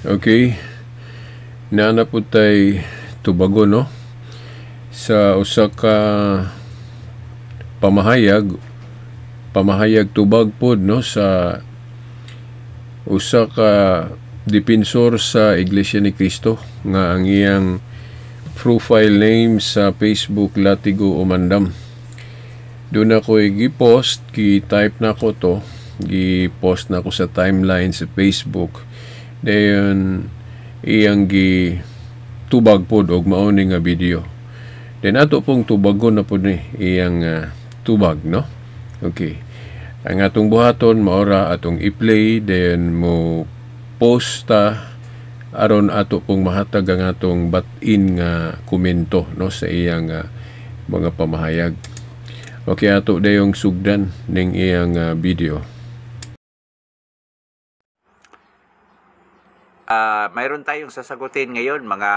Okay. Naa pud tay tubagon, no, sa usa ka pamahayag tubag pod, no, sa usa ka depensor sa Iglesia ni Cristo nga ang iyang profile name sa Facebook Latigo Umandam. Doon ako gi-post, gi-type na ko to, gi-post na ko sa timeline sa Facebook. Dayon iyang gi tubag pod og mao ni nga video. Then ato pong tubagon na pod ni iyang tubag, no. Okay. Ang atong buhaton mao ra atong i-play, then mo post ta aron ato pong mahatag ang atong bat-in nga komento, no, sa iyang mga pamahayag. Okay, ato dayong sugdan ning iyang video. Mayroon tayong sasagutin ngayon, mga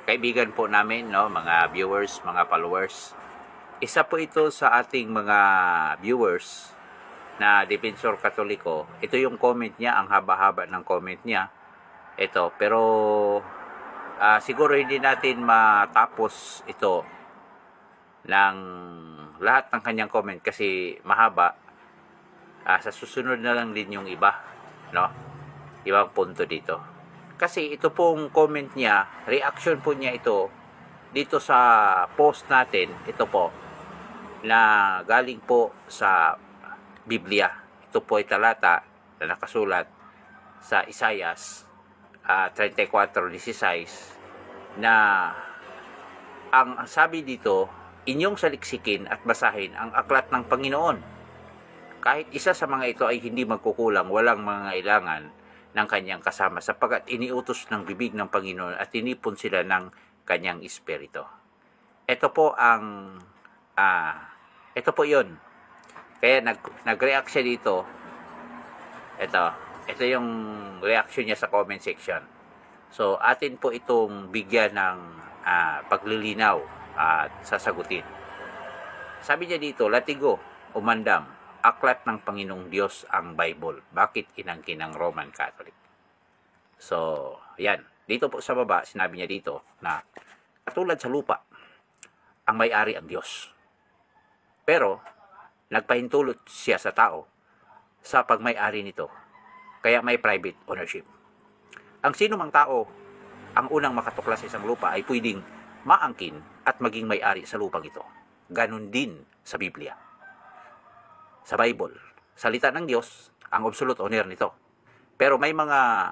kaibigan po namin, no, mga viewers, mga followers. Isa po ito sa ating mga viewers na Defensor Katoliko. Ito yung comment niya, ang haba-haba ng comment niya. Ito, pero siguro hindi natin matapos ito ng lahat ng kanyang comment kasi mahaba. Sa susunod na lang din yung iba, no? Ibang punto dito. Kasi ito pong comment niya, reaction po niya ito dito sa post natin, ito po, na galing po sa Biblia. Ito po ay talata na nakasulat sa Isaias 34:16 na ang sabi dito, "Inyong saliksikin at basahin ang aklat ng Panginoon. Kahit isa sa mga ito ay hindi magkukulang, walang mga ilangan ng kanyang kasama sapagkat iniutos ng bibig ng Panginoon at tinipon sila ng kanyang espiritu." Ito po ang ito po 'yon. Kaya nag-react siya dito. Ito yung reaction niya sa comment section. So atin po itong bigyan ng paglilinaw at sasagutin. Sabi niya dito, "Latigo, Umandam, aklat ng Panginoong Diyos ang Bible. Bakit inangkin ng Roman Catholic?" So, yan. Dito po sa baba, sinabi niya dito na katulad sa lupa, ang may-ari ang Diyos. Pero, nagpahintulot siya sa tao sa pagmay-ari nito. Kaya may private ownership. Ang sino mang tao ang unang makatuklas sa isang lupa ay pwedeng maangkin at maging may-ari sa lupang ito. Ganon din sa Biblia. Sa Bible, salita ng Diyos ang absolute owner nito. Pero may mga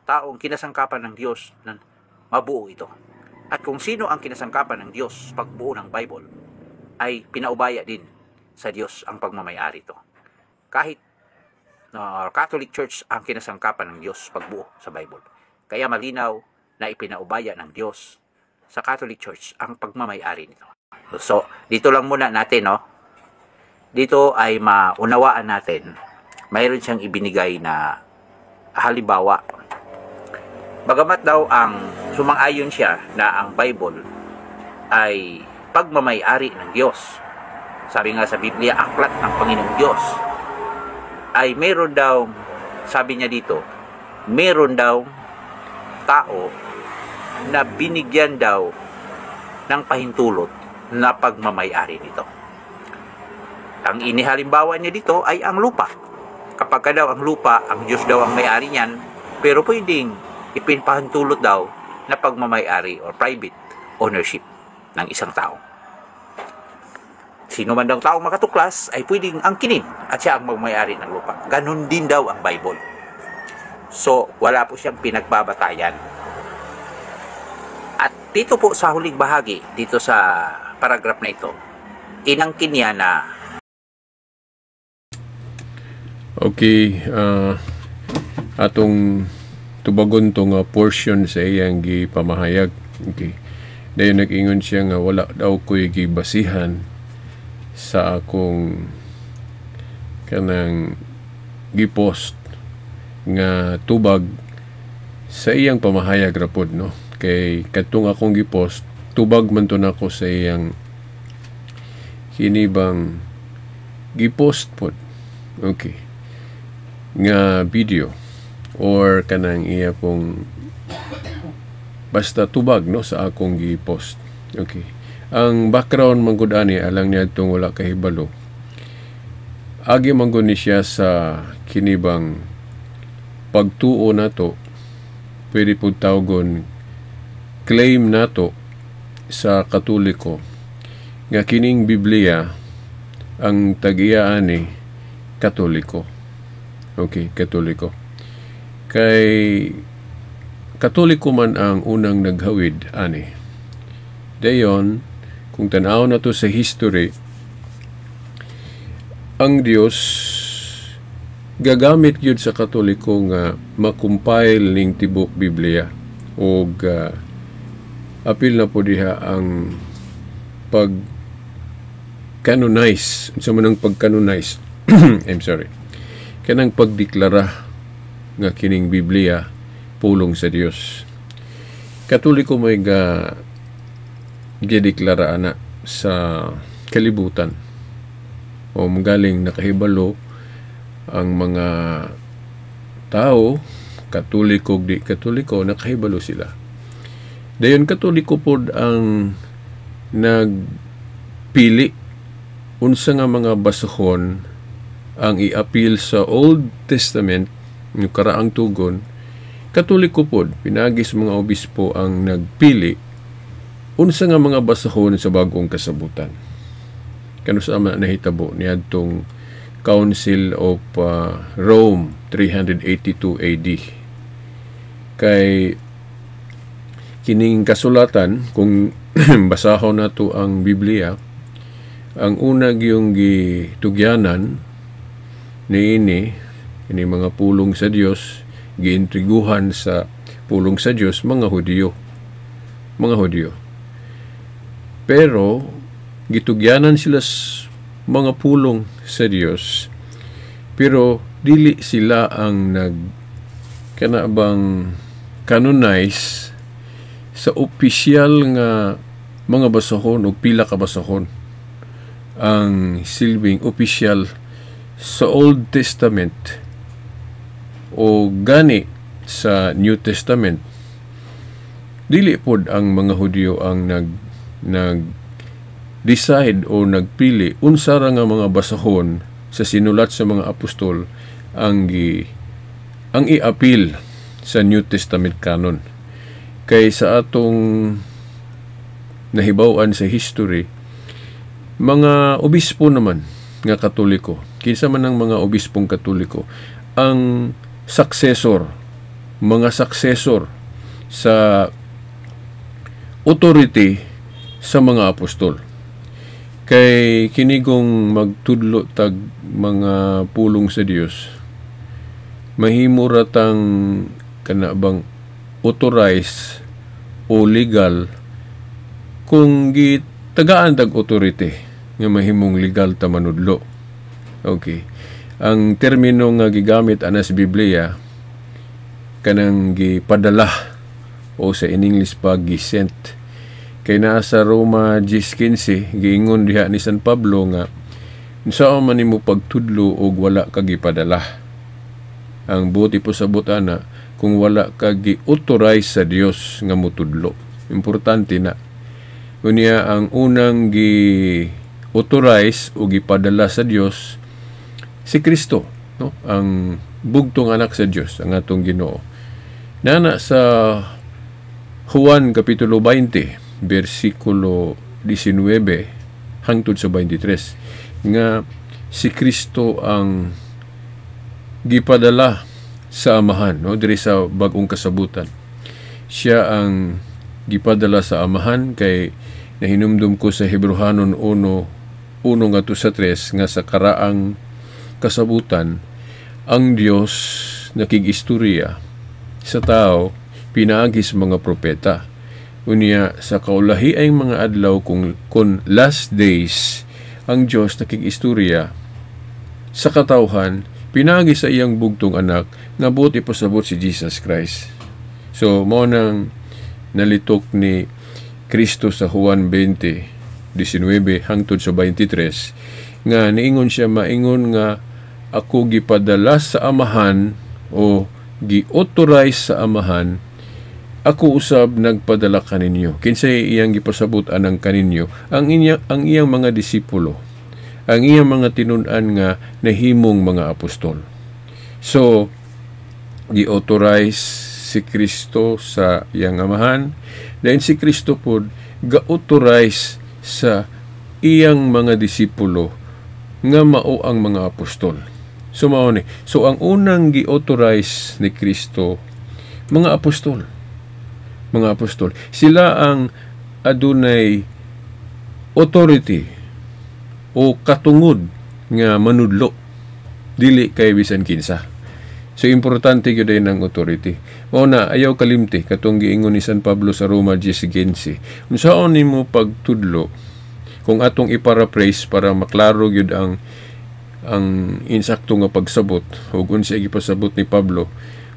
taong kinasangkapan ng Diyos na mabuo ito. At kung sino ang kinasangkapan ng Diyos pagbuo ng Bible, ay pinaubaya din sa Diyos ang pagmamayari ito. Kahit Catholic Church ang kinasangkapan ng Diyos pagbuo sa Bible. Kaya malinaw na ipinaubaya ng Diyos sa Catholic Church ang pagmamayari nito. So, dito lang muna natin, no? Dito ay maunawaan natin, mayroon siyang ibinigay na halimbawa. Bagamat daw ang sumang-ayon siya na ang Bible ay pagmamayari ng Diyos. Sabi nga sa Biblia, aklat ng Panginoong Diyos. Ay meron daw, sabi niya dito, meron daw tao na binigyan daw ng pahintulot na pagmamayari nito. Ang inihalimbawa niya dito ay ang lupa. Kapag ka daw ang lupa, ang Diyos daw ang may-ari niyan, pero pwedeng ipinpahintulot daw na pagmamayari or private ownership ng isang tao. Sino man daw taong makatuklas ay pwedeng angkinin at siya ang magmayari ng lupa. Ganon din daw ang Bible. So, wala po siyang pinagbabatayan. At dito po sa huling bahagi, dito sa paragraph na ito, inangkin niya na Okay, atong tubagon to nga portion sa iyang gipamahayag. Okay. Dayon nag-ingon siya nga wala daw ko'y gibasihan sa akong kanang gipost nga tubag sa iyang pamahayag ra pod, no, kay kadtong akong gipost, tubag man to nako sa iyang kini bang gipost pod, okay, nga video. Or kanang iya pong basta tubag, no, sa akong gi-post. Okay. Ang background man gud ani, alang niadtong wala kahibalo. Agi man gud ni siya sa kinibang pagtuo nato, pwede pud tawgon claim nato sa Katoliko nga kining Biblia ang tag-iya ani Katoliko. Okay, Katoliko. Kay Katoliko man ang unang naghawid ani. Dayon, kung tan-aw na to sa history, ang Dios gagamit gyud sa Katoliko nga ma-compile ning tibok Biblia og apil na po diha ang pag canonize. Unsa man ang pag-canonize? I'm sorry, kanang pagdeklara nga kining Biblia pulong sa Dios. Katoliko may ga gideklara ana sa kalibutan o magaling nakahibalo ang mga tao, Katoliko di Katoliko, nakahibalo sila. Dayon Katoliko pod ang nagpili unsa nga mga basahon ang iapil sa Old Testament, yung karaang tugon. Katoliko pod pinaagi sa mga obispo ang nagpili unsa nga mga basahon sa bagong kasabutan. Kanus-a man nahitabo? Niadtong Council of Rome, 382 AD. Kay kining kasulatan, kung basahon nato ang Biblia, ang una gyung gitugyanan niini, ini mga pulong sa Dios, giintriguhan sa pulong sa Dios, mga Hudiyo, mga Hudiyo. Pero gitugyanan sila mga pulong sa Dios, pero dili sila ang nag kana bang canonize sa opisyal nga mga basahon o pila ka basahon ang silbing opisyal sa Old Testament o gani sa New Testament. Dili pod ang mga Hudyo ang nag nag decide o nagpili unsa ra nga mga basahon sa sinulat sa mga apostol ang iapil sa New Testament canon. Kay sa atong nahibaw-an sa history, mga obispo naman nga Katoliko, kinsa man ang mga obispong Katoliko ang successor, mga successor sa authority sa mga apostol. Kay kinigong magtudlo tag mga pulong sa Dios, mahimo ra tang kana bang authorized o legal kung gitagaan tag authority nga mahimong legal ta manudlo. Okay. Ang termino nga gigamit ana sa Biblia, kanang gipadala o sa in English pa, gisent. Kay naa sa Roma 10:15, giingon diha ni San Pablo nga unsaon man nimo pagtudlo og wala ka gipadala? Ang buot ipasabot ana, kung wala ka gi-authorize sa Dios nga motudlo. Importante na. Unya ang unang gi-authorize o gipadala sa Dios, si Kristo, no, ang bugtong anak sa Dios, ang atong Ginoo. Nana sa Juan kapitulo 20 bersikulo 19 hangtod sa 23 nga si Kristo ang gipadala sa Amahan, no, diri sa bagong kasabutan. Siya ang gipadala sa Amahan kay nahinumdum ko sa Hebreohanon 1:1 ngadto sa 3 nga sa karaang kasabutan ang Dios nakig-istorya sa tao pinaagi sa mga propeta. Unya sa kaulahi ay mga adlaw, kung last days, ang Dios nakig-istorya sa katawhan pinaagi sa iyang bugtong anak nga buot ipasabot si Jesus Christ. So mao nang nalitok ni Kristo sa Juan 20:19 hangtod sa 23 nga niingon siya, maingon nga ako gipadala sa Amahan o gi-authorize sa Amahan, ako usab nagpadala kaninyo. Kinsay iyang gipasabot anang kaninyo? Ang iyang mga disipulo, ang iyang mga tinun-an nga nahimong mga apostol. So gi-authorize si Kristo sa iyang Amahan, dayon si Kristo pod ga-authorize sa iyang mga disipulo nga mao ang mga apostol. So mao ni. So ang unang gi-authorize ni Kristo, mga apostol. Mga apostol. Sila ang adunay authority o katungod nga manudlo, dili kay bisan kinsa. So importante gyud ang authority. Mao na ayaw kalimti katong giingon ni San Pablo sa Roma 10:15. Unsaon nimo pagtudlo, kung atong i-paraphrase para maklaro gyud ang insakto nga pagsabot ug unsa gipasabot ni Pablo?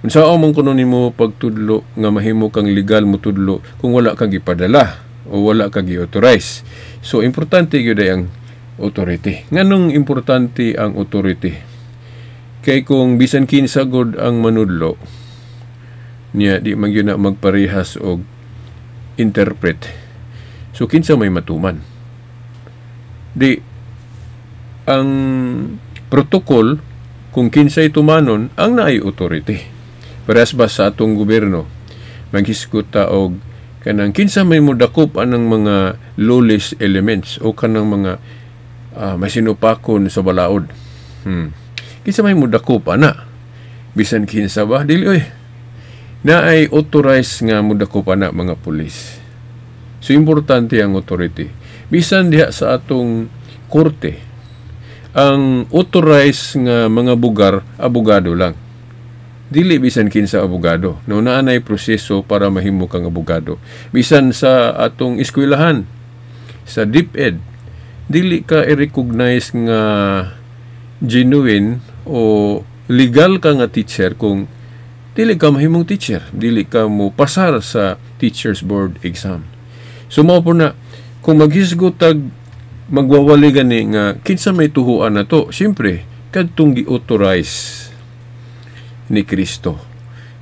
Unsaon man kuno nimo pagtudlo nga mahimo kang legal mo tudlo kung wala kang gipadala o wala ka gi-authorize? So importante gyud ang authority. Nganong importante ang authority? Kay kung bisan kinsa gud ang manudlo niya, di man gyud na magparehas og interpret. So kinsa may matuman? Di ang protocol, kung kinsay tumanon ang naay authority. Parehas ba sa atong gobyerno, maghisgot ta og kanang kinsa may modakop anang mga lawless elements o kanang mga may sinupakon sa balaod? Kinsa may modakop ana? Bisan kinsa ba? Dili oy. Naay authorized nga modakop ana, mga pulis. So importante ang authority. Bisan diha sa atong korte, ang authorized nga mga bugar, abogado lang. Dili bisan kinsa abogado. No, naa nay proseso para mahimo kang abogado. Bisan sa atong eskwelahan, sa DepEd, dili ka i-recognize nga genuine o legal ka nga teacher kung dili ka mahimong teacher, dili ka mo pasar sa teachers board exam. So mao po na kung maghisgot tag magwawali gani nga kinsa may tuhuan na to, siyempre kadtong gi-authorize ni Kristo.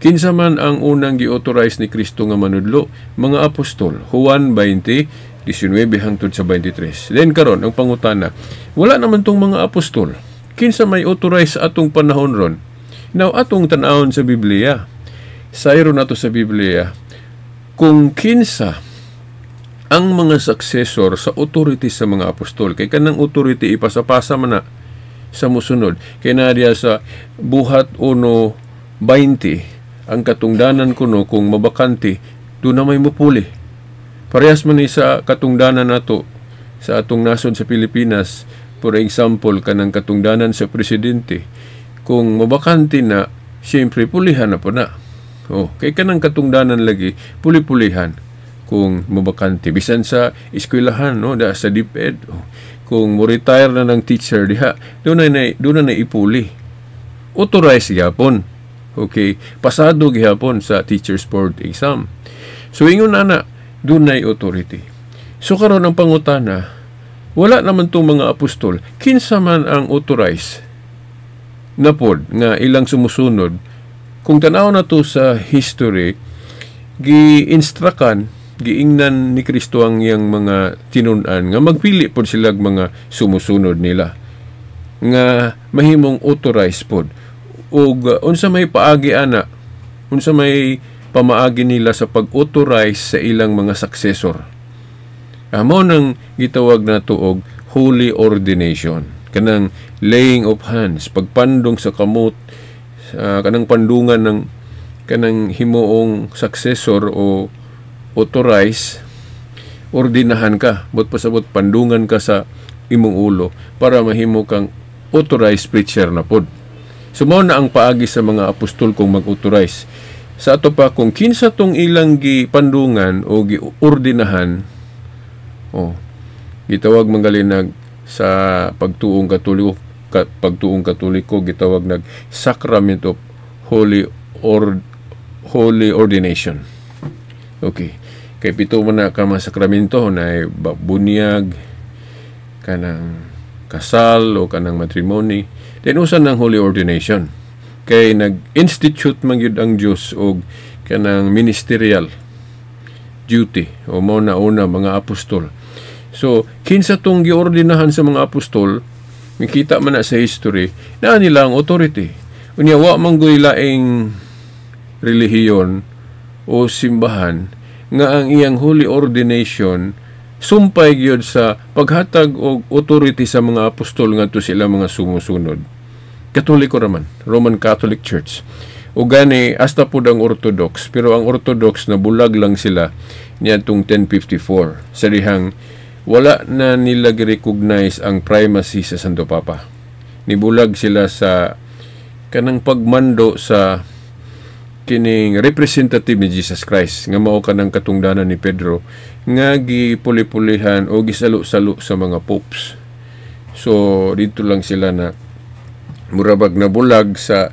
Kinsa man ang unang gi-authorize ni Kristo nga manudlo? Mga apostol. Juan 20:19 hangtod sa 23. Then karon ang pangutana, wala naman tong mga apostol. Kinsa may authorize sa atong panahon ron? Now, atong tan-awon sa Biblia. Sayro nato sa Biblia kung kinsa ang mga successor sa authority sa mga apostol, kay kanang authority ipasapasa man na sa musunod. Kay naa diya sa Buhat 1:20, ang katungdanan kuno kung mabakante, duna may mupuli. Parehas man ni sa katungdanan nato sa atong nasod sa Pilipinas. For example, kanang katungdanan sa presidente, kung mabakante na, siyempre pulihan na po na. Oh, kay kanang katungdanan lagi puli-pulihan kung mabakante. Bisan sa eskwelahan, no, da sa DepEd, oh, kung mo retire na ng teacher diha, duna na ipuli. Authorized gyapon. Okay, pasado gihapon sa teachers board exam. So ingon ana, dunay authority. So karon ang pangutana, wala naman tong mga apostol, kinsa man ang authorized na pod nga ilang sumusunod? Kung tanaw na to sa history, gi-instructan, giingnan ni Kristo ang iyang mga tinun-an nga magpili pod sila mga sumusunod nila nga mahimong authorized pod. Ug unsa may paagi ana? Unsa may pamaagi nila sa pag-authorize sa ilang mga successor? Amo nang gitawag nato og holy ordination, kanang laying of hands, pagpandong sa kamot, kanang pandungan ng kanang himuong successor o authorize. Ordinahan ka, but pasabot pandungan ka sa imong ulo para mahimo kang authorized preacher na pod. So mao na ang paagi sa mga apostol kung mag-authorize. Sa ato pa, kung kinsa tong ilang gipandungan o giordinahan, oh, gitawag mangalinag sa pagtuong Katoliko, pagtuong Katoliko gitawag nag sacrament of holy ordination. Okay. Kay pito man na ka mga sakramento na bunyag, kanang kasal o kanang matrimony. Then usa ng holy ordination. Kay nag-institute man gyud ang Dios og kanang ministerial duty o mao na una mga apostol. So, kinsa tong giordinahan sa mga apostol, makita man na sa history, naa nila ang authority. Unya wa man goy laing relihiyon o simbahan nga ang iyang holy ordination sumpay gyud sa paghatag og authority sa mga apostol ngadto sila mga sumusunod. Katoliko raman, Roman Catholic Church. O gani hasta pud ang Orthodox, pero ang Orthodox na bulag lang sila niadtong 1054 sa dihang wala na nila gi-recognize ang primacy sa Santo Papa. Nibulag sila sa kanang pagmando sa kining representative ni Jesus Christ nga mao kanang katungdanan ni Pedro nga gipuli-pulihan o gisalo-salo sa mga popes. So dito lang sila na murabag na bulag sa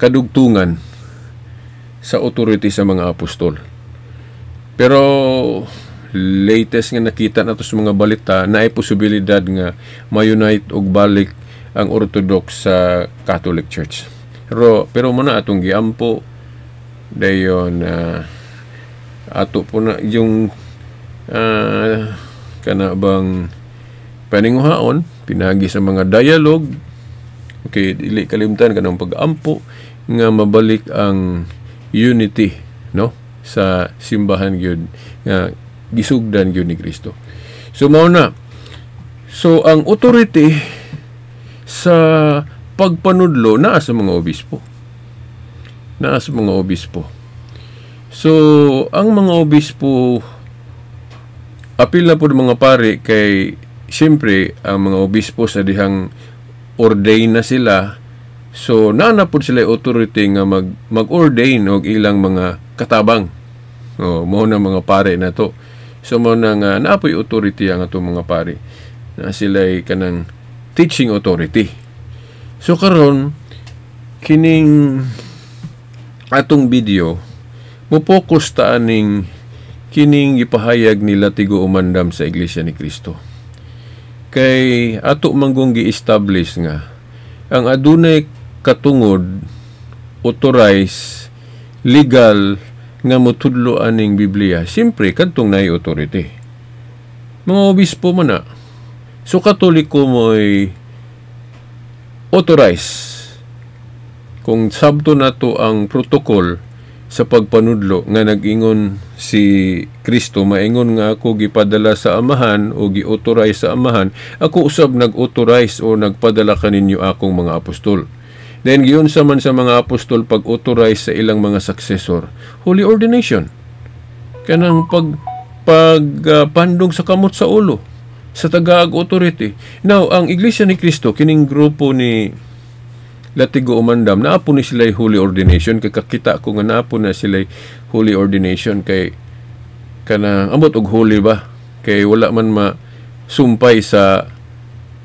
kadugtungan sa authority sa mga apostol. Pero latest nga nakita nato sa mga balita, naay posibilidad nga ma-unite og balik ang Orthodox sa Catholic Church. Pero muna atong giampo dayon ato po na yung kana bang paninguhaon pinagi sa mga dialogue. Okay, dili kalimtan kanang pag-ampo nga mabalik ang unity, no, sa simbahan gyud nga gisugdan gyud ni Kristo. So mao na. So ang authority sa pagpanudlo naa sa mga obispo. Naa sa mga obispo. So ang mga obispo apil na pud mga pari kay siyempre ang mga obispo sa dihang ordain na sila, so naa na pud sila authority nga mag-ordain og ilang mga katabang. Oh, mao na mga pare na to. So mao na nga naa poy authority ang atong mga pari. Na sila kanang teaching authority. So karon kining atong video mo-focus ta aning kining gipahayag ni Latigo Umandam sa Iglesia ni Cristo. Kay ato manggong gi-establish nga ang adunay katungod, authorized, legal nga motudlo aning Biblia, siyempre kadtong naay authority. Mga obispo man na. So Katoliko mo'y authorized. Kung sabto nato ang protocol sa pagpanudlo nga nag-ingon si Kristo, maingon nga ako gipadala sa Amahan o gi-authorize sa Amahan, ako usab nag-authorize o nagpadala kaninyo akong mga apostol. Then giunsa man sa mga apostol pag-authorize sa ilang mga successor? Holy ordination. Kanang pag pagpandong sa kamot sa ulo sa tagaag authority. Now, ang Iglesia ni Cristo, kining grupo ni Latigo Umandam, naapo ni sila holy ordination kay kakita ko nga naapo na sila holy ordination kay kanang ambot og holy ba kay wala man masumpay sa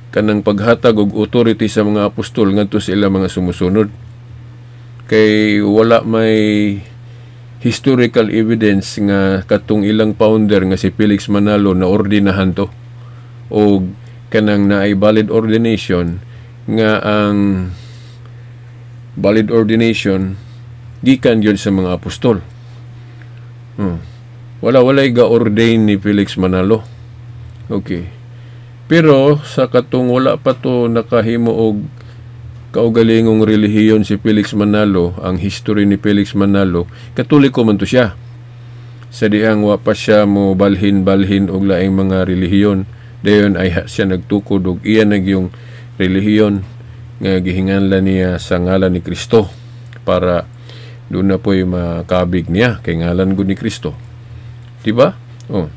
kanang paghatag og authority sa mga apostol ngadto sa ilang mga sumusunod kay wala may historical evidence nga katong ilang founder nga si Felix Manalo na ordinahan to og kanang naay valid ordination nga ang valid ordination gikan yun sa mga apostol. Wala walay ga-ordain ni Felix Manalo. Okay. Pero sa katong wala pa to nakahimo og kaugalingong relihiyon si Felix Manalo, ang history ni Felix Manalo, Katoliko man to siya. Sa dihang wa pa siya mo balhin-balhin og laing mga relihiyon, dayon ay siya nagtukod og iya nagyong relihiyon nga gihinganlan niya sa ngalan ni Kristo para doon na po'y makabig niya kay ngalan gud ni Kristo. Diba? Oh.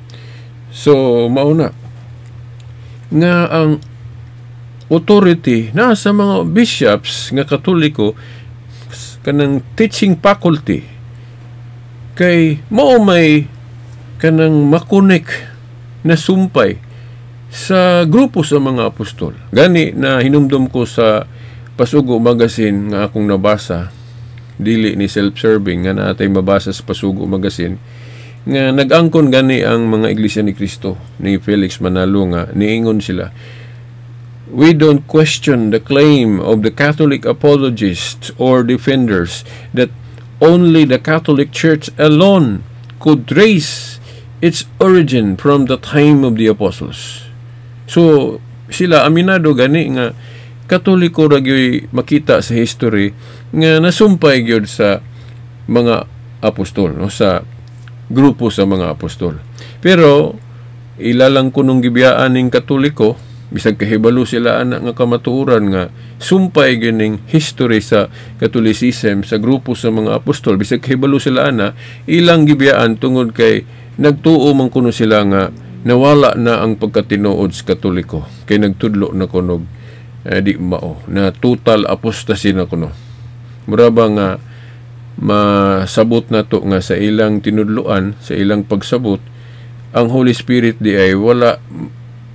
So, mauna nga ang authority nasa mga bishops nga Katoliko, kanang teaching faculty, kay mao may kanang makonek na sumpay sa grupo sa mga apostol. Gani na hinumdum ko sa Pasugo Magazine nga akong nabasa, dili ni self-serving nga naatay mabasa sa Pasugo Magazine nga nag-angkon gani ang mga Iglesia ni Cristo ni Felix Manalo nga niingon sila We don't question the claim of the Catholic apologists or defenders that only the Catholic Church alone could trace its origin from the time of the apostles. So, sila aminado gani nga Katoliko ra gyoy makita sa history nga nasumpay gyud sa mga apostol, no, sa grupo sa mga apostol. Pero ila lang kunong gibiyaan ning Katoliko, bisag kahibalo sila ana nga kamatuoran nga sumpay gining history sa Catholicism sa grupo sa mga apostol, bisag kahibalo sila ana, ilang gibiyaan tungod kay nagtuo man kuno sila nga nawala na ang pagkatinuod sa Katoliko kay nagtudlo na kunog di mao na total apostasy na kuno. Mura ba nga masabot na to nga sa ilang tinudloan, sa ilang pagsabot, ang Holy Spirit di ay wala,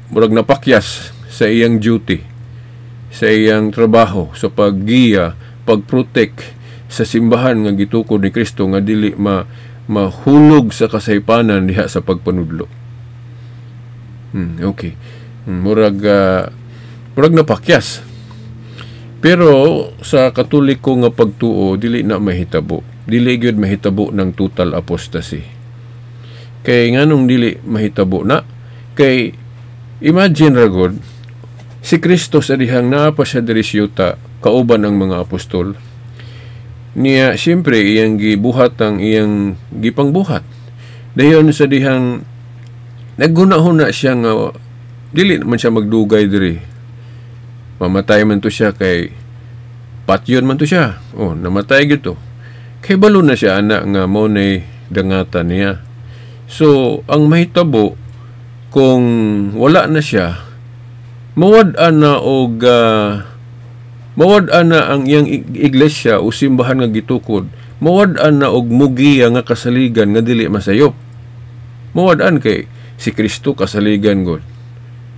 murag napakyas sa iyang duty, sa iyang trabaho sa paggiya, pagprotect sa simbahan nga gitukod ni Kristo nga dili mahulog sa kasaypanan diha sa pagpanudlo. Okay. Murag napakyas. Pero sa Katoliko nga pagtuo, dili na mahitabo. Dili gyud mahitabo ng total apostasy. Kay nganong dili mahitabo na? Kay imagine ra gud si Kristo sa dihang naa pa siya diri sa yuta kauban ang mga apostol. Niya siyempre iyang gibuhat ang iyang gipangbuhat. Dayon sa dihang naghuna-huna siya nga dili man siya magdugay diri. Mamatay man to siya kay patyon man to siya. Oh, namatay gyud to. Kay balo na siya ana nga mao nay dangatan niya. So, ang mahitabo kung wala na siya, mawad-an na ang iyang iglesia o simbahan nga gitukod, mawad-an na og mugiya nga kasaligan nga dili masayop. Mawad-an kay si Kristo kasaligan gud.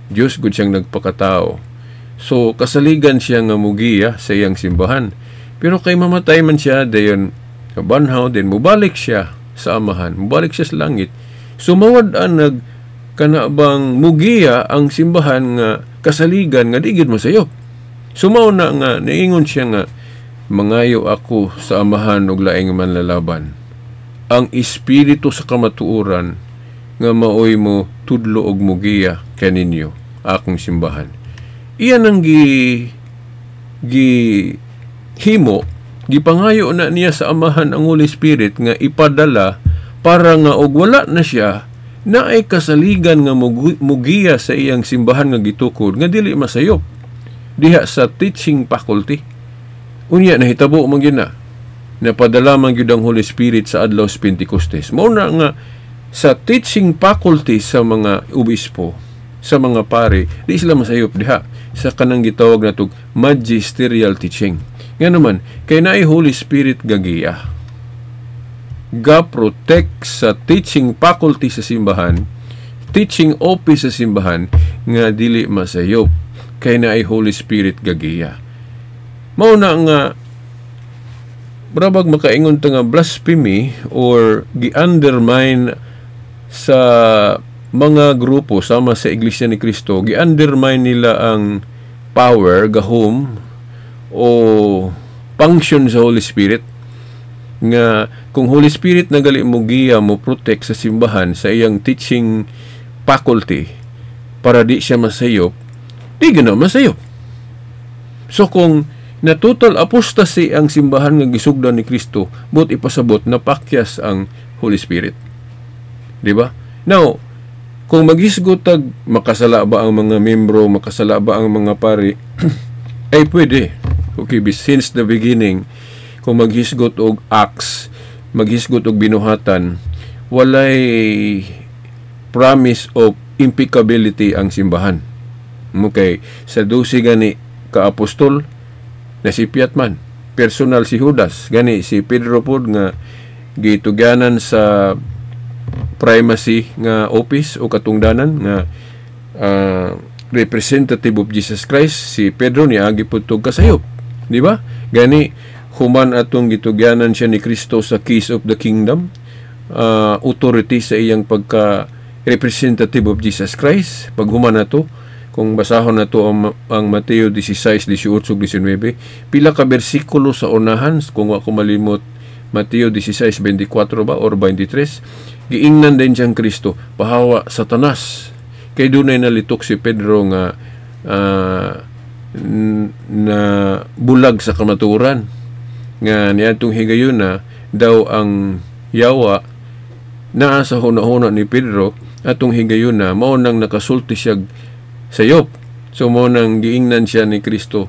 Dios gud siyang nagpakatao. So kasaligan siya nga mugiya sa iyang simbahan. Pero kay mamatay man siya, dayon kabanhaw din, mubalik siya sa Amahan, mubalik siya sa langit. So mawad-an nag kana bang mugiya ang simbahan nga kasaligan nga di gid masayop. So mao na nga niingon siya nga mangayo ako sa Amahan og laing manlalaban, ang Espiritu sa kamatuoran, nga maoy mo tudlo og mugiya kaninyo, akong simbahan. Iyan ang gi gi himo, gipangayo na niya sa Amahan ang Holy Spirit nga ipadala para nga og wala na siya, naay kasaligan nga mugiya sa iyang simbahan nga gitukod nga dili masayop diha sa teaching faculty. Unya nahitabo man gyud na. Napadala man gyud ang Holy Spirit sa adlaw sa Pentecostes. Mao na nga sa teaching faculty sa mga obispo, sa mga pare, di sila masayop diha sa kanang gitawag natog magisterial teaching. Nga naman, kay naay Holy Spirit gagiya, ga-protect sa teaching faculty sa simbahan, teaching office sa simbahan nga dili masayop kay naay Holy Spirit gagiya. Mao na nga murabag makaingon ta nga blasphemy or gi-undermine sa mga grupo sama sa Iglesia ni Cristo, gi-undermine nila ang power, gahom o function sa Holy Spirit, nga kung Holy Spirit na gali mo giya, mo protect sa simbahan, sa iyang teaching faculty para di siya masayop, di gana masayop. So kung na total apostasy ang simbahan nga gisugdan ni Kristo, but ipasabot na pakyas ang Holy Spirit. Di ba? Now, kung maghisgot tag makasala ba ang mga membro, makasala ba ang mga pari, ay pwede. Okay, since the beginning, kung maghisgot og acts, maghisgot og binuhatan, walay promise of impeccability ang simbahan. Okay, sa 12 gani ka apostol, nasipyat man. Personal si Judas, gani si Pedro pod nga gitugyanan sa primacy nga office o katungdanan nga representative of Jesus Christ, si Pedro niagi pud tog kasayop, di ba? Gani human atong gitugyanan siya ni Kristo sa keys of the kingdom, authority sa iyang pagka representative of Jesus Christ, paghuman nato Kung basahon nato ang Mateo 16, 18, 19, pila ka bersikulo sa unahan, kung wa ko malimot, Mateo 16, 24 ba or 23, giingnan din siyang Kristo, "Pahawa, Satanas." Kay dunay nalitok si Pedro nga na bulag sa kamaturan nga niadtong higayuna daw ang yawa naa sa huna-huna ni Pedro atong higayuna, mao nang nakasulti siya sayop. So mao nang giingnan siya ni Kristo,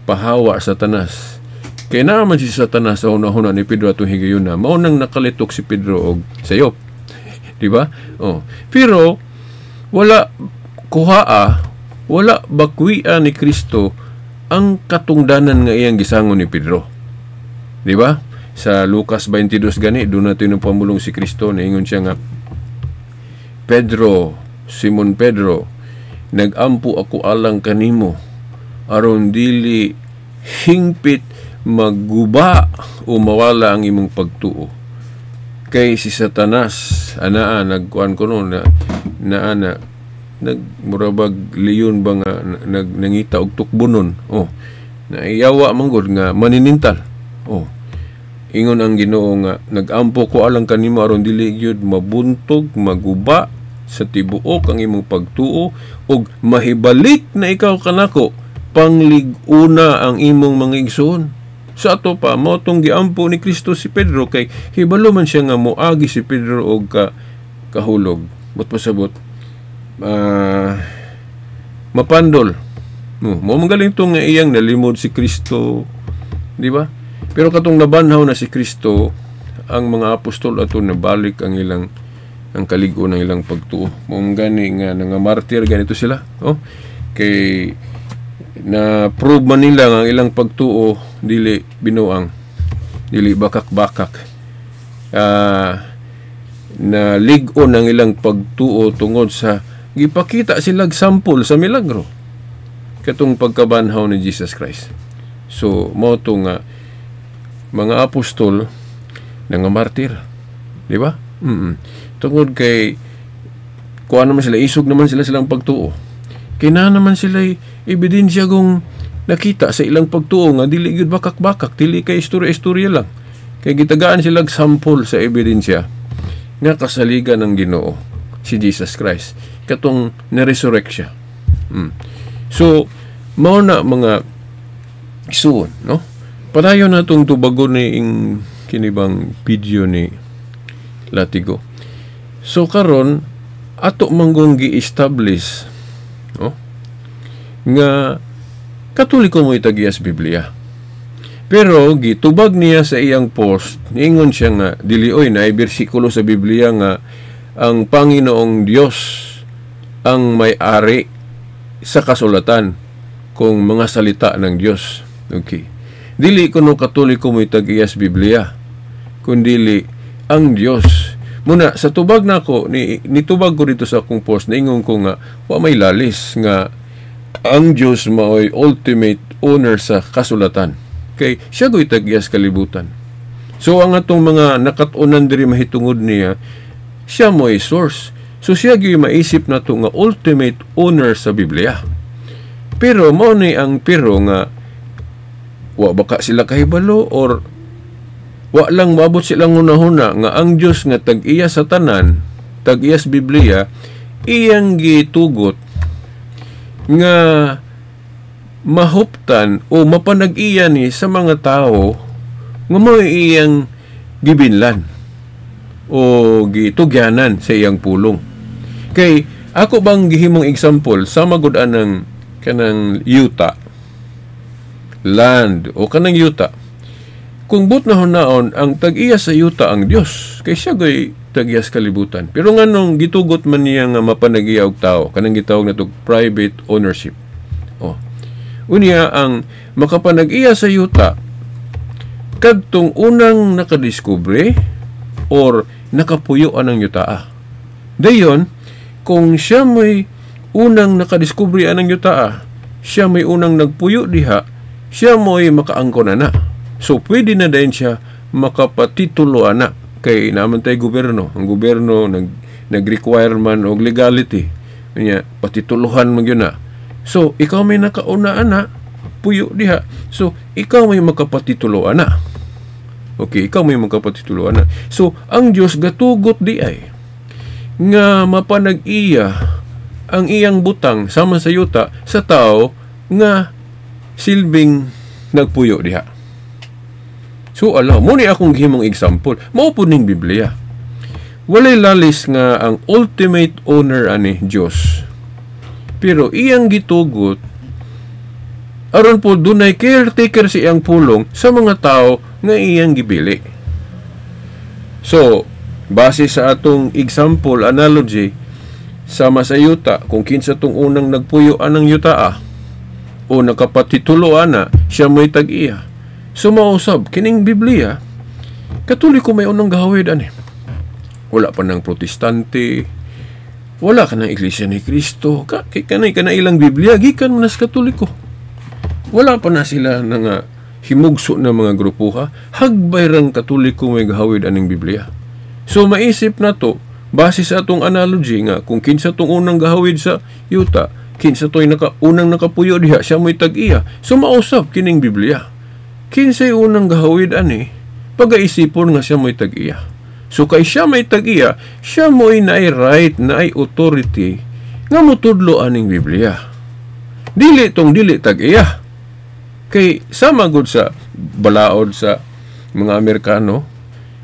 "Pahawa, Satanas." Kay naa man si Satanas sa huna-huna ni Pedro atong higayuna, mao nang nakalitok si Pedro og sayop. Di ba? Oh. Pero wala kuhaa, wala bakwia ni Kristo ang katungdanan nga iyang gisangon ni Pedro. Di ba? Sa Lucas 22 gani, doon natin pamulong si Kristo, niingon siya nga, "Pedro, Simon Pedro, nagampo ako alang kanimo aron dili hingpit magguba o mawala ang imong pagtuo. Kay si Satanas anaa nagkuan ko no na naa na nagmurabag leon ba nga nag nangita og tukbonon." Oh, naiyawa man gud nga maninintal. Oh, ingon ang Ginoo nga nagampo ko alang kanimo aron dili gyud mabuntog, maguba sa tibuok ang imong pagtuo ug mahibalik na ikaw kanako, panglig-una ang imong mga igsoon. Sa ato pa, mao tong giampo ni Kristo si Pedro kay hibalo man siya nga moagi si Pedro og kahulog. But pasabot, mapandol. No, mo magaling tong nga iyang nalimod si Kristo, di ba? Pero katong nabanhaw na si Kristo, ang mga apostol ato nabalik ang ilang ang kalig-on ng ilang pagtuo. Mao gani nga nga martyr ganito sila, oh. Kay na prove man nila nga ang ilang pagtuo dili binuang, dili bakak-bakak. Na lig-on ang ilang pagtuo tungod sa gipakita sila sample sa milagro katong pagkabanhaw ni Jesus Christ. So mao to nga mga apostol nga martir, di ba? Tungod kay kuan naman sila, isog naman sila silang pagtuo. Kay naa naman sila ebidensya kung nakita sa ilang pagtuo nga dili gyud bakak-bakak, dili kay istorya-istorya lang. Kay gitagaan sila sample sa ebidensya nga kasaligan ng Ginoo si Jesus Christ katong na-resurrect siya. So mao na, mga igsuon, no? Padayon na itong tubagon ni ing kinibang video ni Latigo. So karon ato manggong gi-establish, no, nga Katoliko mo itagiyas Biblia. Pero gitubag niya sa iyang post, niingon siya nga dili oy, na bersikulo sa Biblia nga ang Panginoong Dios ang may-ari sa kasulatan kung mga salita ng Dios. Okay. Dili kuno Katoliko mo itagiyas Biblia, kundili ang Dios. Muna sa tubag nako ni nitubag ko dito sa akong post, niingon ko nga wa may lalis nga ang Dios maoy ultimate owner sa kasulatan. Kay siya go'y tag-iyas kalibutan. So ang atong mga nakat-unan diri mahitungod niya, siya mo'y source. So siya gyud maisip nato nga ultimate owner sa Biblia. Pero mao ni ang pero nga wa baka sila kahibalo or wa lang maabot silang hunahuna nga ang Dios nga tag-iya sa tanan, tag-iyas Biblia, iyang gitugot nga mahuptan o mapanag-iya ni sa mga tao nga mao iyang gibinlan o gitugyanan sa iyang pulong. Kay ako bang gihimong example sa magud anang kanang yuta, land o kanang yuta. Kung but na hunaon ang tag-iya sa yuta ang Dios, kay siya gay tag-iyas kalibutan. Pero nganong gitugot man niya nga mapanag-iya og tao, kanang gitawag nato private ownership. Oh. Unya ang makapanag-iya sa yuta kadtong unang nakadiskubre or nakapuyo anang yutaa. Dayon, kung siya may unang nakadiskubre anang yutaa, siya may unang nagpuyo diha, siya mo'y makaangkon na. So, pwede na din siya makapatitulo ana kay naman tay gobyerno. Ang gobyerno nag-require man og legality. Unya, patituluhan man gyud na. So ikaw may nakauna ana, puyo diha. So ikaw may makapatitulo ana. Okay, ikaw may makapatitulo ana. So ang Dios gatugot di ay nga mapanag-iya ang iyang butang sama sa yuta sa tao nga silbing nagpuyo diha. So ala, mo ni akong gihimong example. Mao pud ning Biblia. Walay lalis nga ang ultimate owner ani Dios. Pero iyang gitugot aron po dunay caretaker sa iyang pulong sa mga tao nga iyang gibili. So, base sa atong example, analogy, sama sa yuta, kung kinsa tong unang nagpuyo anang yuta o nakapatitulo ana, siya mo'y tag-iya. So mausab, kining Biblia, Katoliko may unang gahawid ani. Wala pa ng Protestante, wala ka ng Iglesia ni Cristo, kanay ka na ilang Biblia, gikan man sa Katoliko. Wala pa na sila na nga himugso na mga grupuha, hagbay rang Katoliko may gahawid aning Biblia. So maisip na to, base sa atong analogy nga, kung kinsa tong unang gahawid sa yuta, kinsa to'y unang nakapuyo diha, siya mo'y tag-iya. So mausap kining Biblia. Kinsa'y unang gahawid ani, pagaisipon nga siya mo'y tag-iya. So kay siya may tag-iya, siya mo'y naay right, naay authority nga motudlo aning Biblia. Dili tong dili tag-iya. Kay sama gud sa balaod sa mga Amerikano,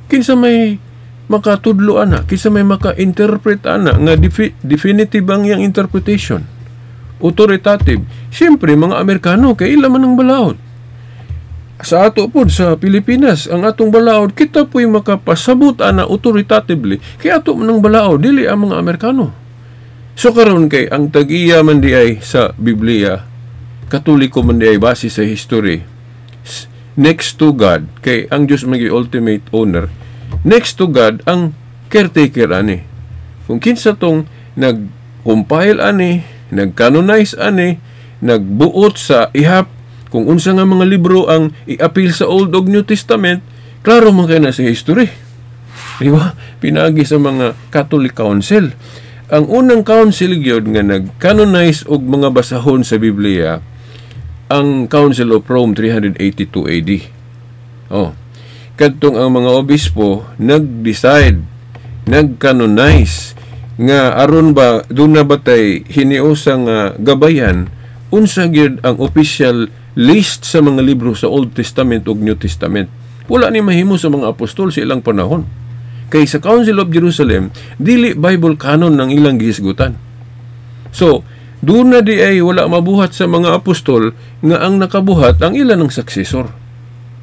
kinsa may makatudlo ana, kinsa may maka-interpret ana nga definitive ang iyang interpretation. Authoritative. Siyempre mga Amerikano kay ila man ang balaod. Sa ato pod sa Pilipinas, ang atong balaod, kita po'y makapasabot ana authoritatively kay ato man ang balaod, dili ang mga Amerikano. So karon kay ang tag-iya man di ay sa Biblia, Katoliko man di ay base sa history, next to God, kay ang Diyos magi ultimate owner, next to God ang caretaker ani. Kung kinsa tong nag-compile ani, nag-canonize ani, nagbuot sa ihap kung unsa nga mga libro ang i-appeal sa Old ug New Testament, klaro man kay na sa history. Di ba? Pinagi sa mga Catholic Council. Ang unang council gyud nga nag-canonize og mga basahon sa Biblia, ang Council of Rome 382 AD. Oh. Kadtong ang mga obispo nag-decide, nag-canonize nga aron ba doon na ba tay hiniusa nga gabayan unsa gyud ang official list sa mga libro sa Old Testament ug New Testament. Wala ni mahimo sa mga apostol sa ilang panahon. Kay sa Council of Jerusalem, dili Bible canon ng ilang gihisgutan. So, doon na di ay wala mabuhat sa mga apostol nga ang nakabuhat ang ilan ng successor.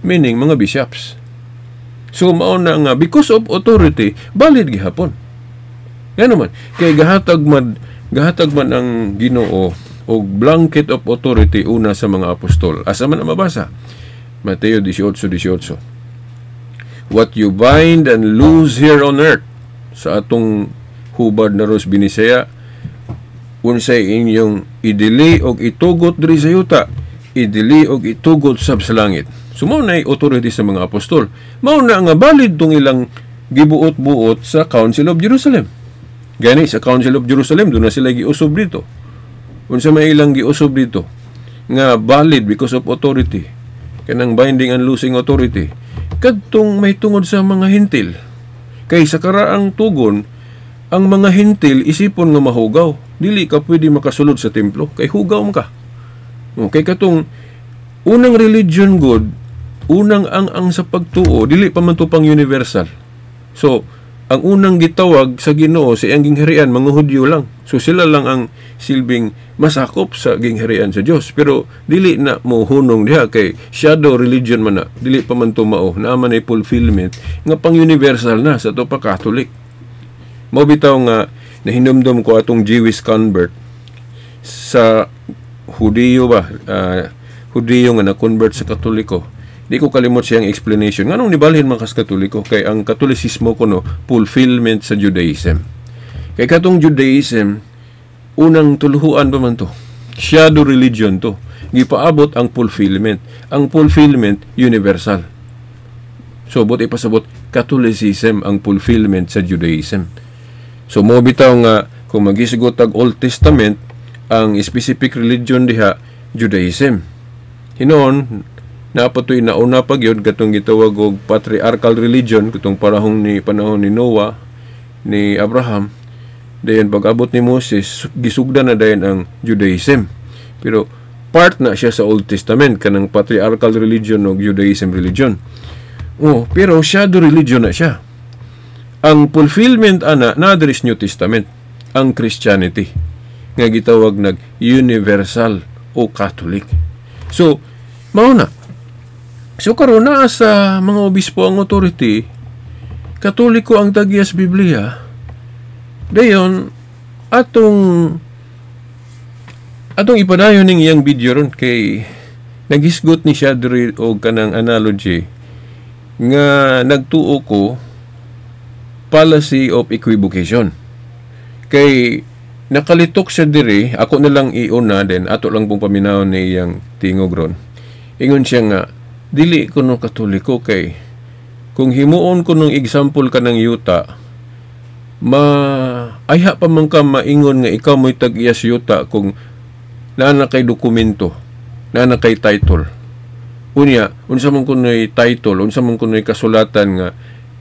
Meaning, mga bishops. So, mao na nga, because of authority, valid gihapon. Nga naman, kay gahatag man ang Ginoo og blanket of authority una sa mga apostol. Asa man ang mabasa? Mateo 18:18. What you bind and loose here on earth, sa atong hubad na ros Binisaya, unsay inyong idili og itugot diri sa yuta, idili og itugot sab sa langit. So mao na authority sa mga apostol. Mao na nga valid tong ilang gibuot-buot sa Council of Jerusalem. Gani sa Council of Jerusalem doon na sila giusob dito. Unsa may ilang giusob dito nga valid because of authority, kanang binding and loosing authority, kadtong may tungod sa mga Hentil. Kay sa karaang tugon, ang mga Hentil isipon nga mahugaw, dili ka pwede makasulod sa templo kay hugaw man ka. Okay, katong unang religion god, unang ang sa pagtuo, dili pa man to pang universal. So ang unang gitawag sa Ginoo sa iyang gingharian, mga Hudyo lang. So sila lang ang silbing masakop sa gingharian sa Dios. Pero dili na mo hunong diha kay shadow religion man na. Dili pa man tumao, naa man ay fulfillment nga pang universal na sa to pa Catholic. Mao bitaw nga nahinumdum ko atong Jewish convert sa Hudiyo ba, Hudiyo nga na-convert sa Katoliko. Di ko kalimot siyang explanation. Nganong nibalhin man kas Katoliko? Kay ang Katolisismo kuno fulfillment sa Judaism. Kay katong Judaism, unang tuluhuan pa man to. Shadow religion to. Gipaabot ang fulfillment. Ang fulfillment, universal. So, but ipasabot, Catholicism ang fulfillment sa Judaism. So, mo bitaw nga, kung magisgot tag Old Testament, Ang specific religion diha, Judaism. Hinon napatoy nauna pa gyud katong gitawag og patriarchal religion, katong panahon ni Noah, ni Abraham. Dayon pag-abot ni Moses, gisugdan na dayon ang Judaism. Pero part na siya sa Old Testament kanang patriarchal religion o Judaism religion. Oh, pero shadow religion na siya. Ang fulfillment ana na diri New Testament, ang Christianity nga gitawag nag universal o Catholic. So, mao na. So karon naa sa mga obispo ang authority, Katoliko ang tag-iyas Biblia. Dayon atong atong ipadayon ning iyang video ron kay naghisgot ni siya diri og kanang analogy nga nagtuo ko fallacy of equivocation. Kay nakalitok siya diri, ako na lang iuna, then ato lang pong paminawon ni iyang tingog ron. Ingon siya nga dili ko no Katoliko kay kung himuon ko nung example ka ng yuta, ma ayha pa man ka maingon nga ikaw mo'y tag-iyas yuta kung naa na kay dokumento, naa na kay title. Unya, unsa man kuno'y title, unsa man kuno'y kasulatan nga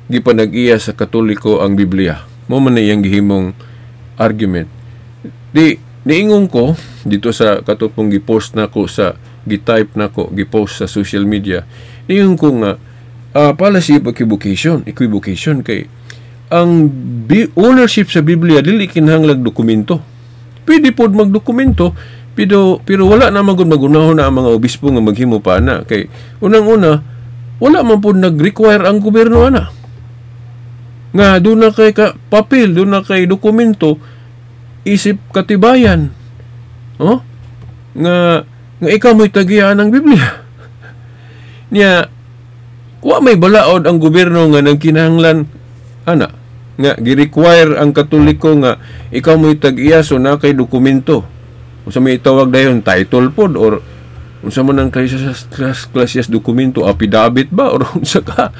gipanag-iya sa Katoliko ang Biblia? Mo man na iyang gihimong argument. Di niingon ko dito sa katupong gi-post nako sa gi-type nako, gi-post sa social media. Niingon ko nga fallacy of equivocation, equivocation kay ang ownership sa Biblia dili kinahanglag dokumento. Pwede pod magdokumento, pero pero wala na magud magunahon na ang mga obispo nga maghimo pa na kay unang-una wala man pod nag-require ang gobyerno ana nga doon na kay ka, papel, doon na kay dokumento isip katibayan. Oh? Nga nga ikaw mo'y tag-iya ng Biblia. Niya wa may balaod ang gobyerno nga nagkinahanglan ana nga gi-require ang Katoliko nga ikaw mo'y tag-iya, so na kay dokumento. Unsa may itawag dayon, title pod or unsa man ang kay sa klasyas dokumento, affidavit ba or unsa ka?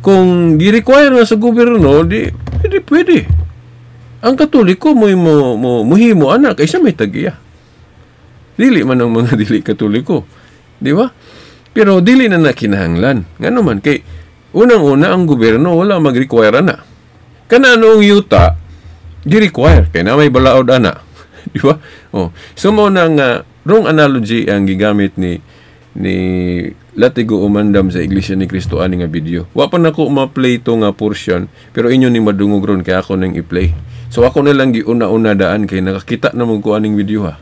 Kung gi-require na sa gobyerno, di pwede, pwede. Ang Katoliko mo mo mo muhimo ana kaysa may tag-iya. Dili man ang mga dili Katoliko. Di ba? Pero dili na nakinahanglan. Ngano man kay unang-una ang gobyerno wala mag-require ana. Kana noong yuta gi-require kay na may balaod ana. Di ba? Oh. So mo na nga wrong analogy ang gigamit ni Latigo Umandam sa Iglesia ni Cristo ani nga video. Wa pa nako ma-play to nga portion, pero inyo ni madungog ron kay ako nang i-play. So ako na lang giuna-una daan kay nakakita na mo ko aning video ha.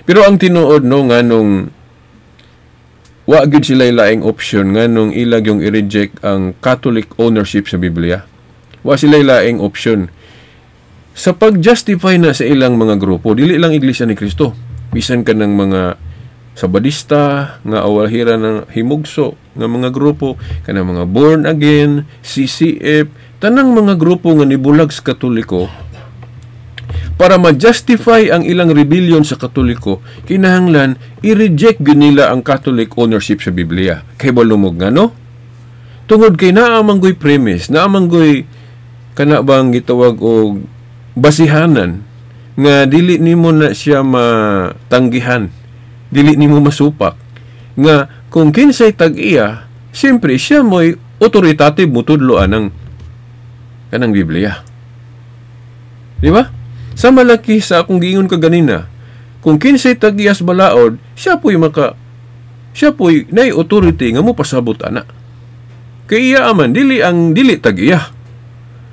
Pero ang tinuod no, nga nung wa gyud sila laing option nga nung ilag yung i-reject ang Catholic ownership sa Biblia. Wa sila laing option sa pag-justify na sa ilang mga grupo, dili lang Iglesia ni Cristo. Bisan ka ng mga Sabadista nga awalhira ng himugso nga mga grupo, kanang mga born again, CCF, tanang mga grupo nga nibulag sa Katoliko para ma-justify ang ilang rebellion sa Katoliko, kinahanglan i-reject gyud nila ang Catholic ownership sa Biblia. Kay balumog nga no? Tungod kay naa man goy premise, naa man goy kana bang gitawag og basihanan nga dili nimo na siya matanggihan, dili nimo masupak nga kung kinsay tag-iya, siyempre siya mo'y authoritative mutudlo anang kanang Biblia. Di ba? Sa malaki sa akong giingon kaganina, kung kinsay tag-iyas balaod, siya po'y nay authority nga mo pasabot ana. Kay iya aman dili ang dili tag-iya.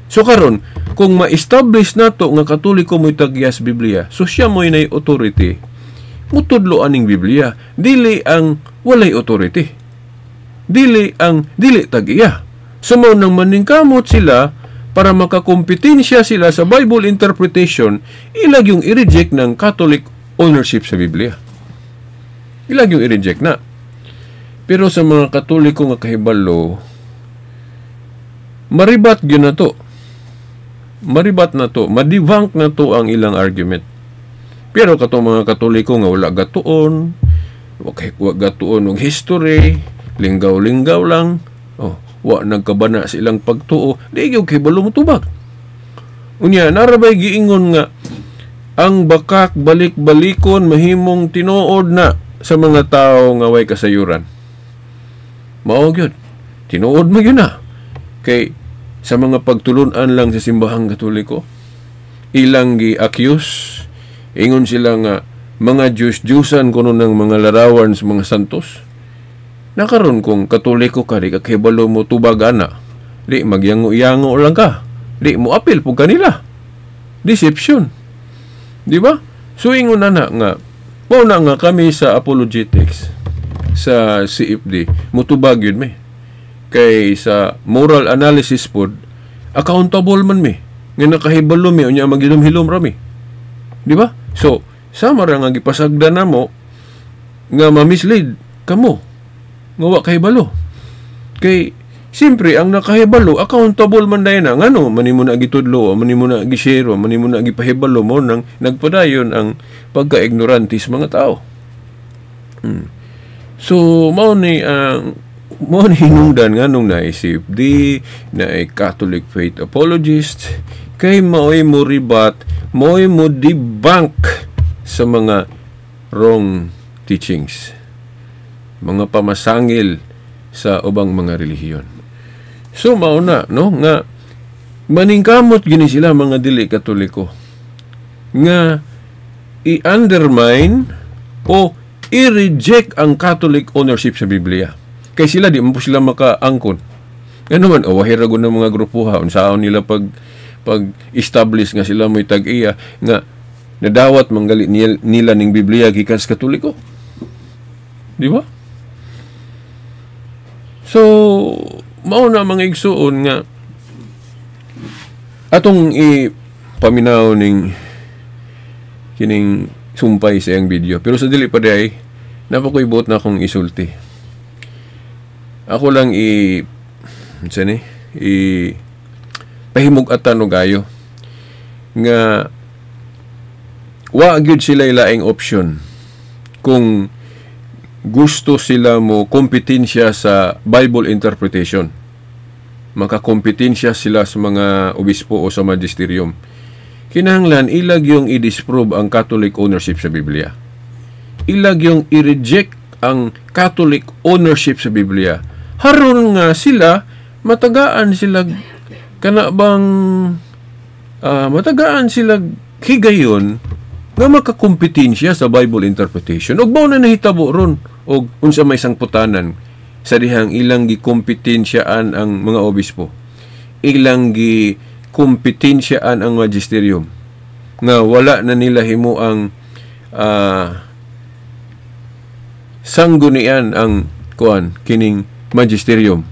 So karon, kung ma-establish nato nga Katoliko mo'y tag-iyas Biblia, so siya mo'y nay authority mutudlo aning Biblia, dili ang walay authority. Dili ang dili tag-iya. So mao nang maningkamot sila para makakompetensya sila sa Bible interpretation, ilag yung i-reject ng Catholic ownership sa Biblia. Ilag yung i-reject na. Pero sa mga Katoliko nga kahibalo, maribat gyud na to. Maribat na to, madebunk na to ang ilang argument. Pero katong mga Katoliko nga wala gatuon, wa gatuon og history, linggaw-linggaw lang, oh, wa nagkabana sa ilang pagtuo, di gyud kahibalo motubag. Unya, narabay giingon nga Ang bakak balik-balikon mahimong tinuod na sa mga tao nga way kasayuran. Mao gyud. Tinuod mo gyud na. Kay sa mga pagtulunan lang sa simbahang Katoliko, ilang gi-accuse, ingon sila nga mga Diyos-Diyusan kuno ng mga larawan sa mga santos. Nakaron kung Katoliko ka, di ka kahibalo mo tubag ana. Di magyango-yango lang ka. Di mo apil pug kanila. Deception. Di ba? So ingon na na nga, mao na nga kami sa apologetics sa CFD, mutubag yun mi. Kay sa moral analysis pod, accountable man mi. Nga nakahibalo mi, unya maghilom-hilom ra mi. Di ba? So, sama ra nga gipasagdan na mo nga ma-mislead kamo nga wa kahibalo. Kay siyempre ang nakahibalo accountable man dayon na ngano man nimo na gitudlo, man nimo na gi-share, man nimo na gipahibalo mo nang nagpadayon ang pagka-ignorante sa mga tao. So mao ni hinungdan nganong naay CFD, naay Catholic Faith Apologist, kay maoy mo rebut, maoy mo debunk sa mga wrong teachings, mga pamasangil sa ubang mga relihiyon. So mao na no nga maningkamot gini sila mga dili Katoliko nga i-undermine o i-reject ang Catholic ownership sa Biblia. Kay sila di man po sila makaangkon. Ngano man oh, wahira gud ng mga grupo ha, unsaon nila pag establish nga sila mo'y tag-iya nga nadawat manggali nila ning Biblia gikan sa Katoliko. Di ba? So, mao na mga igsuon nga atong i paminaw ning kining sumpay sa iyang video. Pero sa dili pa diay, naa pa ko'y buot na akong isulti. Ako lang i unsa ni i pahimug-atan og ayo nga wa gyud sila laing option kung gusto sila mo kompetensya sa Bible interpretation. Makakompetensya sila sa mga obispo o sa magisterium. Kinahanglan ilag yung i-disprove ang Catholic ownership sa Biblia. Ilag yung i-reject ang Catholic ownership sa Biblia. Haron nga sila matagaan sila kana bang matagaan sila higayon nga makakompetensya sa Bible interpretation. Ug mao na nahitabo ron og unsa may sangputanan sa dihang ilang gikompetensyaan ang mga obispo. Ilang gikompetensyaan ang magisterium nga wala na nila himo ang sanggunian ang kuan kining magisterium.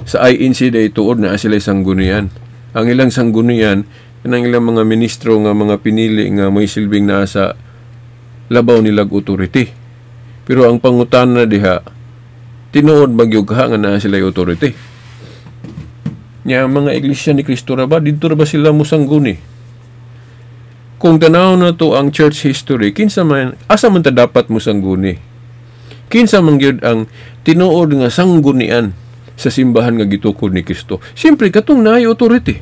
Sa INC day tuod na sila sanggunian. Ang ilang sanggunian kanang ilang mga ministro nga mga pinili nga may silbing naa sa labaw nilag authority. Pero ang pangutana diha, tinuod magyug ka nga naa sila authority? Nya ang mga Iglesia ni Cristo ra ba didto ra ba sila mosangguni? Kung tanaw na to ang church history, kinsa man, asa man ta dapat mosangguni? Kinsa man gyud ang tinuod nga sanggunian sa simbahan nga gitukod ni Kristo? Siyempre katong naay authority.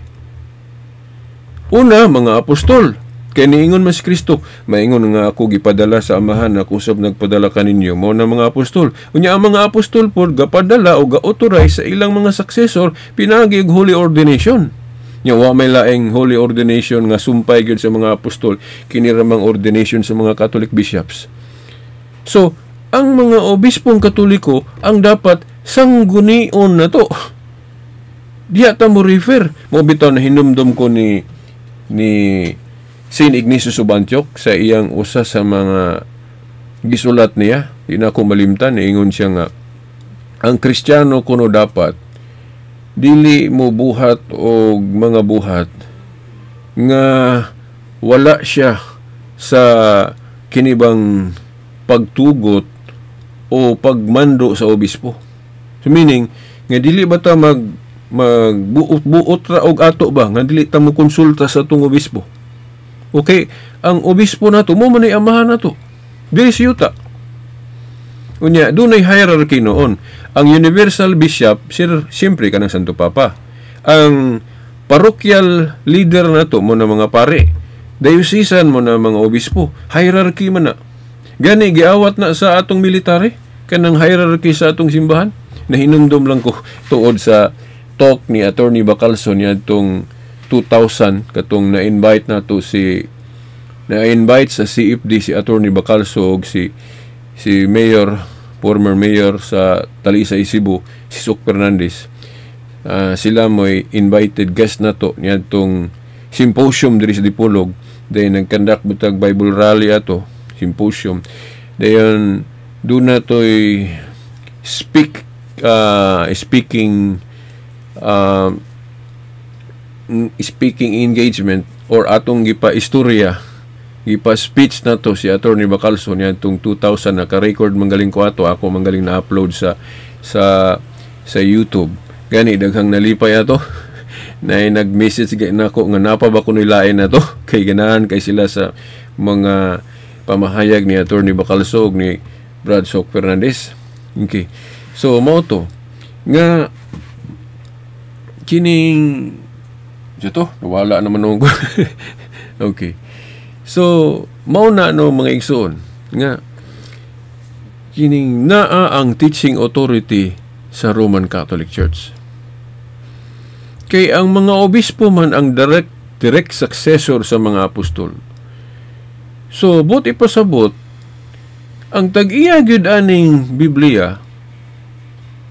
Una, mga apostol. Kay niingon man si Kristo, "Maingon nga ako gipadala sa Amahan, ako usab nagpadala kaninyo." Mao na mga apostol. Unya ang mga apostol pod gapadala o ga-authorize sa ilang mga successor pinaagi og holy ordination. Nya wa may laing holy ordination nga sumpay gyud sa mga apostol, kini ra mang ordination sa mga Catholic bishops. So, ang mga obispong Katoliko ang dapat sanggunion na to. Diya ta mo refer. Mo bitaw na hinumdum ko ni Saint Ignatius of Antioch sa iyang usa sa mga gisulat niya, di na ako malimtan, niingon siya nga ang Kristiyano kuno dapat dili mo buhat og mga buhat nga wala siya sa kinibang pagtugot o pagmando sa obispo. So meaning, nga dili ba ta magbuot-buot ra og ato ba nga dili ta mo konsulta sa atong obispo? Okay, ang obispo nato mo man ay amahan nato. Dili sa yuta. Unya, dunay hierarchy noon. Ang universal bishop, sir, siyempre kanang Santo Papa. Ang parochial leader nato mo na mga pare. Diocesan mo na mga obispo, hierarchy man na. Gani giawat na sa atong military kanang hierarchy sa atong simbahan. Nahinumdum lang ko tuod sa talk ni Attorney Bacalso niadtong 2000, katong na-invite na to si na-invite sa CFD si Attorney Bacalso og si Mayor, former mayor sa Talisay, Cebu, si Sok Fernandez. Sila mo'y invited guest na to niadtong symposium diri sa Dipolog. Then nag-conduct butag Bible rally ato, symposium. Dayon duna to'y speaking speaking engagement or atong gipa istorya, gipa speech na to si Attorney Bacalso niadtong 2000. Naka-record manggaling ko ato, ako manggaling na upload sa YouTube. Gani daghang nalipay ato na nag-message nako nga napa ba kuno'y lain na to, kay ganahan kay sila sa mga pamahayag ni Attorney Bacalso ug ni Brad Sok Fernandez. Okay. So mao to nga kining ito, nawala naman nung. Okay. So, mao na no, mga igsoon, nga kining naa ang teaching authority sa Roman Catholic Church. Kay ang mga obispo man ang direct direct successor sa mga apostol. So, buot ipasabot, ang tag-iya gyud aning Biblia,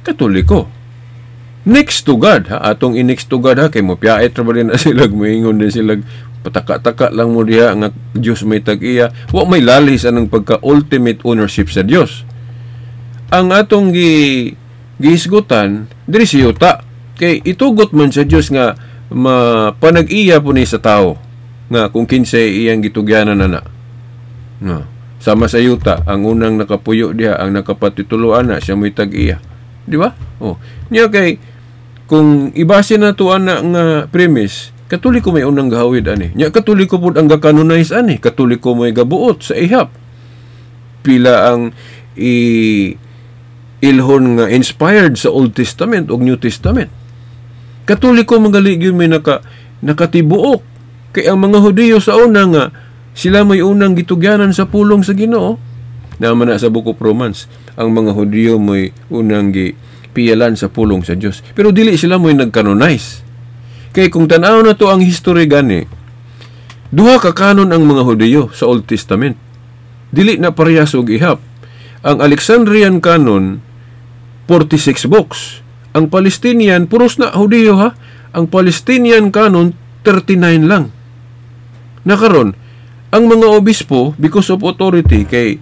Katoliko. Next to God, ha, atong i-next to God ha, kay mo piyait ra ba din na sila, moingon din sila, pataka-taka lang mo diha nga Dios may tag-iya, wa may lalis anang pagka ultimate ownership sa Dios. Ang atong gihisgutan diri si yuta, kay itugot man sa Dios nga mapanag-iya po ni sa tao nga kung kinsay iyang gitugyanan na. No. Sama sa yuta, ang unang nakapuyo diha, ang nakapatituloan na, siya mo'y tag-iya. Di ba? Oh. Nya kay kung ibase na to ana nga premise, Katoliko may unang gahawid ani. Nya Katoliko pud ang gakanonize ani, Katoliko may gabuot sa ihap. Pila ang i ilhon nga inspired sa Old Testament ug New Testament. Katoliko magali gyud may nakatibuok kay ang mga Hudiyo sa una nga sila may unang gitugyanan sa pulong sa Ginoo. Naman na sa Book of Romans, ang mga Hudiyo may unang gipiyalan sa pulong sa Dios. Pero dili sila mo'y nagkanonize. Kay kung tan-aw na to ang history gani, duha ka kanon ang mga Hudiyo sa Old Testament. Dili na parehas og ihap. Ang Alexandrian canon, 46 books. Ang Palestinian, puros na Hudiyo ha. Ang Palestinian canon, 39 lang. Nakaron, ang mga obispo, because of authority, kay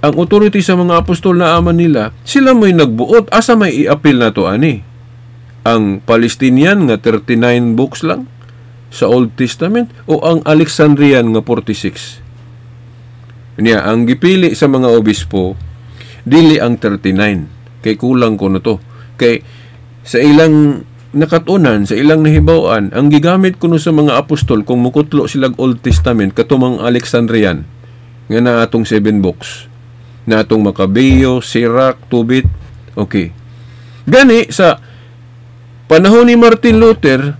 ang authority sa mga apostol na ama nila, sila mo'y nagbuot. Asa may i-appeal na to ani? Ang Palestinian nga 39 books lang sa Old Testament o ang Alexandrian nga 46? Niya, ang gipili sa mga obispo, dili ang 39. Kay kulang ko na to. Kay sa ilang nakatunan, sa ilang nahibaw-an, ang gigamit kuno sa mga apostol kung mukutlo silag Old Testament, katumang Alexandrian, nga na atong 7 books. Na atong Macabeo, Sirach, Tobit. Okay. Gani, sa panahon ni Martin Luther,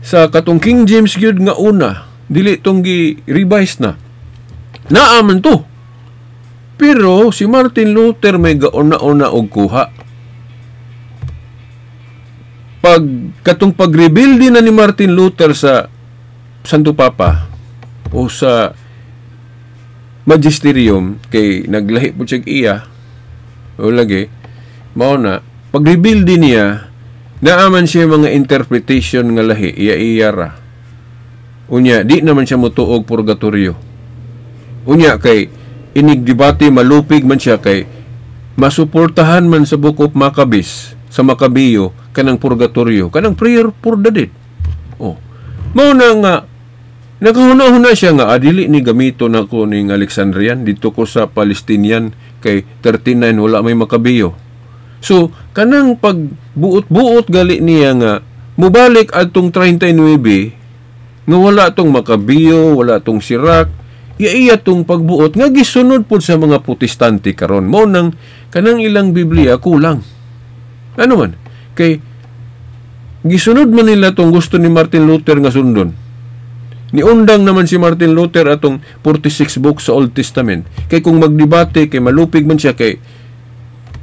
sa katong King James gyud nga una, dili tong gi-revise na. Naaman to. Pero si Martin Luther may gauna-una og kuha. Pag katong pag-rebuild na ni Martin Luther sa Santo Papa o sa Magisterium, kay naglahi po siya iya o lagi mao na pag-rebuild din niya, naaman siya mga interpretation nga lahi, iya-iya ra. Unya di naman siya motuog purgatorio. Unya kay inig debate malupig man siya, kay masuportahan man sa Book of Maccabees, sa Macabeo, kanang purgatorio, kanang prayer for the dead. Oh, mao na nga nakahuna-huna siya nga adili ni gamito nako ning Alexandrian, dito ko sa Palestinian, kay 39 wala may Macabeo. So kanang pagbuot-buot gali niya nga mubalik adtong 39 nga wala tong Macabeo, wala tong Sirach, iya tong pagbuot nga gisunod pud sa mga Protestante karon. Mao nang kanang ilang Biblia kulang. Ano man kay gisunod man nila tong gusto ni Martin Luther nga sundon. Niundang naman si Martin Luther atong 46 books sa Old Testament. Kay kung magdebate kay malupig man siya, kay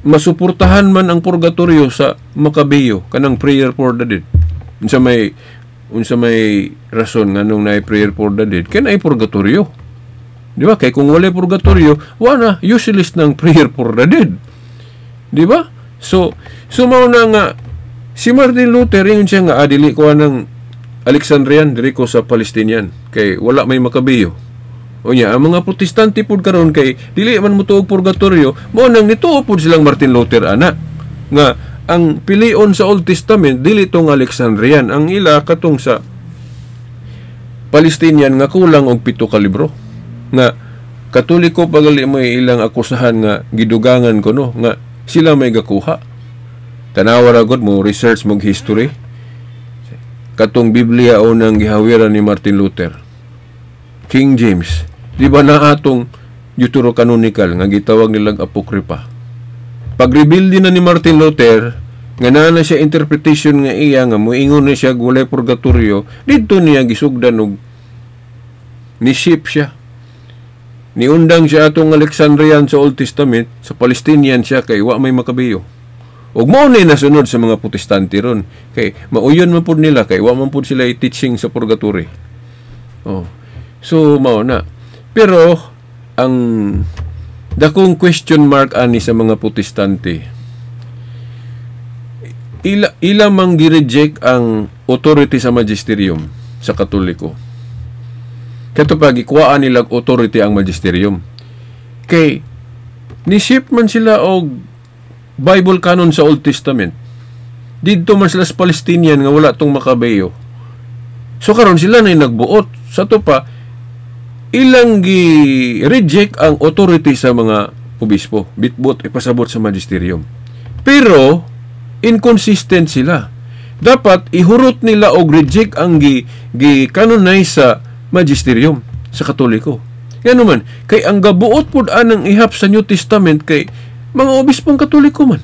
masuportahan man ang purgatorio sa Makabiyo, kanang prayer for the dead. Unsa may rason nganong naay prayer for the dead? Kay naay purgatorio. Di ba? Kay kung walay purgatorio, wala, useless ng prayer for the dead. Di ba? So mao na nga si Martin Luther, ingon siya nga, "Dili ko ng Alexandrian, diri ko sa Palestinian kay wala may Makabiyo." Unya ang mga Protestante pud karon, kay dili man motuo og purgatorio, mao nang nituo pud silang Martin Luther ana nga ang pilion sa Old Testament dili tong Alexandrian, ang ila katong sa Palestinian nga kulang og 7 ka libro, nga Katoliko pagali mo ilang akusahan nga gidugangan kuno, nga sila may gakuha. Tanawa ra gud mo, research mog history, katong Biblia unang gihawiran ni Martin Luther, King James, di ba, na atong Deuterocanonical nga gitawag nilang Apocrypha. Pag-rebuild na ni Martin Luther nga naa na siya interpretation nga iya, nga moingon na siya walay purgatorio, didto niya gisugdan og ni ship siya. Niundang siya atong Alexandrian sa Old Testament, sa Palestinian siya kay wa may Makabiyo. Ug mao ni nasunod sa mga Protestante ron kay mauyon man pud nila kay wa man pud sila teaching sa purgatory. Oh. So mao na. Pero ang dakong question mark ani sa mga Protestante, ila mang gi-reject ang authority sa magisterium sa Katoliko. Kato pag ikuhaan nila authority ang magisterium. Kay ni-ship man sila og Bible canon sa Old Testament. Didto man sila sa Palestinian nga wala tong Makabeyo. So karon sila na nagbuot. Sa to pa ilang gi-reject ang authority sa mga obispo. Bitbot ipasabot sa magisterium. Pero inconsistent sila. Dapat ihurot nila og reject ang gi canonize sa magisterium sa Katoliko. Ngano man, kay ang gabuot pud anang ihap sa New Testament kay mga obispong Katoliko man.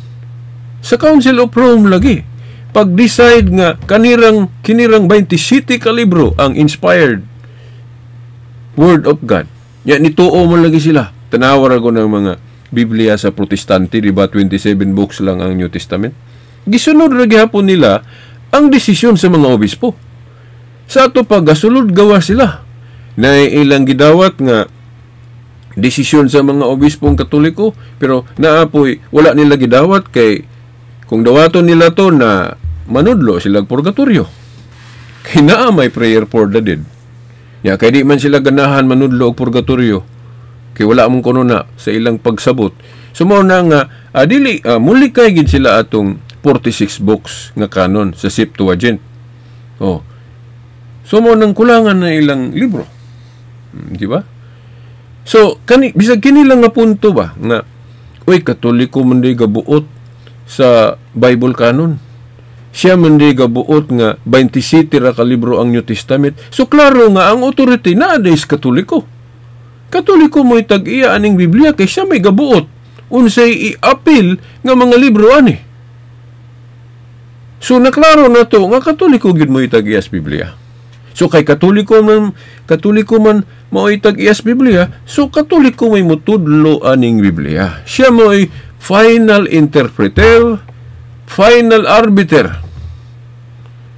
Sa Council of Rome lagi. Pag-decide nga kanirang kinirang 27 ka libro ang inspired Word of God. Ya nituo man lagi sila. Tanawa ra ko ng mga Biblia sa Protestante, di ba 27 books lang ang New Testament? Gisunod ra gihapon nila ang desisyon sa mga obispo. Sa ato pa gasulod gawa sila. Na ilang gidawat nga desisyon sa mga obispong Katoliko, pero naapoy wala nila gidawat kay kung dawaton nila to na manudlo sila purgatorio. Kay naa may prayer for the dead. Ya kay di man sila ganahan manudlo og purgatorio. Kay wala mong kuno na sa ilang pagsabot. So mao na nga dili muli kay gid sila atong 46 books nga canon sa Septuagint. Oh. So mao nang kulangan na ilang libro. Di ba? So kani bisag kini lang nga punto ba nga uy, Katoliko man di gabuot sa Bible canon. Siya man di gabuot nga 27 ra ka libro ang New Testament. So klaro nga ang authority naa is Katoliko. Katoliko mo'y tag-iya aning Biblia kay siya may gabuot unsay i-appeal nga mga libro ani. So naklaro na to nga Katoliko gyud mo'y tag-iya sa Biblia. So kay Katoliko man mao'y tag-iya sa Biblia, so Katoliko may mutudlo aning Biblia. Siya mo'y final interpreter, final arbiter.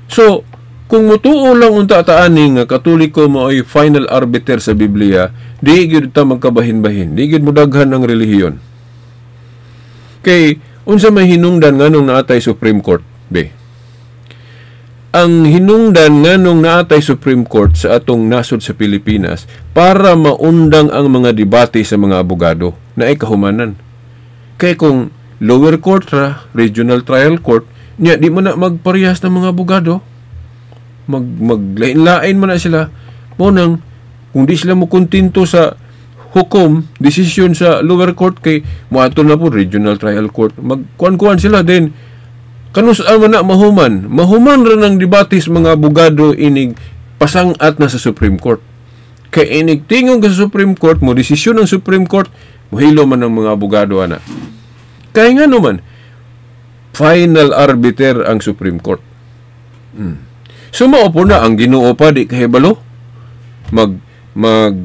So kung mutuo lang unta ta ani nga Katoliko mao'y final arbiter sa Biblia, di gyud ta magkabahin-bahin, di gyud modaghan ang relihiyon. Kay unsa may hinungdan nganong naatay Supreme Court, be? Ang hinungdan nganong naatay Supreme Court sa atong nasod sa Pilipinas para maundang ang mga debate sa mga abogado na ay kahumanan. Kay kung lower court ra, regional trial court, nya di man na magparehas ng mga abogado. Maglain-lain man na sila. Mo nang kung di sila mo kontento sa hukom, desisyon sa lower court, kay moadto na po regional trial court. Magkuan-kuan sila din. Kanus-a man na mahuman? Mahuman ra ng debate sa mga abogado inig pasangat na sa Supreme Court. Kay inig tingog sa Supreme Court, mo desisyon ng Supreme Court, mohilo man ang mga abogado ana. Kaya nga naman, final arbiter ang Supreme Court. So mao po na ang Ginoo pa di kahibalo. Mag mag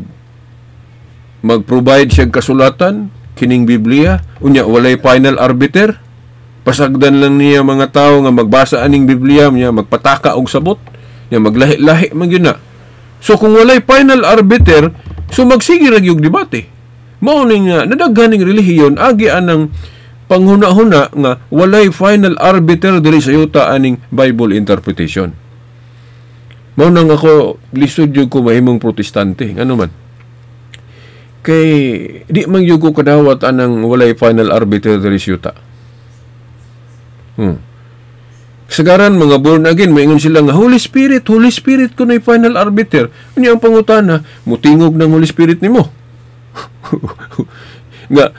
mag-provide siya kasulatan kining Biblia, unya walay final arbiter. Pasagdan lang niya mga tao nga magbasa aning Biblia, niya magpataka og sabot, niya maglahi-lahi man gyud na. So kung walay final arbiter, so magsige ra gyud debate. Mao ning nadaghan ning relihiyon agi anang panghuna-huna nga walay final arbiter diri sa yuta aning Bible interpretation. Mao nang ako lisod jud ko mahimong Protestante, ngano man? Kay di man gyud ko kadawat anang walay final arbiter diri sa yuta. Kasagaran mga born again, maingon sila nga Holy Spirit, Holy Spirit ko na final arbiter. Unya ang pangutana, mutingog ng Holy Spirit nimo? Nga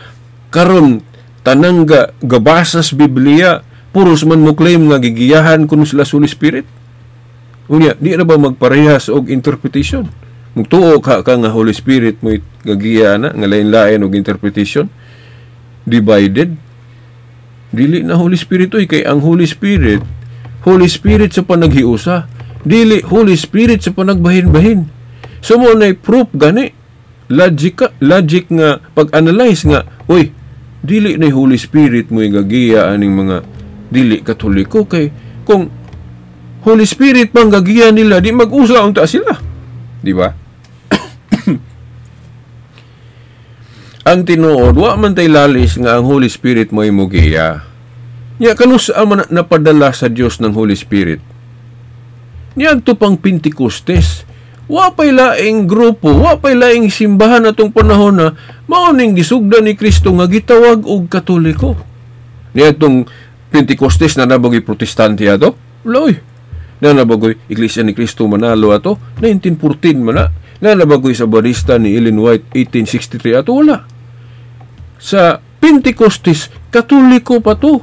karon tanang ga gabasa sa Biblia, puros man mo claim nga gigiyahan kuno sila sa Holy Spirit. Unya, di ra ba magparehas og interpretation? Mugtuo ka ka nga Holy Spirit mo gagiya na nga lain-lain og interpretation, divided. Dili na Holy Spirit oy, kay ang Holy Spirit, Holy Spirit sa panaghiusa, dili Holy Spirit sa panagbahin-bahin. So mo nay proof gani, logic logic nga pag-analyze nga, uy, dili na Holy Spirit mo gagiya aning mga dili Katoliko, kay kung Holy Spirit pang gagiya nila, di mag-usa unta sila, di ba? Ang tinuod, wa man tay lalis nga ang Holy Spirit mo giya. Nya kanus man napadala sa Dios ng Holy Spirit? Niadto pang Pentecostes, wa pay laing grupo, wa pay laing simbahan atong panahon na mao ning gisugdan ni Kristo nga gitawag og Katoliko. Niadtong Pentecostes na nabagoy Protestante ato? Wala oy. Na nabagoy Iglesia ni Cristo manalo ato? 1914 man na. Na nabagoy sa barista ni Ellen White 1863 ato? Wala. Sa Pentecostes, Katoliko pa to.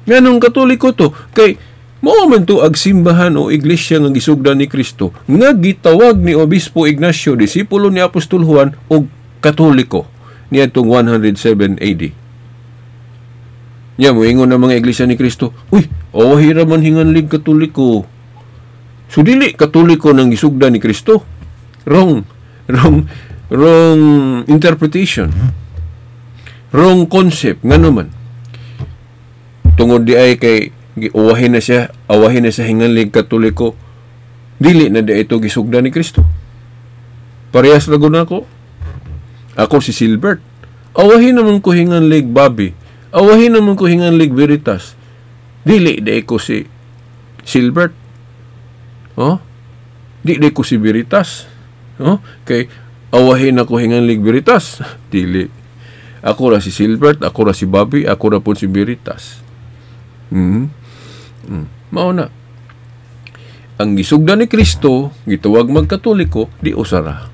Nganong Katoliko to? Kay mao man to ag simbahan o iglesia nga gisugdan ni Kristo nga gitawag ni Obispo Ignacio, disipulo ni Apostol Juan, og Katoliko niadtong 107 AD. Nya moingon ang mga iglesia ni Kristo, uy, awahi ra man hinganlig Katoliko. So dili Katoliko nang gisugdan ni Kristo. Wrong, wrong, wrong interpretation. Wrong concept. Ngano man? Tungod di ay kay uwahin na siya, awahin na siya hinganlig Katoliko, dili na di ito gisugdan ni Kristo. Parehas ra gud nako. Ako si Silbert. Awahin naman ko hinganlig Bobby. Awahin naman ko hinganlig Veritas. Dili di ko si Silbert. Oh? Di di ko si Veritas. Oh? Kay awahin ako hinganlig Veritas. Dili. Ako ra si Silbert, ako ra si Bobby, ako ra po si Veritas. Mao na. Ang gisugdan ni Kristo, gitawag magkatoliko, di usara.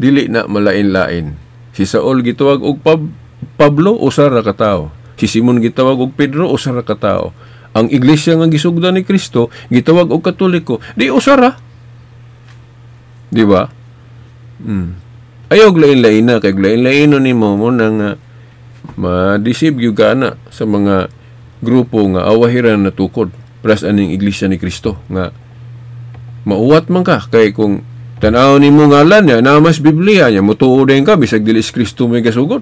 Dili na malain-lain. Si Saul gitawag og Pablo, usara ka tawo. Si Simon gitawag og Pedro, usara ka tawo. Ang iglesia nga gisugdan ni Kristo, gitawag og Katoliko, di usara. Di ba? Ayaw lain-lain na, kay lain-lain nimo mo nang ma-deceive gyud ka na sa mga grupo nga awahiran na tukod pras aning iglesia ni Kristo nga mauwat man ka kay kung tan-aw nimo ngalan niya na mas Biblia niya motuo din ka bisag dili si Kristo may gasugod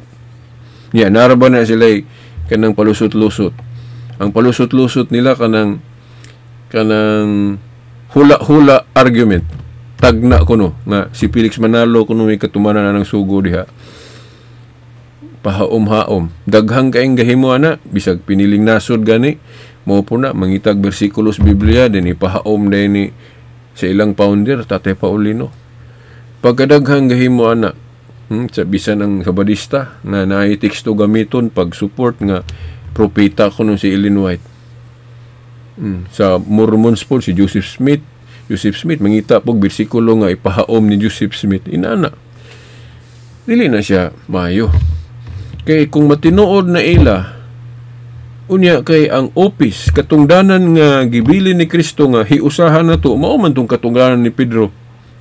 niya. Naraba na sila kanang palusot-lusot. Ang palusot-lusot nila kanang kanang hula-hula argument. Tagna kuno nga si Felix Manalo kuno may katumanan na ng sugo diha, pahaom-haom, daghang kaing gahimo ana, bisag piniling nasod gani mao po na mangitag bersikulos Biblia din ipahaom din ni sa ilang founder Tatay Paulino. Pagkadaghang gahimo ana, sa bisan ang Sabadista nga naay teksto gamiton pag support nga propeta kuno si Ellen White. Sa Mormons po si Joseph Smith, Joseph Smith mangita pog bersikulo nga ipahaom ni Joseph Smith inana. Dili na siya maayo. Kay kung matinuod na ila, unya kay ang opis katungdanan nga gibili ni Kristo nga hiusahan na to, mao man tong katungdanan ni Pedro.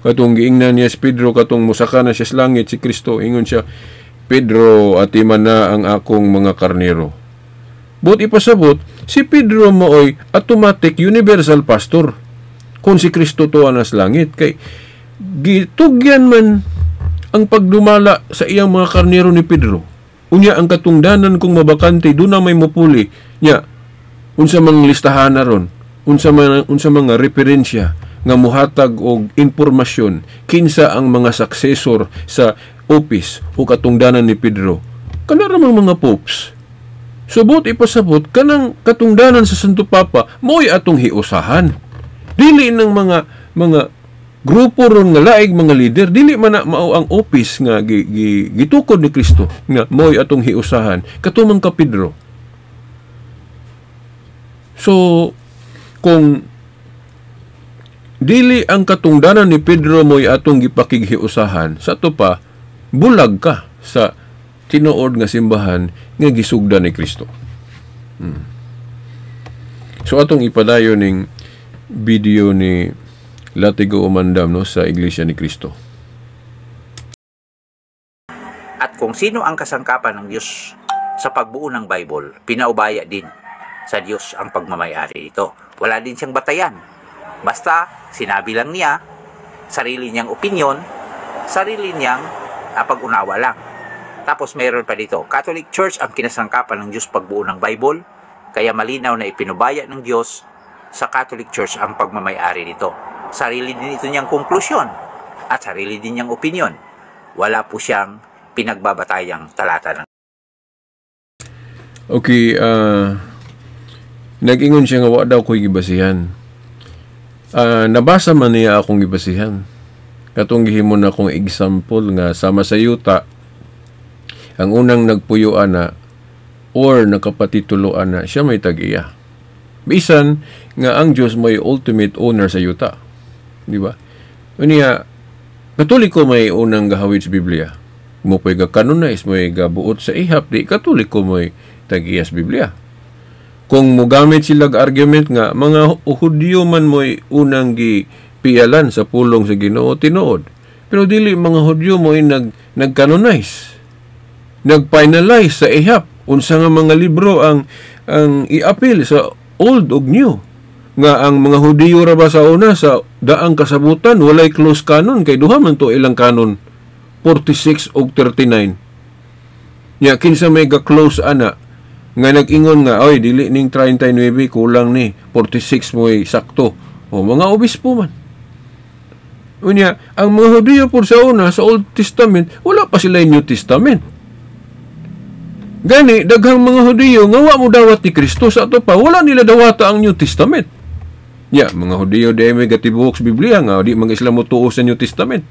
Katong giingnan niya si Pedro, katong mosaka na siya sa langit si Kristo, ingon siya, Pedro, atiman na ang akong mga karnero. But ipasabot, si Pedro mooy automatic universal pastor. Kung si Kristo tuwa na sa langit, kay gitugyan man ang pagdumala sa iyang mga karnero ni Pedro. Unya ang katungdanan kung mabakante, doon na may mupuli. Nya, unsa mang listahan na ron, unsa mga referensya nga muhatag og impormasyon kinsa ang mga successor sa office o katungdanan ni Pedro. Kana ra mga popes. Subot ipasabot kanang katungdanan sa Santo Papa mo'y atong hiusahan. Dili ng mga grupo ron nga laig mga leader, dili man na mao ang office nga gitukod ni Kristo nga mo'y atong hiusahan katumang ka Pedro. So kung dili ang katungdanan ni Pedro mo'y atong gipakighiusahan, sa ato pa bulag ka sa tinuod nga simbahan nga gisugdan ni Kristo. So atong ipadayon ning video ni Latigo Umandam, no, sa Iglesia ni Cristo. At kung sino ang kasangkapan ng Diyos sa pagbuo ng Bible, pinaubaya din sa Diyos ang pagmamayari nito. Wala din siyang batayan. Basta sinabi lang niya, sarili niyang opinion, sarili niyang pag-unawa lang. Tapos meron pa dito, Catholic Church ang kinasangkapan ng Diyos pagbuo ng Bible, kaya malinaw na ipinubaya ng Diyos sa Catholic Church ang pagmamayari nito. Sarili din ito niyang konklusyon at sarili din niyang opinion. Wala po siyang pinagbabatayang talata ng Okay, nag-ingon siya nga wa daw ko'y gibasihan. Nabasa man niya akong gibasihan. Katong gihimo na akong example nga sama sa yuta, ang unang nagpuyo ana or nakapatitulo ana, siya may tag-iya. Bisan nga ang Diyos may ultimate owner sa yuta. Di ba? Unya, Katoliko may unang gahawid sa Biblia. Mo po'y ga-canonize, mo'y gabuot sa ihap, di Katoliko may tag-iya sa Biblia. Kung mogamit sila argument nga mga Hudyo man mo'y unang gipialan sa pulong sa Ginoo, tinuod. Pero dili mga Hudyo mo'y nag-canonize, nag-finalize sa ihap unsa nga mga libro ang iapil sa Old ug New. Nga ang mga Hudiyo ra ba sa una sa daang kasabutan walay close canon kay duha man to ilang canon, 46 ug 39. Nya kinsa may ga close ana nga nag-ingon nga oy dili ning 39, kulang ni 46 mo'y sakto? O mga obispo man. Unya ang mga Hudiyo por sa una sa Old Testament wala pa sila New Testament. Gani daghang mga Hudiyo nga wa mo dawat ni Kristo, sa ato pa wala nila dawata ang New Testament. Ya, mga Hudiyo di may gatibuok sa Biblia nga di mga sila motuo sa New Testament.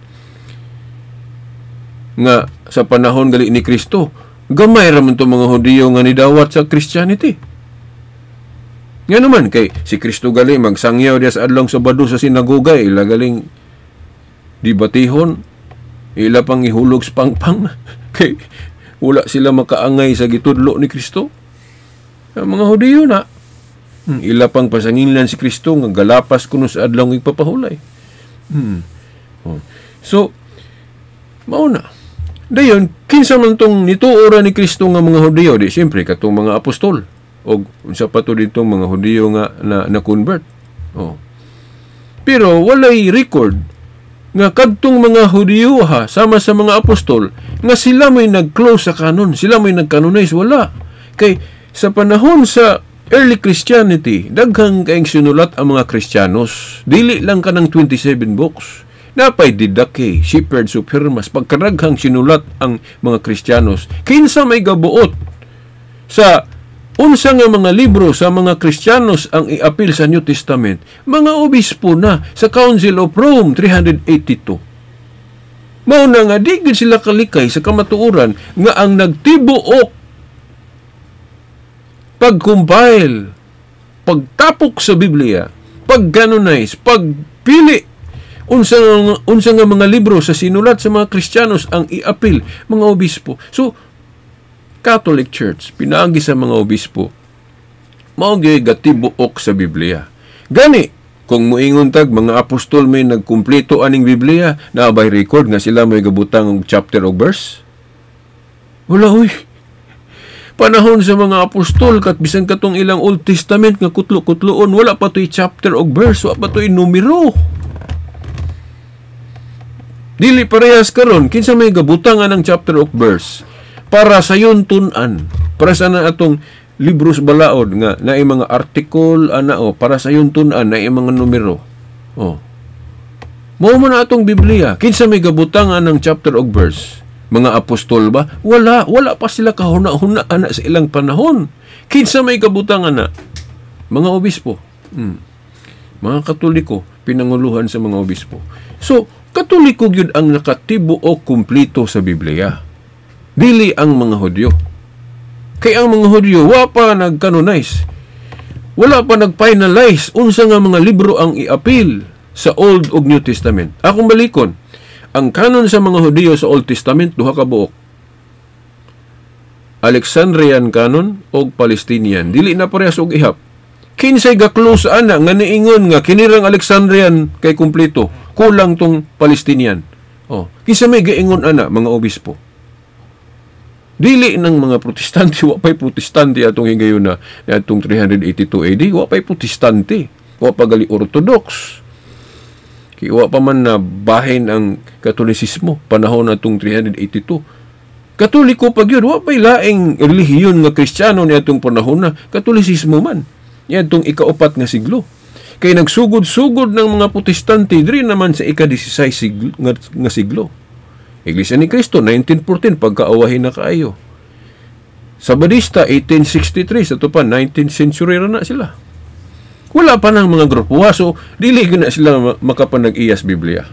Nga sa panahon gali ni Kristo, gamay ra man to mga Hudiyo nga nidawat sa Christianity. Nga naman kay si Kristo gali magsangyaw diya sa adlong Sabado sa sinagoga, ila galing dibatihon, ila pang ihulog sa pangpang kay wala sila makaangay sa gitudlo ni Kristo. Ang mga Hudiyo na ila pang pasanginlan si Kristo nga galapas kuno sa adlaw igpapahulay. Oh. So mao na. Dayon kinsa man tong nituo ra ni Kristo nga mga Hudiyo, di siyempre katong mga apostol og unsa pa to ditong mga Hudiyo nga na convert. Oh. Pero walay record nga kadtong mga Hudiyo ha sama sa mga apostol nga sila may nag-close sa canon, sila may nag-canonize, wala. Kay sa panahon sa early Christianity, daghang kaayong sinulat ang mga Kristiyanos. Dili lang kanang 27 books. Napay Didache, Shepherds of Hermas, pagkadaghang sinulat ang mga Kristiyanos. Kinsa may gabuot sa unsa nga mga libro sa mga Kristiyanos ang iapil sa New Testament? Mga obispo na sa Council of Rome 382. Mao na nga di gid sila kalikay sa kamatuoran nga ang nagtibuok pag-compile, pagtapok sa Biblia, pag-canonize, pagpili unsa nga mga libro sa sinulat sa mga Kristiyanos ang iapil, mga obispo. So Catholic Church pinaagi sa mga obispo mao gyud gatibuok sa Biblia. Gani kung moingon tag mga apostol may nagkumpleto aning Biblia, naa bay record nga sila may gabutang og chapter og verse? Wala oy. Panahon sa mga apostol, kat bisan katong ilang Old Testament nga kutlo-kutloon, wala pa to'y chapter og verse, wala pa to'y numero. Dili parehas karon, kinsa may gabutang anang chapter og verse para sayon tun-an, para sa na atong libros balaod nga naay mga article ana o para sayon tun-an naay mga numero. Oh. Mao man na atong Biblia, kinsa may gabutang anang chapter og verse? Mga apostol ba? Wala, wala pa sila kahuna-huna ana sa ilang panahon. Kinsa may gabutang ana? Mga obispo. Mga Katoliko, pinanguluhan sa mga obispo. So, Katoliko gyud ang nakatibuok kumpleto sa Biblia. Dili ang mga Hudyo. Kay ang mga Hudyo wa pa nag-canonize. Wala pa nag-finalize unsa nga mga libro ang iapil sa Old ug New Testament. Akong balikon, ang canon sa mga Hudyo sa Old Testament duha ka buok. Alexandrian canon og Palestinian. Dili na parehas og ihap. Kinsay ga-close ana nga niingon nga kinirang Alexandrian kay kumpleto, kulang tong Palestinian. Oh, kinsa may gaingon ana? Mga obispo. Dili ng mga Protestante, wa pay Protestante atong higayuna atong 382 AD, wa pay Protestante, wa pa gali Orthodox. Kay wa pa man na bahin ang Katolisismo panahon atong 382. Katoliko pa gyud, wa pay laing relihiyon nga Kristiyano ni atong panahon na, Katolisismo man. Yadtong ikaupat nga siglo. Kay nagsugod-sugod ng mga Protestante diri naman sa ika-16 siglo, nga siglo. Iglesia ni Cristo 1914 pagkaawahin na kaayo. Sabadista 1863 sa pa 19th century ra na sila. Wala pa nang mga grupo, so dili gyud na sila makapanag-iyas Biblia.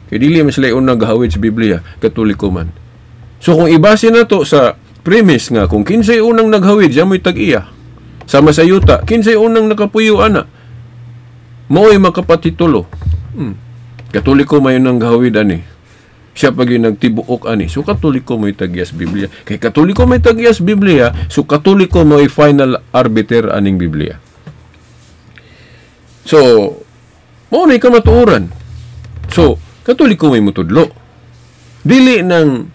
Kay dili man sila unang gahawid sa Biblia, Katoliko man. So kung ibase na to sa premise nga kung kinsay unang naghawid, siya mo'y tag-iya. Sama sa yuta, kinsay unang nakapuyo ana, mao'y makapatitulo. Katoliko may unang gahawid ani. Siya pag yung nagtibuok ani. So Katoliko may tag-iyas Biblia. Kay Katoliko may tag-iyas Biblia, so Katoliko may final arbiter aning Biblia. So, mao na kamatuoran. So, Katoliko may mutudlo. Dili nang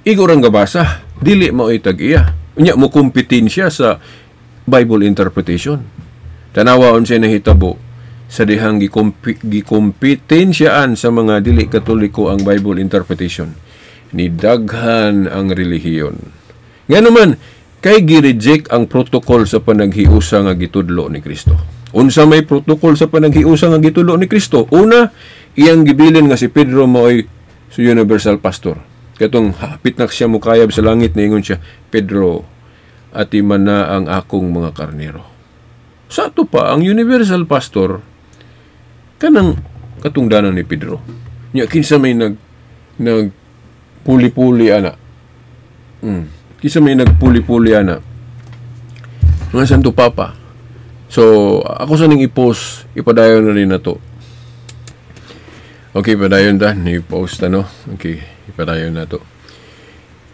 igorang gabasa, dili mao'y tag-iya. Unya mo kompetensya sa Bible interpretation. Tanawa unsay nahitabo sa dihang gikompetensiyaan sa mga dili Katoliko ang Bible interpretation. Nidaghan ang relihiyon. Nga naman, kay gi-reject ang protocol sa panaghiusa nga gitudlo ni Kristo. Unsa may protocol sa panaghiusa nga gitudlo ni Kristo? Una, iyang gibilin nga si Pedro maoy si universal pastor. Katong hapit na siya mukayab sa langit, niingon siya, "Pedro, atiman na ang akong mga karnero." Sa ato pa, ang universal pastor, kanang katungdanan ni Pedro. Nya kinsa may nag puli-puli ana. Kinsa may nagpuli-puli ana. Mga Santo Papa. So, ako sa ning i-post, ipadayon na rin na to. Okay, padayon ta, i-post ano. Okay, ipadayon na to.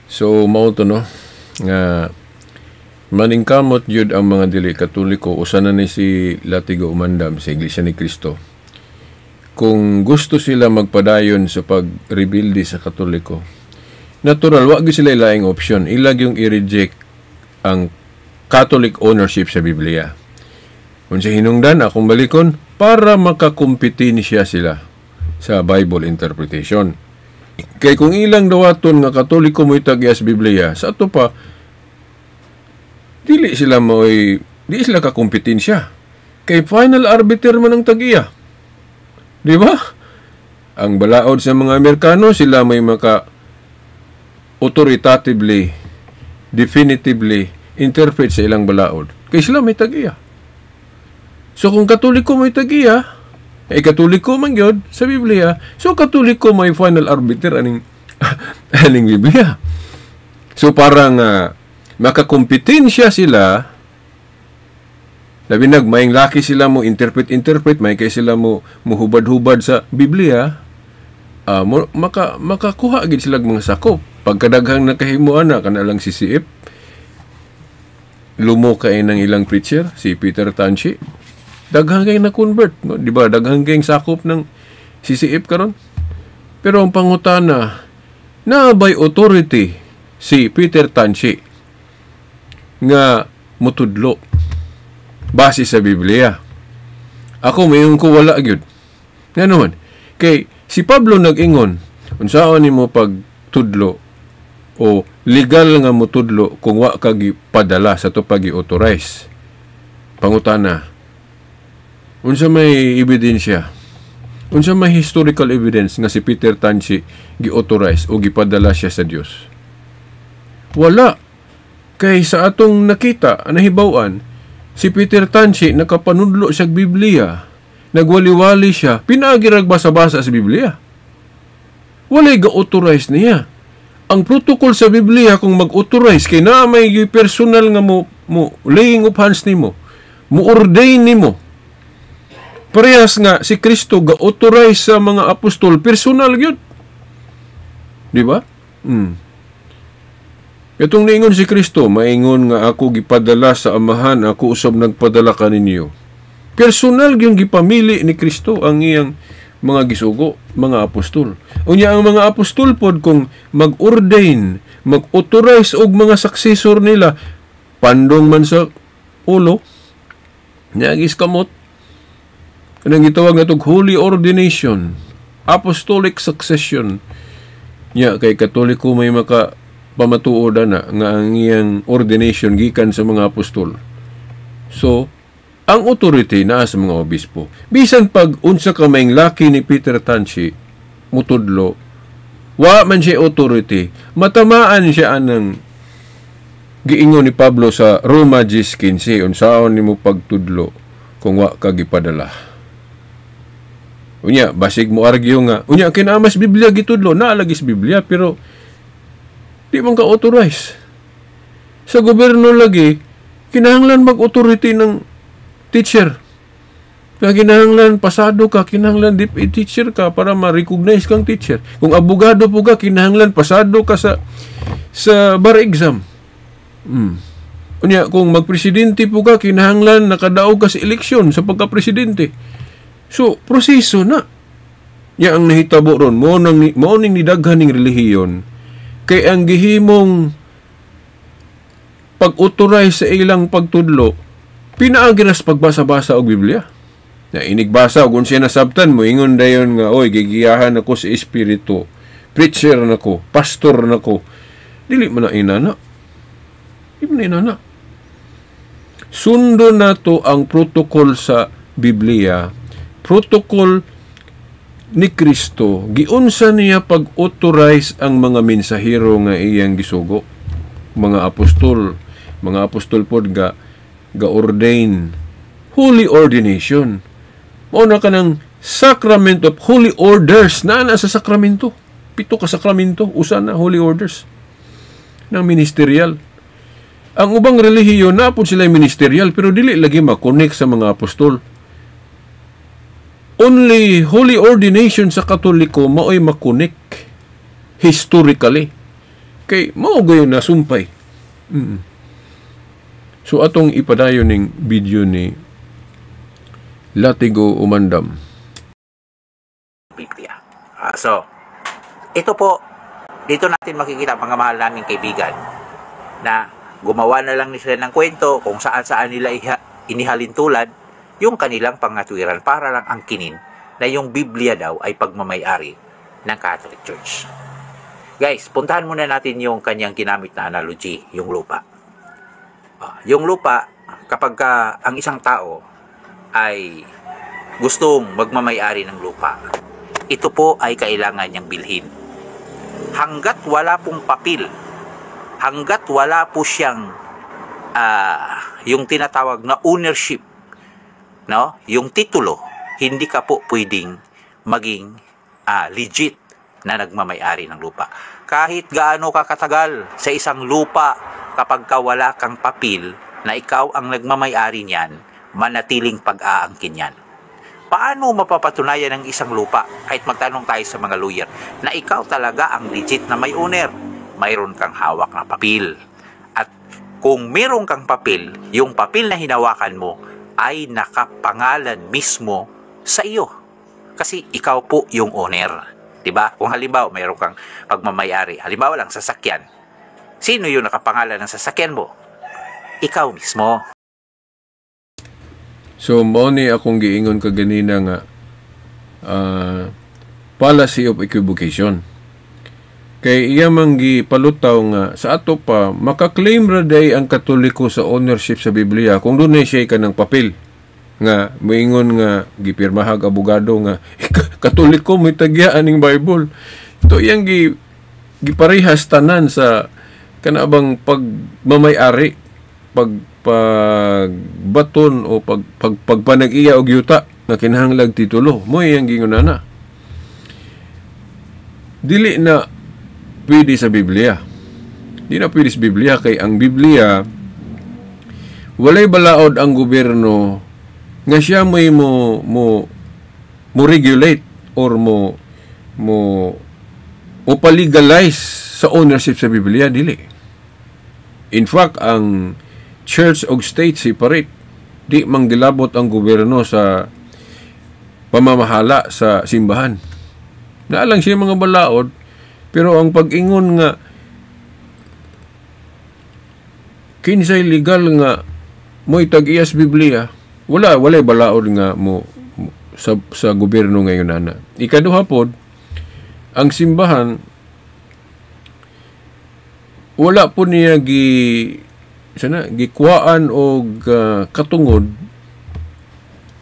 So, mao to no, nga maningkamot yun ang mga dili Katoliko, usa na ni si Latigo Umandam sa Iglesia ni Cristo. Kung gusto sila magpadayon sa pag-rebuild sa Katoliko, natural, wa gyud sila laing option. Ilag yung i-reject ang Catholic ownership sa Biblia. Kung sa hinungdan, akong balikon, para makakompetensya sila sa Bible interpretation. Kay kung ilang dawaton nga Katoliko mo'y tag-iyas Biblia, sa ato pa, dili sila mo'y, di sila kakompetensya. Kay final arbiter man ang tag-iya. Di ba? Ang balaod sa mga Amerikano, sila may maka authoritatively, definitively interpret sa ilang balaod. Kay sila may tag-iya. So kung Katoliko may tag-iya, ay Katoliko man gyud sa Biblia, so Katoliko may final arbiter aning aning Biblia. So parang makakompetensya sila, labi nag maing laki sila mo interpret, may kay sila mo muhubad-hubad sa Biblia, mo, makakuha gid sila mga sakop. Pagkadaghang nakahimo ana kana lang si CF, lumo kay ng ilang preacher si Peter Tanchi, daghang kay na convert, no? Di ba? Daghang kay sakop ng CCF karon. Pero ang pangutana, na by authority si Peter Tanchi nga mutudlo base sa Biblia? Ako mayon ko wala gyud. Ngano man? Kay si Pablo nag-ingon, unsaon nimo pagtudlo o legal nga mutudlo kung wa ka gipadala sa to pag-authorize? Pangutana, unsa may ebidensya? Unsa may historical evidence nga si Peter Tansi gi-authorize o gipadala siya sa Dios? Wala. Kay sa atong nakita, nahibaw-an, si Peter Tansi nakapanudlo siya Biblia. Nagwali-wali siya, pinaagi rag basa-basa sa Biblia. Walay ga-authorize niya. Ang protocol sa Biblia kung mag-authorize kay naa may personal nga mo laying of hands nimo, mo ordain nimo. Parehas nga si Kristo ga-authorize sa mga apostol, personal gyud. Di ba? Itong niingon si Kristo, maingon nga ako gipadala sa Amahan, ako usab nagpadala kaninyo. Personal gyud gipamili ni Kristo ang iyang mga gisugo, mga apostol. Unya ang mga apostol pod kung mag-ordain, mag-authorize og mga successor nila, pandong man sa ulo, niagis kamot, kanang gitawag natog holy ordination, apostolic succession. Nya kay Katoliko may maka pamatuod na nga ang iyang ordination gikan sa mga apostol. So, ang authority naa sa mga obispo. Bisan pag unsa ka maing laki ni Peter Tansi mutudlo, wa man siya authority, matamaan siya anang giingon ni Pablo sa Roma 10:15, unsaon nimo pagtudlo kung wa ka gipadala. Unya, basig mo argue nga, unya kinamas Biblia gitudlo, naalagis Biblia, pero di man ka authorize. Sa gobyerno lagi, kinahanglan mag-authority ng teacher. Kaya kinahanglan pasado ka, kinahanglan DepEd teacher ka para ma-recognize kang teacher. Kung abogado po ka, kinahanglan pasado ka sa bar exam. Unya, kung magpresidente po ka, kinahanglan nakadaog ka sa eleksyon sa pagka-presidente. So, proseso na. Ya ang nahitabo ron, mao ning nidaghan ning relihiyon, kay ang gihimong pag-authorize sa ilang pagtudlo, pinaagi ra sa pagbasa-basa og Biblia. Na inigbasa og unsa nasabtan mo, ingon dayon nga, oy, gigiyahan ako sa espiritu, preacher nako, pastor nako. Dili man na inana. Di man na inana. Sundo nato ang protocol sa Biblia, protocol ni Kristo. Giunsa niya pag-authorize ang mga mensahero nga iyang gisugo, mga apostol, mga apostol pod ga ordain, holy ordination. Mao na kanang sacrament of holy orders naa na sa sakramento. 7 ka sakramento, usa na holy orders ng ministerial. Ang ubang relihiyon na pod sila ministerial pero dili lagi ma-connect sa mga apostol. Only holy ordination sa Katoliko maoy makonek historically. Kay mao gayon na sumpay. So atong ipadayon ning video ni Latigo Umandam. Biblia. So, ito po, dito natin makikita, mga mahal naming kaibigan, na gumawa na lang sila ng kwento kung saan-saan nila inihalintulad yung kanilang pangatwiran para lang angkinin na yung Biblia daw ay pagmamayari ng Catholic Church. Guys, puntahan muna natin yung kanyang ginamit na analogy, yung lupa. Yung lupa, kapag ka ang isang tao ay gustong magmamayari ng lupa, ito po ay kailangan niyang bilhin. Hanggat wala pong papel, hanggat wala po siyang yung tinatawag na ownership, no? Yung titulo, hindi ka po pwedeng maging legit na nagmamayari ng lupa. Kahit gaano ka katagal sa isang lupa, kapag ka wala kang papel na ikaw ang nagmamayari niyan, manatiling pag-aangkin yan. Paano mapapatunayan ng isang lupa, kahit magtanong tayo sa mga lawyer, na ikaw talaga ang legit na may owner? Mayroon kang hawak na papel. At kung meron kang papel, yung papel na hinawakan mo ay nakapangalan mismo sa iyo. Kasi ikaw po yung owner. Diba? Kung halimbawa, mayroon kang pagmamayari. Halimbawa lang, sasakyan. Sino yung nakapangalan ng sasakyan mo? Ikaw mismo. So mao ni akong giingon kaganina nga fallacy of equivocation. Kay iya man gipalutaw nga sa ato pa maka-claim ra day ang Katoliko sa ownership sa Biblia kung dunay siya kanang papel nga moingon nga gipirmahag abogado nga Katoliko mo'y tagya aning Bible. To iyang giparehas tanan sa kana bang pagmamay-ari, pagbaton o pagpanag-iya og yuta nga kinahanglag titulo mo iyang gingon ana. Dili na pwede sa Biblia. Di na pwede sa Biblia kay ang Biblia walay balaod ang gobyerno nga siya may mo mo mo regulate or mo mo o palegalize sa ownership sa Biblia, dili. In fact, ang church og state separate. Di manggilabot ang gobyerno sa pamamahala sa simbahan. Naa lang siya mga balaod, pero ang pag-ingon nga kinsay legal nga mo'y tag-iyas Biblia, walay balaod nga mo sa gobyerno ngayon ana. Ikaduha pod, ang simbahan wala po niya gikuhaan og katungod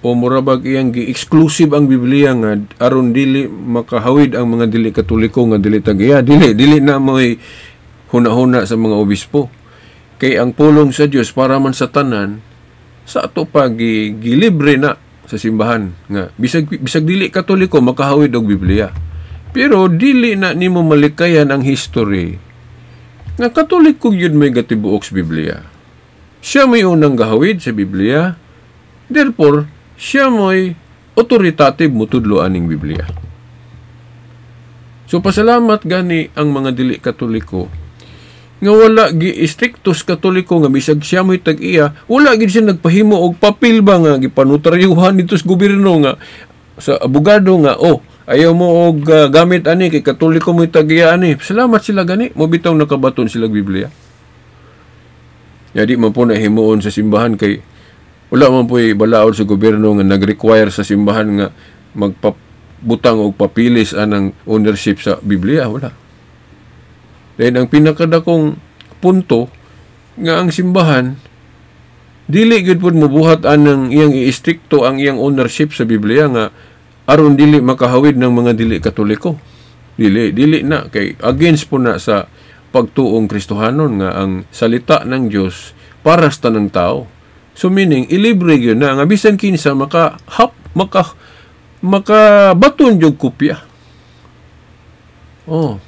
o murabag iyang gi-exclusive ang Biblia nga aron dili makahawid ang mga dili Katoliko nga dili tag-iya. Dili na mo'y huna-huna sa mga obispo. Kay ang pulong sa Dios para man sa tanan, sa ato pa gilibre na sa simbahan nga bisag dili Katoliko makahawid og Biblia. Pero dili na nimo malikayan ang history nga Katoliko gyud may gatibuok sa Biblia. Siya may unang gahawid sa Biblia. Therefore, siya mo'y authoritative mutudlo aning Biblia. So pasalamat gani ang mga dili Katoliko nga wala gi-istrikto sa Katoliko nga bisag siya mo'y tag-iya, wala gid siya nagpahimo og papel ba nga gipanotaryuhan nito sa gobyerno nga sa abogado nga oh ayaw mo og gamit ani kay Katoliko mo'y tag-iya ani. Salamat sila gani mo bitaw nakabaton sila Biblia. Ya di man po na himuon sa simbahan kay wala man po'y balaod sa gobyerno nga nag-require sa simbahan nga magpabutang og papilis anang ownership sa Biblia, wala. Then ang pinakadakong punto nga ang simbahan dili gyud pud mobuhat anang iyang iistrikto ang iyang ownership sa Biblia nga aron dili makahawid ng mga dili Katoliko. Dili na kay against po na sa pagtuong Kristohanon nga ang salita ng Dios para sa tanang tao. So meaning ilibre gyud na nga bisan kinsa makabaton jud kopya. Oh.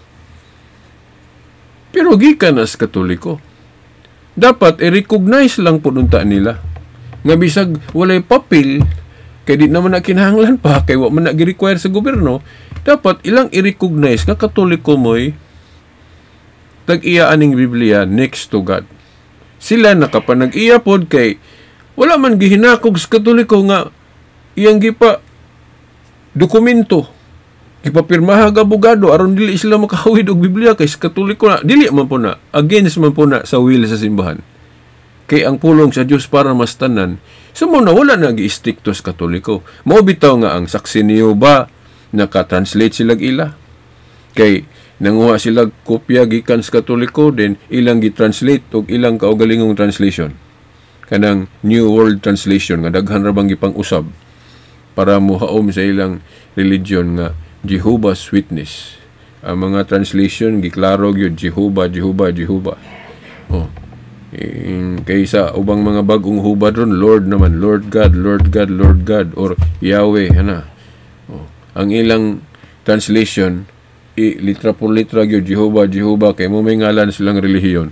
Pero gikan as Katoliko. Dapat i-recognize lang po unta nila nga bisag walay papel kay di naman na kinahanglan pa kay wa man na gi-require sa gobyerno, dapat ilang i-recognize nga Katoliko mo'y tag-iya aning Biblia next to God. Sila nakapanag-iya pod kay wala man gihinakog sa Katoliko nga iyang gipa dokumento, gipapirmahag abogado aron dili sila makahawid og Biblia kay sa Katoliko na dili man po na against man po na sa will sa simbahan. Kay ang pulong sa Dios para mas tanan. So mo na wala na gi-istrikto sa Katoliko. Mao bitaw nga ang saksi niyo ba naka-translate sila ila? Kay nanguha sila kopya gikan sa Katoliko, then ilang gi-translate og ilang kaugalingong translation. Kanang New World Translation nga daghan ra bang gipang-usab para mohaom sa ilang religion nga Jehovah's Witness. Ang mga translation giklaro gyud Jehovah, Jehovah, Jehovah. Oh. Kaysa ubang mga bagong hubad ron, Lord naman, Lord God, Lord God, Lord God, or Yahweh, ana. Oh. Ang ilang translation, litra por litra gyud Jehovah, Jehovah, kay mo may ngalan silang relihiyon.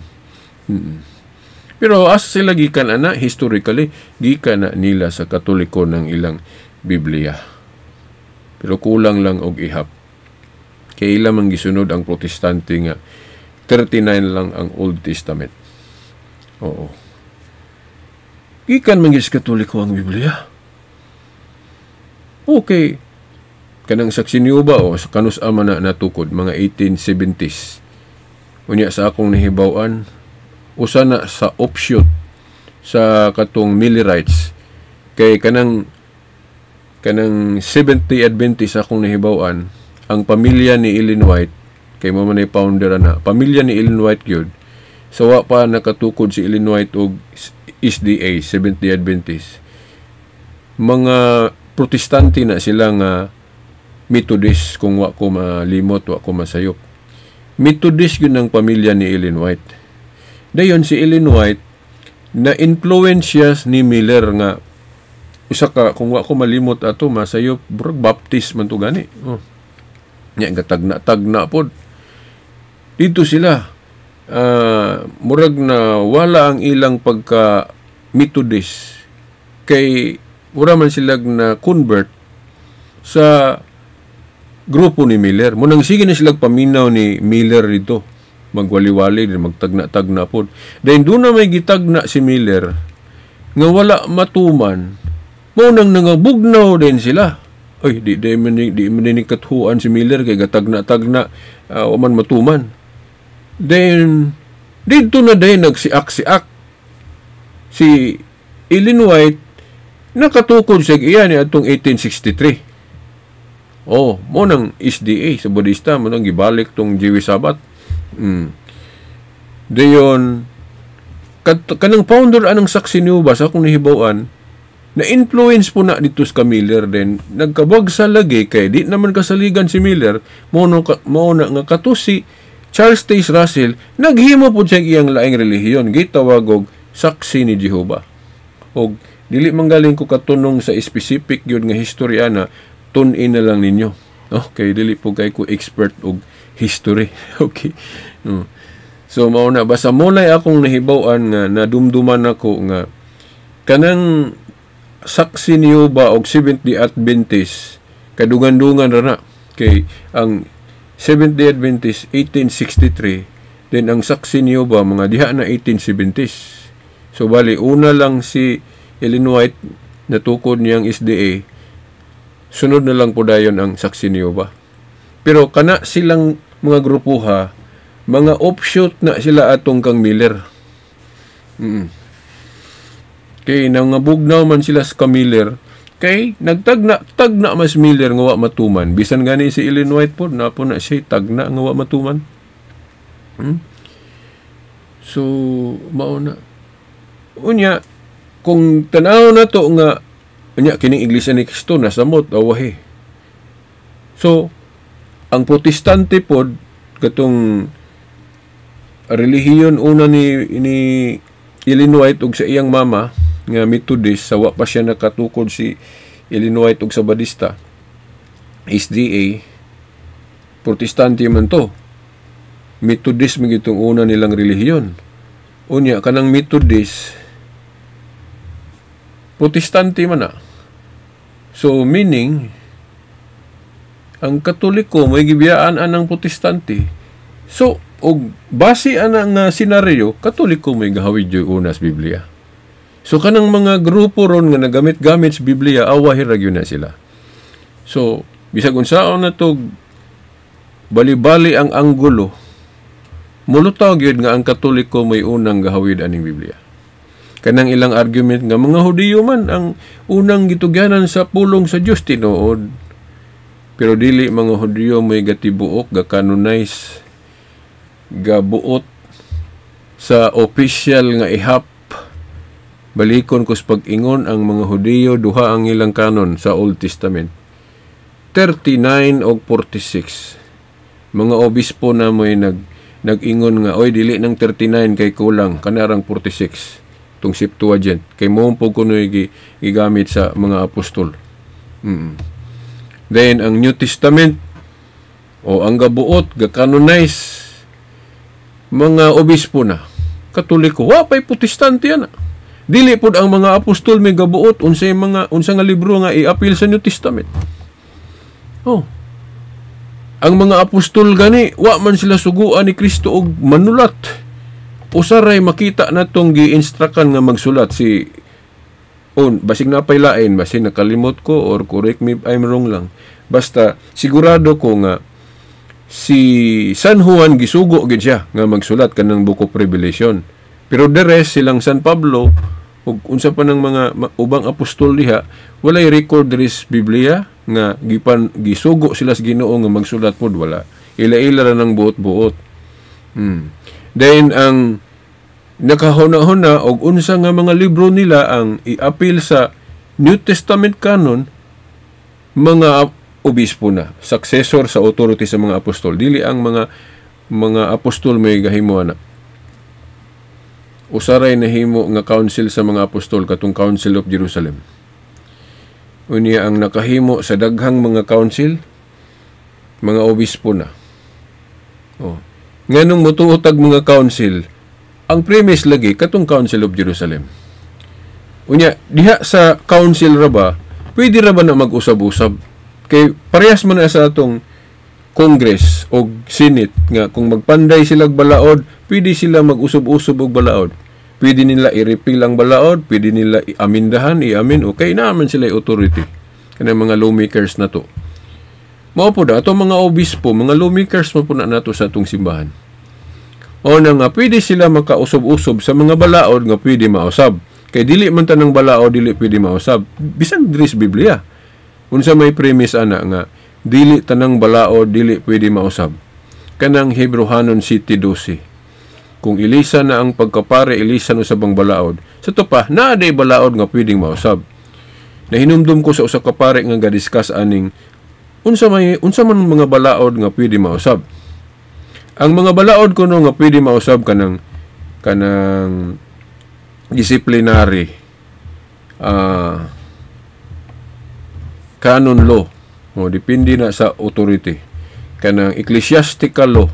Pero asa sila gikan ana, historically, gikan na nila sa Katoliko ng ilang Biblia. Pero kulang lang og ihap. Kay ila man gisunod ang Protestante nga 39 lang ang Old Testament. Oo. Gikan man gyud sa Katoliko ang Biblia. Okay. Kanang saksi niyo ba o sa kanus ama na natukod mga 1870s. Unya sa akong nahibaw-an, usa na sa offshoot Sa katong Millerites, kay kanang Seventh-day Adventist, akong nahibaw-an ang pamilya ni Ellen White, kay mao man ay founder ana, pamilya ni Ellen White gyud. So wa pa nakatukod si Ellen White og SDA, Seventh-day Adventist, mga Protestante na sila nga Methodist. Kung wa ko malimot, wa ko masayop, Methodist yun ang pamilya ni Ellen White. Dayon si Ellen White na influence siya ni Miller nga usa ka, kung wa ko malimot ato, masayop, murag Baptist man to gani. Oh. Nya gatagna-tagna pod dito sila. Murag na wala ang ilang pagka Methodist kay mura man sila na convert sa grupo ni Miller. Munang sige na sila paminaw ni Miller dito. Magwali-wali din, magtagna-tagna pod. Then doon na may gitagna si Miller nga wala matuman, mao nang nangabugnaw din sila. Ay, di man ni kathuan si Miller kay gatagna-tagna, man matuman. Then dito na din nagsiak-siak. Si Ellen White nakatukod sa iya ni atong 1863. Oh, mao nang SDA sa Budista, mao nang gibalik tong Jewish Sabbath. Dayon kanang founder anang Saksi ni Jehovah, sa akong nahibaw-an, na influence po na dito sa Miller din. Nagkabagsa lagi kay di naman kasaligan si Miller. Mao na nga kato si Charles Taze Russell naghimo po siya iyang laing relihiyon, gitawag og Saksi ni Jehova. Og dili man galing ko katunong sa specific yun nga history ana, tun-in na lang ninyo. Okay, dili po kay ko expert og history. Okay. So mao na, basta molay akong nahibaw-an nga nadumduman ako nga kanang Saksi ni Jehovah og Seventh-day Adventist kadungan-dungan ra na, kay ang Seventh-day Adventist 1863, then ang Saksi ni Jehovah mga diha na 1870s. So bali una lang si Ellen White, natukod niyang SDA, sunod na lang po dayon ang Saksi ni Jehovah. Pero kana silang mga grupuha, mga offshoot na sila atong kang Miller. Kay nangabugnaw man sila sa Miller, kay nagtagna tagna mas Miller nga wa matuman. Bisan gani si Ellen White po, na po na siya tagna nga wa matuman. So mao na. Unya kung tanaw na to nga unya kining Iglesia ni Cristo nasamot awahi. So ang Protestante pod, katong relihiyon una ni Ellen White ug sa iyang mama nga Methodist, sa wa pa siya nakatukod si Ellen White og Sabadista, SDA, Protestante man to. Methodist man itong una nilang relihiyon. Unya kanang Methodist, Protestante man na. So meaning ang Katoliko may gibiyaan anang Protestante. So og base ana nga senaryo, Katoliko may gahawid yung una sa Biblia. So kanang mga grupo ron nga nagamit-gamit sa Biblia, awahi ra gyud na sila. So bisag unsaon na to bali-bali ang anggulo, mulutaw gyud nga ang Katoliko may unang gahawid aning Biblia. Kanang ilang argument nga mga Hudiyo man ang unang gitugyanan sa pulong sa Dios, tinuod. Pero dili mga Hudiyo may gatibuok, ga-canonize, gabuot sa official nga ihap. Balikon ko sa pag-ingon, ang mga Hudiyo, duha ang ilang kanon sa Old Testament. 39 og 46. Mga obispo na mo'y nag-ingon nga, "Oy, dili ng 39 kay kulang, kanarang 46." Tung Septuagint kay mo po kuno gigamit sa mga apostol. Then ang New Testament o ang gabuot, ga-canonize, mga obispo na Katoliko, wa pay Protestante yan. Dili pod ang mga apostol may gabuot unsay mga unsa nga libro nga iapil sa New Testament. Oh. Ang mga apostol gani, wa man sila suguan ni Kristo og manulat. Usaray makita natong gi-instructan nga magsulat si on basig na pay lain, basin nakalimot ko or correct me if I'm wrong lang. Basta sigurado ko nga si San Juan gisugo gid siya nga magsulat kanang Book of Revelation. Pero the rest, silang San Pablo, Ug unsa pa ng mga ubang apostol diha, walay record diri sa Biblia nga gipan gisugo sila sa Ginoo nga magsulat pod, wala. Ila-ila ra ng buot-buot. Then ang nakahuna-huna og unsa nga mga libro nila ang i-appeal sa New Testament canon, mga obispo na, successor sa authority sa mga apostol. Dili ang mga apostol may gahimo ana. Usaray nahimo nga council sa mga apostol, katong Council of Jerusalem. Unya ang nakahimo sa daghang mga council, mga obispo na. Oh. Nganong motuo tag mga council, ang premise lagi katong Council of Jerusalem. Unya, diha sa council ra ba, pwede ra ba na mag-usab-usab? Kay parehas man na sa atong Congress o Senate nga kung magpanday sila balaod, pwede sila mag-usab-usab og balaod. Pwede nila i-repeal ang balaod, pwede nila i-amindahan, i-amin, okay naman sila authority. Kanang mga lawmakers na to. Mao po na, atong mga obispo, mga lawmakers mo po na nato sa atong simbahan. O na nga, pwede sila makausab-usab sa mga balaod nga pwede mausab. Kay dili man tanang balaod dili pwede mausab. Bisan diri sa Biblia. Unsa may premise ana nga dili tanang balaod dili pwede mausab? Kanang Hebrohanon 7:12. Kung ilisa na ang pagkapare, ilisa no sa bang balaod. Sa to pa, naa day balaod nga pwedeng mausab. Nahinumdum ko sa usa ka pare nga gadiscuss aning unsa man mga balaod nga pwede mausab. Ang mga balaod kuno nga pwede mausab kanang disciplinary, canon law, o depende na sa authority, kanang ecclesiastical law,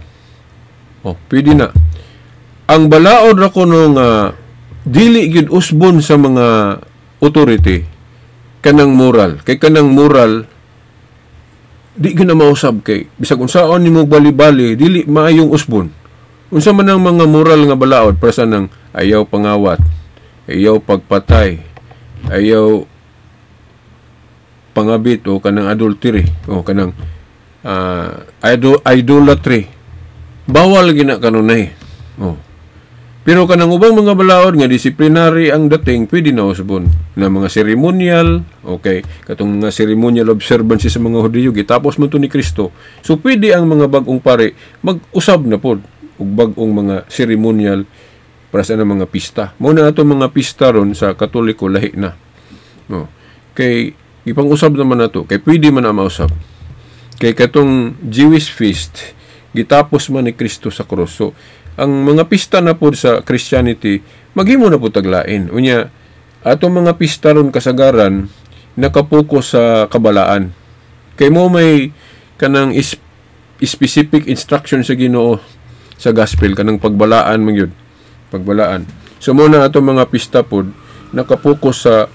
o pwede na. Ang balaod ra kuno nga dili gyud usbon sa mga authority, kanang moral, kay kanang moral di gyud na mausab, kay bisag unsaon nimo bali-bali, dili maayong usbon. Unsa man ang mga moral nga balaod? Para sa nang ayaw pangawat, ayaw pagpatay, ayaw pangabit, o kanang adultery, o kanang idolatry, bawal gina kanunay. Oh. Pero kanang ubang mga balaod nga disciplinary ang dating, pwede na usbon na mga ceremonial, okay, katong mga ceremonial observances sa mga Hudiyo, gitapos man to ni Kristo. So pwede ang mga bag-ong pare mag-usab na pod og bag-ong mga ceremonial para sa mga pista. Mao na ato mga pista ron sa Katoliko, lahi na. No. Kay ipang-usab naman nato, kay pwede man na mausab. Kay katong Jewish feast gitapos man ni Kristo sa krus. So ang mga pista na pod sa Christianity maghimo na pod taglain. Unya atong mga pista ron kasagaran nakapokus sa kabalaan. Kay mo may kanang specific instruction sa Ginoo sa gospel, kanang pagbalaan man gyud, pagbalaan. So mo na atong mga pista pod nakapokus sa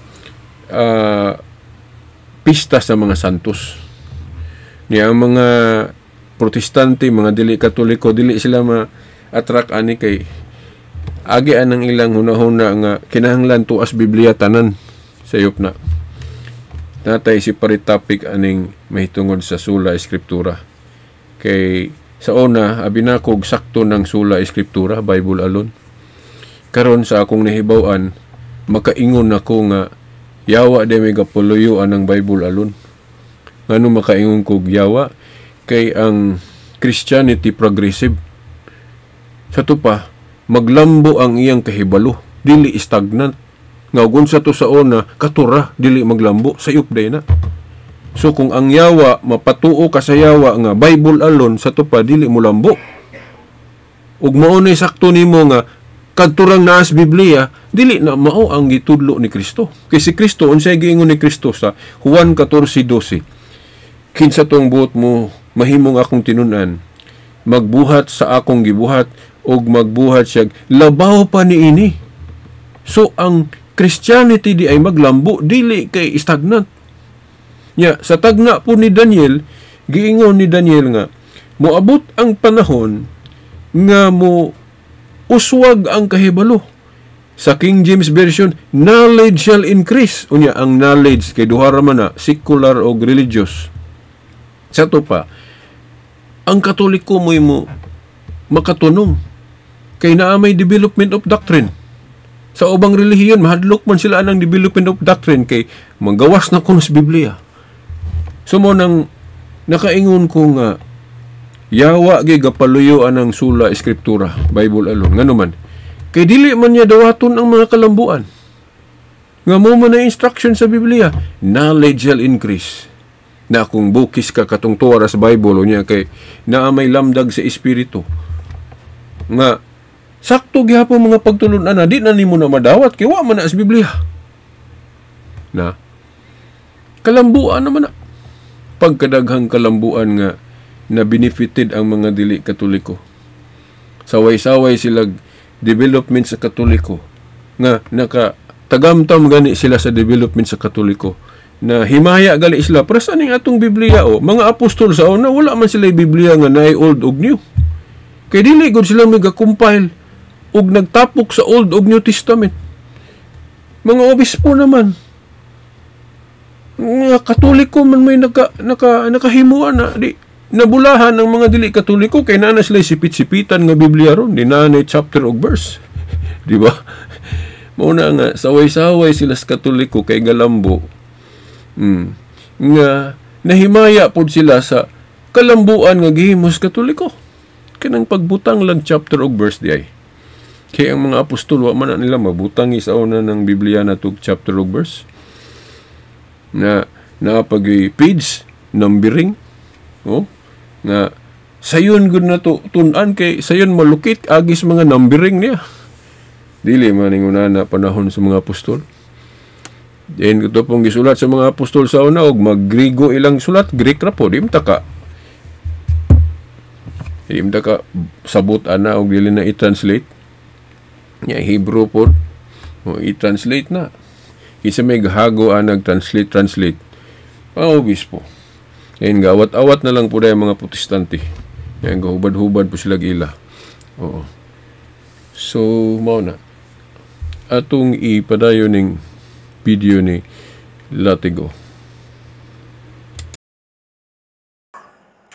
pista sa mga santos. Niya ang mga Protestante, mga dili Katoliko, dili sila ma-attract ani kay agi anang ilang hunahuna nga kinahanglan tuas Biblia tanan. Sayop na. Natay separate topic aning mahitungod sa sola escriptura. Kay sa una, abi nako sakto ng sola escriptura, Bible alone. Karon sa akong nahibaw-an, makaingon ako nga yawa di may gapuluyoan ang Bible alone. Ngano makaingon kog yawa? Kay ang Christianity progressive. Sa to pa, maglambo ang iyang kahibalo, dili stagnant. Nga ug unsa to sa una, katura, dili maglambo, sayop day na. So kung ang yawa, mapatuo ka sa yawa nga Bible alone, sa to pa, dili mo lambo. Ug mao na sakto nimo nga kadturang naas Biblia, dili na mao ang gitudlo ni Kristo. Kay si Kristo, unsay giingon ni Kristo sa Juan 14:12? Kinsa tong buot mo mahimong akong tinun-an, magbuhat sa akong gibuhat, og magbuhat siya labaw pa niini. So ang Christianity di ay maglambo, dili kay stagnant. Nya sa tagna po ni Daniel, giingon ni Daniel nga moabot ang panahon nga mo uswag ang kahibalo. Sa King James Version, knowledge shall increase. Unya ang knowledge kay duha ra man na, secular o religious. Sa to pa, ang Katoliko mo'y mo makatunong kay naa may development of doctrine. Sa ubang relihiyon mahadlok man sila anang development of doctrine kay manggawas na kuno sa Biblia. So mo nang nakaingon ko nga yawa gyud gapaluyo anang sola scriptura, Bible alone. Ngano man? Kay dili man niya dawaton ang mga kalambuan. Nga mo man na instruction sa Biblia, knowledge shall increase. Na kung bukis ka katong tuwa sa Bible o niya kay naa may lamdag sa espiritu. Nga sakto gihapon mga pagtulun-an na di na nimo na madawat kay wa man na sa Biblia. Na kalambuan naman na. Pagkadaghang kalambuan nga na benefited ang mga dili Katoliko. Saway-saway sila development sa Katoliko nga naka tagamtam gani sila sa development sa Katoliko na himaya gali sila para sa ning atong Biblia o mga apostol sa una wala man sila Biblia nga naay Old ug New. Kay dili gud sila mega-compile ug nagtapok sa Old ug New Testament. Mga obispo naman mga Katoliko man may nakahimuan na di nabulahan ng mga dili Katoliko kay naa na sila sipit-sipitan nga Biblia ron, di naa na chapter ug verse. Di ba? Mao na nga saway-saway sila sa Katoliko kay galambo. Nga nahimaya pod sila sa kalambuan nga gihimo sa Katoliko. Kanang pagbutang lang chapter ug verse di ay. Kay ang mga apostol wa man na nila mabutang sa una ng Biblia na tug chapter ug verse. Na naapag page numbering, oh, nga sayon gud na to tun-an kay sayon malukit agis mga numbering niya. Dili man ingon na panahon sa mga apostol. Then ito pong gisulat sa mga apostol sa una og mag-Griego ilang sulat, Greek ra po, di mta ka. Di mta ka sabot ana og dili na i-translate. Nya Hebrew po, o i-translate na. Kinsa may gahago anag translate translate. Mga obispo. Ngayon, gawat-awat na lang po dahil mga Protestante. Ngayon, gahubad-hubad po sila ila. Oo. So, mao na. Atong ipadayon ning video ni Latigo.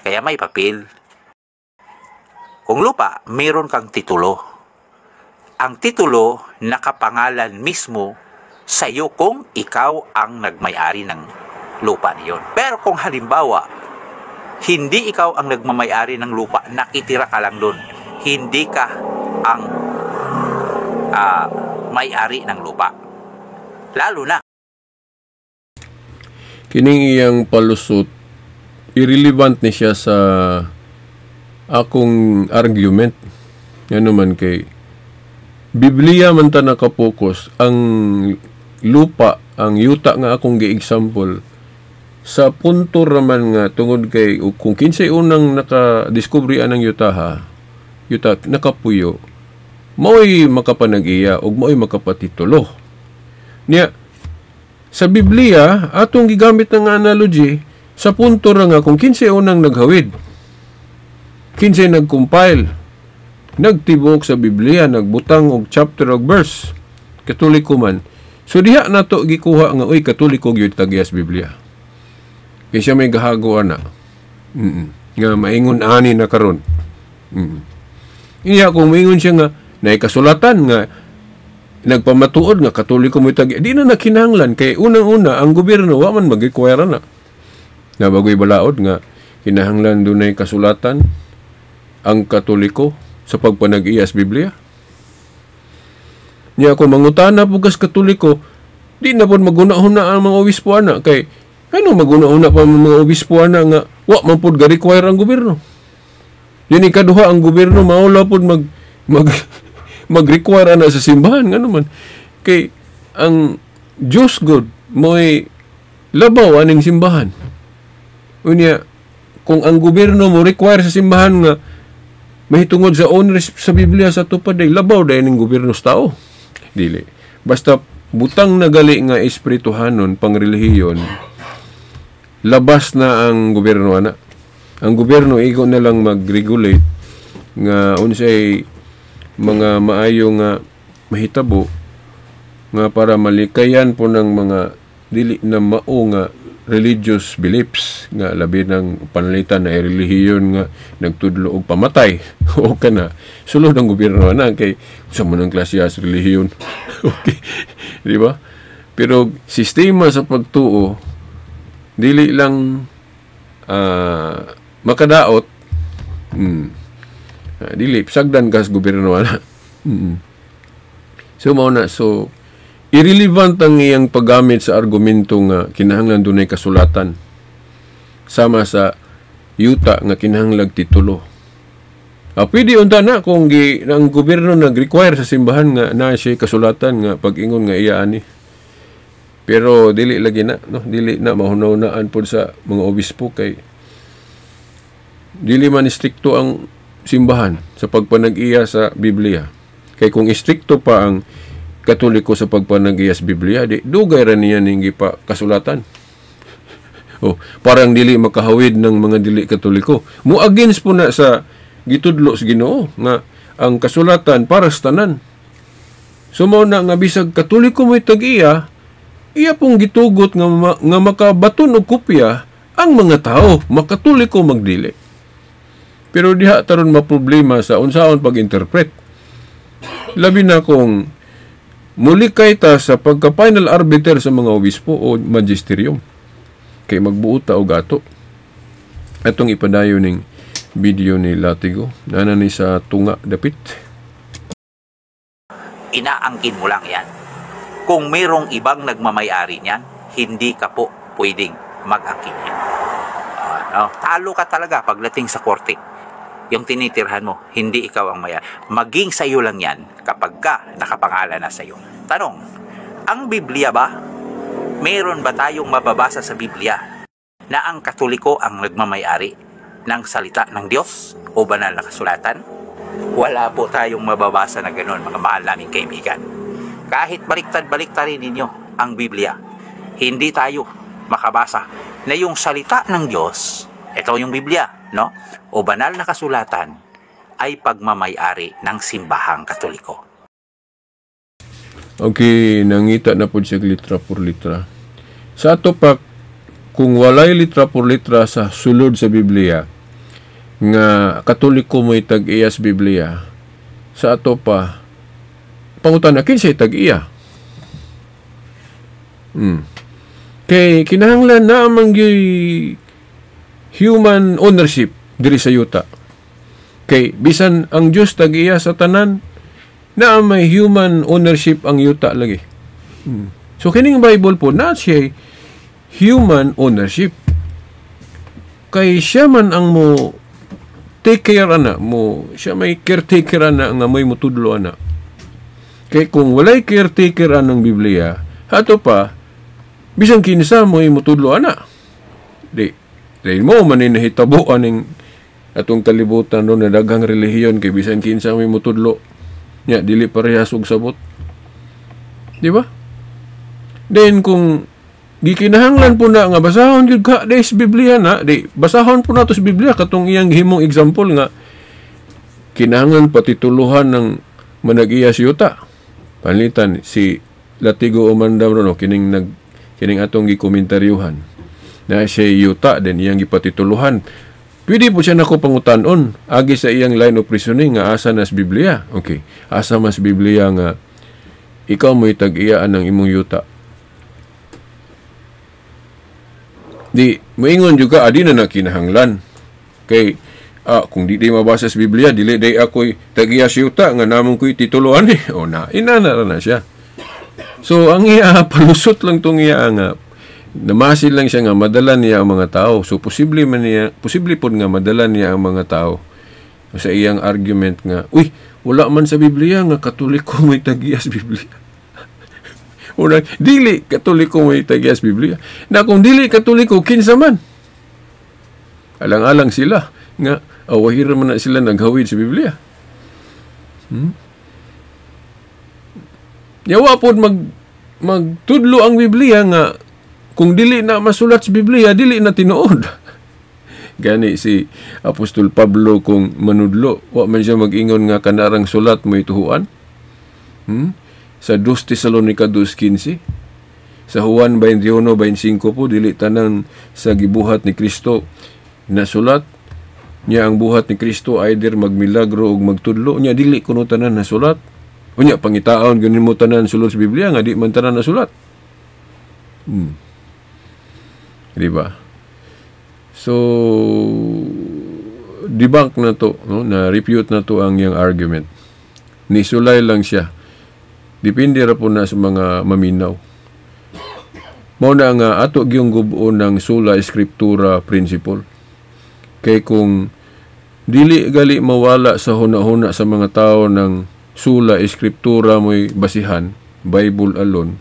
Kaya may papel. Kung lupa, meron kang titulo. Ang titulo, nakapangalan mismo sa iyo kung ikaw ang nagmay-ari ng lupa niyon. Pero kung halimbawa, hindi ikaw ang nagmamay-ari ng lupa, nakitira ka lang doon. Hindi ka ang may-ari ng lupa. Lalo na kining iyang palusot, irrelevant ni siya sa akong argument. Yan naman kay Biblia man ta nakapokus ang lupa, ang yuta nga akong gi-example sa punto raman nga tungod kay kung kinsay unang naka-discovery anang yutaha, yuta nakapuyo, mao'y makapanag-iya ug mao'y makapatitulo. Niya sa Biblia atong gigamit ang analogy sa punto ra nga kung kinsay unang naghawid, kinsay nag-compile, nagtibok sa Biblia, nagbutang og chapter og verse, Katoliko man. So diha nato gikuha nga uy Katoliko gyud tagiyas Biblia. Kay siya may gahago ana. Nga maingon ani na karon. Iya kung maingon siya nga naay kasulatan nga nagpamatuod nga Katoliko mo tagi, di na nakinahanglan kay unang-una ang gobyerno wa man mag-require na. Na bagoy balaod nga kinahanglan dunay kasulatan ang Katoliko sa pagpanag-iyas Biblia. Niya kung mangutana po kas Katoliko, di na po maguna-huna ang mga obispo ana kay ano maguna-huna pa ang mga obispo ana nga wa man pod ga-require ang gobyerno. Yan ikaduha ang gobyerno maula pod mag mag mag-require ana sa simbahan ngano man kay ang Diyos God mo'y labaw aning simbahan. Unya kung ang gobyerno mo require sa simbahan nga mahitungod sa ownership sa Biblia sa tupad ay labaw dahil ning gobyerno sa tao. Dili. Basta butang nagali nga espirituhanon pang relihiyon, labas na ang gobyerno ana. Ang gobyerno igo na lang mag-regulate nga unsay mga maayo nga mahitabo nga para malikayan po ng mga dili na mao nga religious beliefs nga labi ng panalitan na relihiyon nga nagtudlo og pamatay o kana sulod ang gobyerno na kay sa mo ng klase sa relihiyon. Okay, di ba? Pero sistema sa pagtuo dili lang makadaot, dili sagdan kas gobyerno ana. So mao na, so irrelevant ang iyang paggamit sa argumento nga kinahanglan dunay kasulatan sama sa yuta nga kinahanglag titulo. Pwede unta na kung ang gobyerno nag-require sa simbahan nga naa siya kasulatan nga pag-ingon nga iya ani. Pero dili lagi na, no? Dili na mahuna-hunaan pod sa mga obispo kay dili man istrikto ang simbahan sa pagpanag-iya sa Biblia. Kay kung istrikto pa ang Katoliko sa pagpanag-iya sa Biblia, di dugay ra niya ning gipa kasulatan. Oh, parang dili makahawid ng mga dili Katoliko. Mo against po na sa gitudlo sa Ginoo nga ang kasulatan para sa tanan. So mao na nga bisag Katoliko mo'y tag-iya, iya pong gitugot nga, nga makabaton og kopya ang mga tao, makatoliko magdili. Pero diha taron maproblema sa unsaon pag-interpret. Labi na kung muli kay ta sa pagka-final arbiter sa mga obispo o magisterium. Kay magbuot ta og ato. Atong ipadayon ning video ni Latigo. Nana ni sa tunga dapit. Inaangkin mo lang yan. Kung mayroong ibang nagmamay-ari niyan, hindi ka po pwedeng mag-angkin yan. No? Talo ka talaga pagdating sa korte. Yung tinitirhan mo, hindi ikaw ang may-ari. Maging sa'yo lang yan kapag ka nakapangalan na sa'yo. Tanong, ang Biblia ba? Meron ba tayong mababasa sa Biblia na ang Katoliko ang nagmamay-ari ng salita ng Diyos o banal na kasulatan? Wala po tayong mababasa na ganoon, mga mahal naming kaibigan. Kahit baliktad-baliktarin ninyo ang Biblia, hindi tayo makabasa na yung salita ng Diyos, ito yung Biblia, no? O banal na kasulatan ay pagmamay-ari ng simbahang Katoliko. Okay, nangita na po siya litra por litra. Sa ato pa, kung walay litra por litra sa sulod sa Biblia, nga Katoliko mo'y tag-iya sa Biblia, sa ato pa, pangutan na, kinsa'y tag-iya? Kay kinahanglan na amang human ownership diri sa yuta. Kay bisan ang Dios tag-iya sa tanan, na may human ownership ang yuta lagi. So kining Bible po na siya human ownership. Kay siya man ang mo take care ana mo, siya may caretaker ana nga may mutudlo ana. Kay kung walay caretaker anang Biblia, ato pa bisan kinsa mo mutudlo ana. Di dahil mo man ni nahitabo aning atong kalibutan ron na daghang relihiyon kay bisan kinsa may mutudlo nya dili parehas og sabot. Di ba? Then kung gikinahanglan po na nga basahon gyud ka des Biblia na, di basahon po nato sa Biblia katong iyang himong example nga kinahanglan patituluhan ng manag-iya sa yuta. Panlitan si Latigo Umandam ron, no, kining atong gikomentaryohan na siya yuta then iyang gipatituluhan. Pwede po siya nako pangutanon agi sa iyang line of reasoning nga asa nas Biblia. Okay, asa mas Biblia nga ikaw mo'y tag-iyaan ng imong yuta. Di moingon jud ka adi na nakinahanglan. Kay kung di mabasa sa Biblia, dili day ako'y tag-iya sa yuta nga namong ko'y tituluan eh. O na, inana ra na siya. So ang iya palusot lang tong iya nga namasil lang siya nga madala niya ang mga tao. So posible man niya, posible pod nga madala niya ang mga tao sa iyang argument nga, uy, wala man sa Biblia nga Katoliko may tag-iya sa Biblia. Una, dili Katoliko may tag-iya sa Biblia. Na kung dili Katoliko, kinsa man? Alang-alang sila nga awahira man na sila naghawid sa Biblia. Yawa pod magtudlo ang Biblia nga kung dili na masulat sa Biblia, dili na tinuod. Gani si Apostol Pablo kung manudlo, wa man siya mag-ingon nga kanarang sulat mo'y tuhuan. Sa 2 Tesalonica 2:15, Sa Juan 21:25 po, dili tanan sa gibuhat ni Kristo nasulat. Nya ang buhat ni Kristo either magmilagro o magtudlo, nya dili kuno tanan nasulat. Unya pangitaon ganin mo tanan sulod sa Biblia nga di man tanan nasulat. Di ba? So debunk na to, no? Na refute na to ang iyang argument. Nisulay lang siya. Depende ra po na sa mga maminaw. Mao na nga ato gyung gub-on ng sola scriptura principle. Kay kung dili gali mawala sa huna-huna sa mga tao ng sola scriptura mo'y basihan, Bible alone,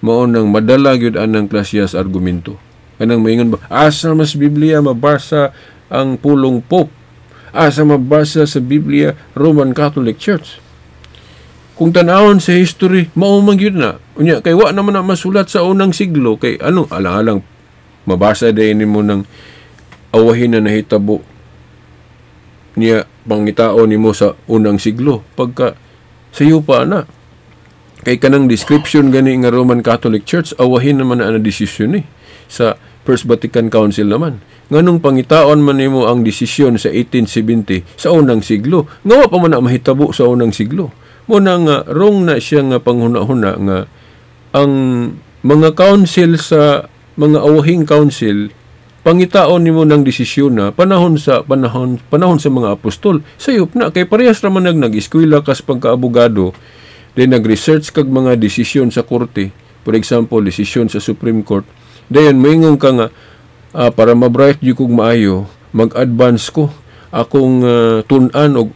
mao nang madala gyud anang klasiyas argumento. Kanang maingon ba, asa mas Biblia mabasa ang pulong Pope? Asa mabasa sa Biblia Roman Catholic Church? Kung tan-awon sa history, mao man gyud na. Unya kay wa naman na masulat sa unang siglo, kay ano alang-alang mabasa dayon nimo ng awahin na nahitabo niya pangitao nimo sa unang siglo pagka sayo pa na. Kay kanang description gani nga Roman Catholic Church, awahin naman na ang desisyon ni sa First Vatican Council naman. Nganong pangitaon man nimo ang desisyon sa 1870 sa unang siglo, nga wa pa man na mahitabo sa unang siglo. Muna nga wrong na siya nga panghuna-huna nga ang mga council sa mga awahing council pangitaon nimo ng desisyon na panahon sa mga apostol. Sayop na kay parehas ra man nag-eskwela kas pagkaabogado, then nag-research kag mga desisyon sa korte, for example desisyon sa Supreme Court, dayon moingon ka nga para ma-bright jud kog maayo, mag-advance ko akong tun-an og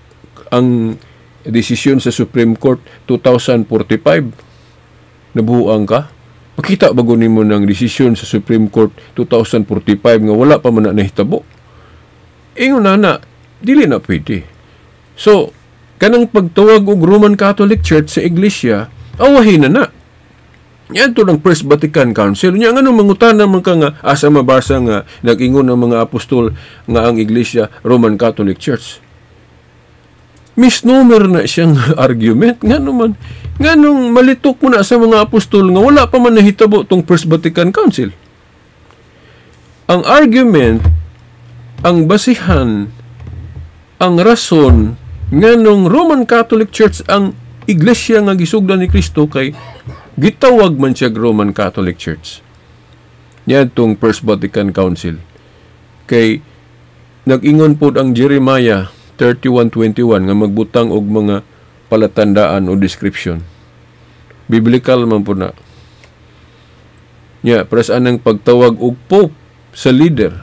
ang desisyon sa Supreme Court 2045. Nabuang ka? Makita ba nimo ng desisyon sa Supreme Court 2045 nga wala pa man na nahitabo? Ingon na na, dili na pwede. So, kanang pagtawag og Roman Catholic Church sa Iglesia, awahin na na. Yan to ng First Vatican Council. Nya nganong mangutana man ka nga asa mabasa nga nag-ingon ang mga apostol nga ang Iglesia Roman Catholic Church? Misnomer na siyang argument. Nga naman, nga nung malitok mo na sa mga apostol nga wala pa man nahitabo tong First Vatican Council. Ang argument, ang basihan, ang rason nga nung Roman Catholic Church ang iglesia nga gisugdan ni Kristo kay gitawag man siya Roman Catholic Church. Yan tong First Vatican Council. Kay nag-ingon pod ang Jeremiah 31:21 nga magbutang og mga palatandaan o description. Biblical man po na. Nya, para anang pagtawag og Pope sa leader.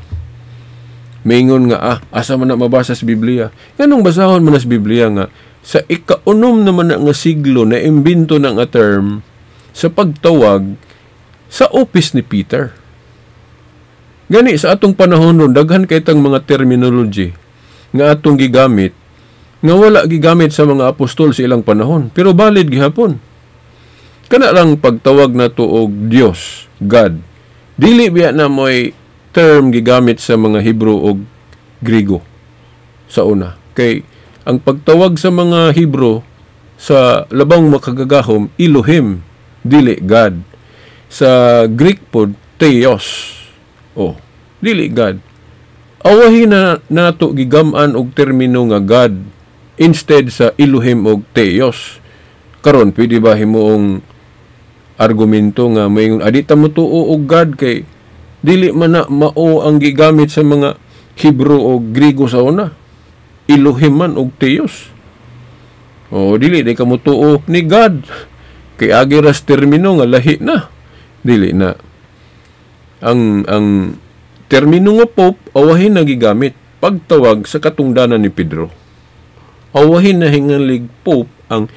Maingon nga, asa man na mabasa sa Biblia? Nganong basahon man na sa Biblia nga sa ikaunom naman na nga siglo na imbento na nga term sa pagtawag sa office ni Peter. Gani sa atong panahon ron, daghan kay tang mga terminology nga atong gigamit nga wala gigamit sa mga apostol sa ilang panahon, pero valid gihapon. Kana lang pagtawag nato og Dios, God. Dili biya na mo'y term gigamit sa mga Hebrew og Grigo sa una. Kay ang pagtawag sa mga Hebrew sa labang makagagahom, Elohim, dili God. Sa Greek pod, Theos. Oh, dili God. Awahin na nato gigam-an og termino nga God instead sa Elohim og Theos. Karon pwede ba himuong argumento nga mayngon adi ta motuo og God kay dili man na mao ang gigamit sa mga Hebrew o Grigo sa una, Elohim man og Theos. O dili di ka motuo ni God kay agi ras termino nga lahi na. Dili na. Ang termino nga Pope awahin na gigamit pagtawag sa katungdanan ni Pedro. Awahin na hingalig Pope ang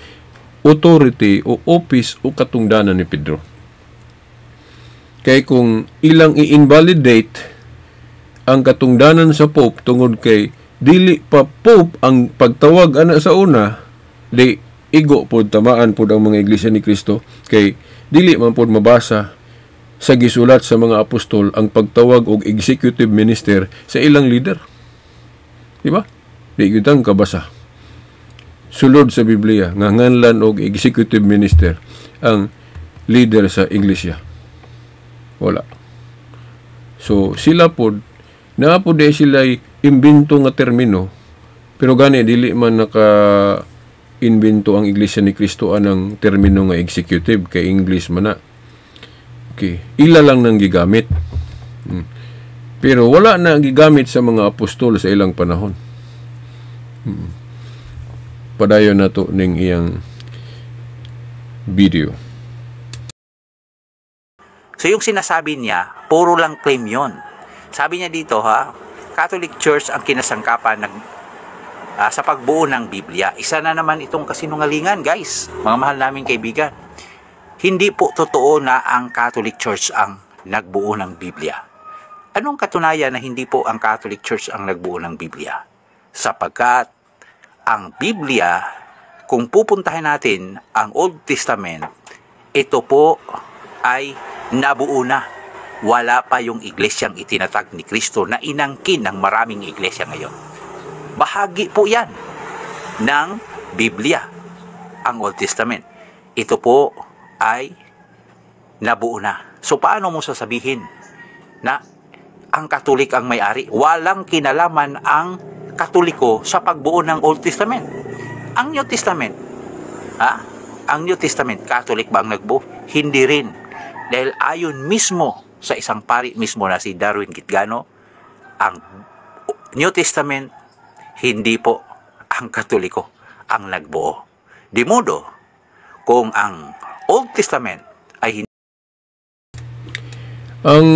authority o office o katungdanan ni Pedro. Kay kung ilang i-invalidate ang katungdanan sa Pope tungod kay dili pa Pope ang pagtawag ana sa una, di igo pod tamaan pod ang mga Iglesia ni Kristo kay dili man pod mabasa sa gisulat sa mga apostol ang pagtawag og executive minister sa ilang leader. Di ba? Di gyud ang kabasa. Sulod sa Biblia nga nganlan og executive minister ang leader sa iglesia. Wala. So sila pod naa pod di sila imbento nga termino, pero gani dili man naka invento ang Iglesia ni Cristo anang termino nga executive kay English man na. Okay, ila lang nang gigamit. Pero wala na gigamit sa mga apostol sa ilang panahon. Padayon na to ning iyang video. So yung sinasabi niya, puro lang claim yon. Sabi niya dito ha, Catholic Church ang kinasangkapan ng sa pagbuo ng Biblia. Isa na naman itong kasinungalingan, guys, mga mahal naming kaibigan. Hindi po totoo na ang Catholic Church ang nagbuo ng Biblia. Anong katunayan na hindi po ang Catholic Church ang nagbuo ng Biblia? Sapagkat ang Biblia, kung pupuntahin natin ang Old Testament, ito po ay nabuo na. Wala pa yung iglesyang itinatag ni Kristo na inangkin ng maraming iglesia ngayon. Bahagi po yan ng Biblia, ang Old Testament. Ito po ay nabuo na. So paano mo sasabihin na ang Katolik ang may-ari? Walang kinalaman ang Katoliko sa pagbuo ng Old Testament. Ang New Testament, ha? Ang New Testament, Catholic ba ang nagbuo? Hindi rin. Dahil ayon mismo sa isang pari mismo na si Darwin Gitgano, ang New Testament, hindi po ang Katoliko ang nagbuo. Di modo, kung ang Old Testament ay hindi Ang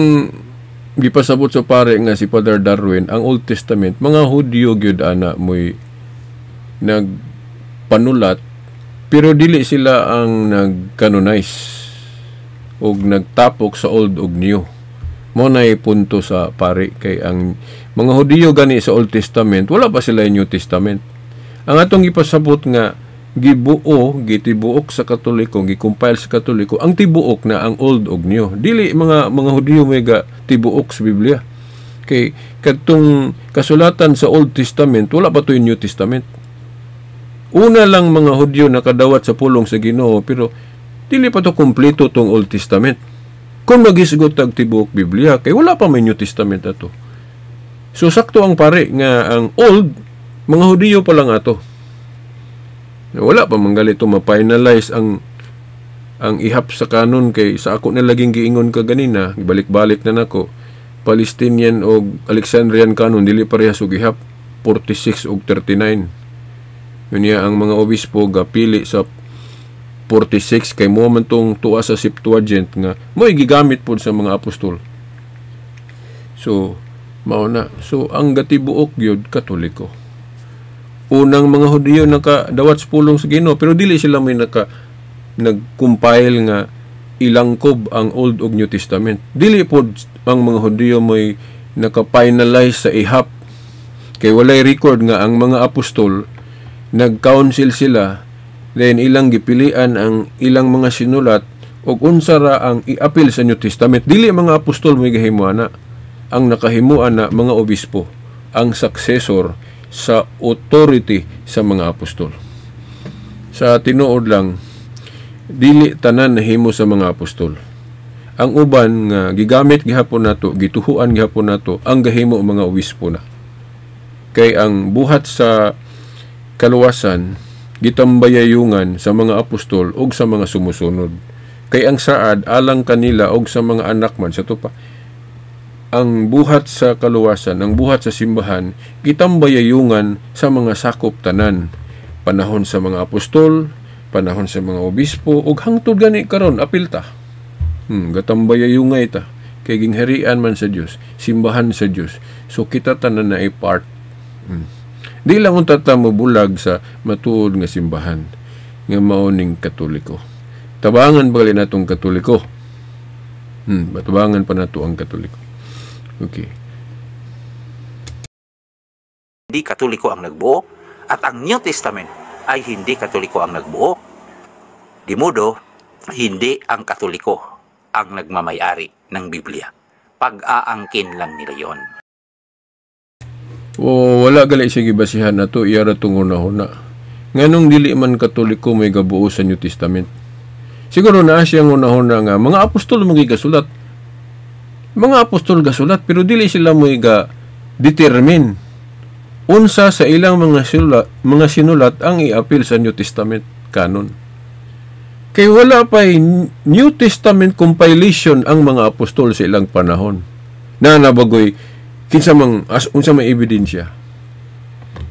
gipasabot sa pare nga si Father Darwin, ang Old Testament, mga Hudyo gyud ana mo'y nagpanulat, pero dili sila ang nag-canonize og nagtapok sa Old ug New. Mo na punto sa pare kay ang mga Hudiyo gani sa Old Testament, wala pa sila New Testament. Ang atong gipasabot nga gibuo, gitibuok sa Katoliko, gi-compile sa Katoliko, ang tibuok na ang Old ug New. Dili mga Hudiyo may ga tibuok sa Biblia. Kay kadtong kasulatan sa Old Testament, wala pa to'y New Testament. Una lang mga Hudyo nakadawat sa pulong sa Ginoo, pero dili pa to kumpleto tong Old Testament. Kung magisgot tag tibuok Biblia, kay wala pa may New Testament ato. So sakto ang pare nga ang Old, mga Hudiyo pa lang ato. Wala pa man gali to ma-finalize ang ihap sa kanon kay sa ako na laging giingon ka ganina, balik-balik na nako. Palestinian og Alexandrian canon dili parehas og ihap, 46 og 39. Unya ang mga obispo gapili sa 46 kay mo man tong tuwa sa Septuagint nga mo'y gigamit pod sa mga apostol. So mao na. So ang gatibuok gyud Katoliko. Unang mga Hudiyo nakadawat sa pulong sa Ginoo, pero dili sila may nag-compile nga ilangkob ang Old ug New Testament. Dili pod ang mga Hudiyo may naka-finalize sa ihap kay walay record nga ang mga apostol nag-council sila, then ilang gipilian ang ilang mga sinulat og unsa ra ang iapil sa New Testament. Dili mga apostol may gahimo ana. Ang nakahimo ana mga obispo, ang successor sa authority sa mga apostol. Sa tinuod lang, dili tanan nahimo sa mga apostol. Ang uban nga gigamit gihapon nato, gituhuan gihapon nato, ang gahimo mga obispo na. Kay ang buhat sa kaluwasan gitambayayungan sa mga apostol og sa mga sumusunod. Kay ang saad alang kanila og sa mga anak man sa tupa. Ang buhat sa kaluwasan, ang buhat sa simbahan, gitambayayungan sa mga sakop tanan. Panahon sa mga apostol, panahon sa mga obispo, ug hangtod gani karon apil ta. Gatambayayungay ta. Kay gingharian man sa Dios, simbahan sa Dios. So kita tanan na part. Di lang unta ta mobulag sa matuod nga simbahan nga mao ning Katoliko. Tabangan ba gali natong Katoliko? Tabangan pa nato ang Katoliko. Okay. Hindi Katoliko ang nagbuo at ang New Testament ay hindi Katoliko ang nagbuo. Di modo, hindi ang Katoliko ang nagmamayari ng Biblia. Pag-aangkin lang nila yon. O, wala gali siya gibasihan na to, iyara tong una-una. Nganong dili man Katoliko may gabuo sa New Testament? Siguro naa siyang una-una nga mga apostol magigasulat. Mga apostol gasulat, pero dili sila mo'y ga determine unsa sa ilang mga sinulat ang iapil sa New Testament canon. Kay wala pa'y New Testament compilation ang mga apostol sa ilang panahon. Na nabagoy kinsa mang unsa may ebidensya.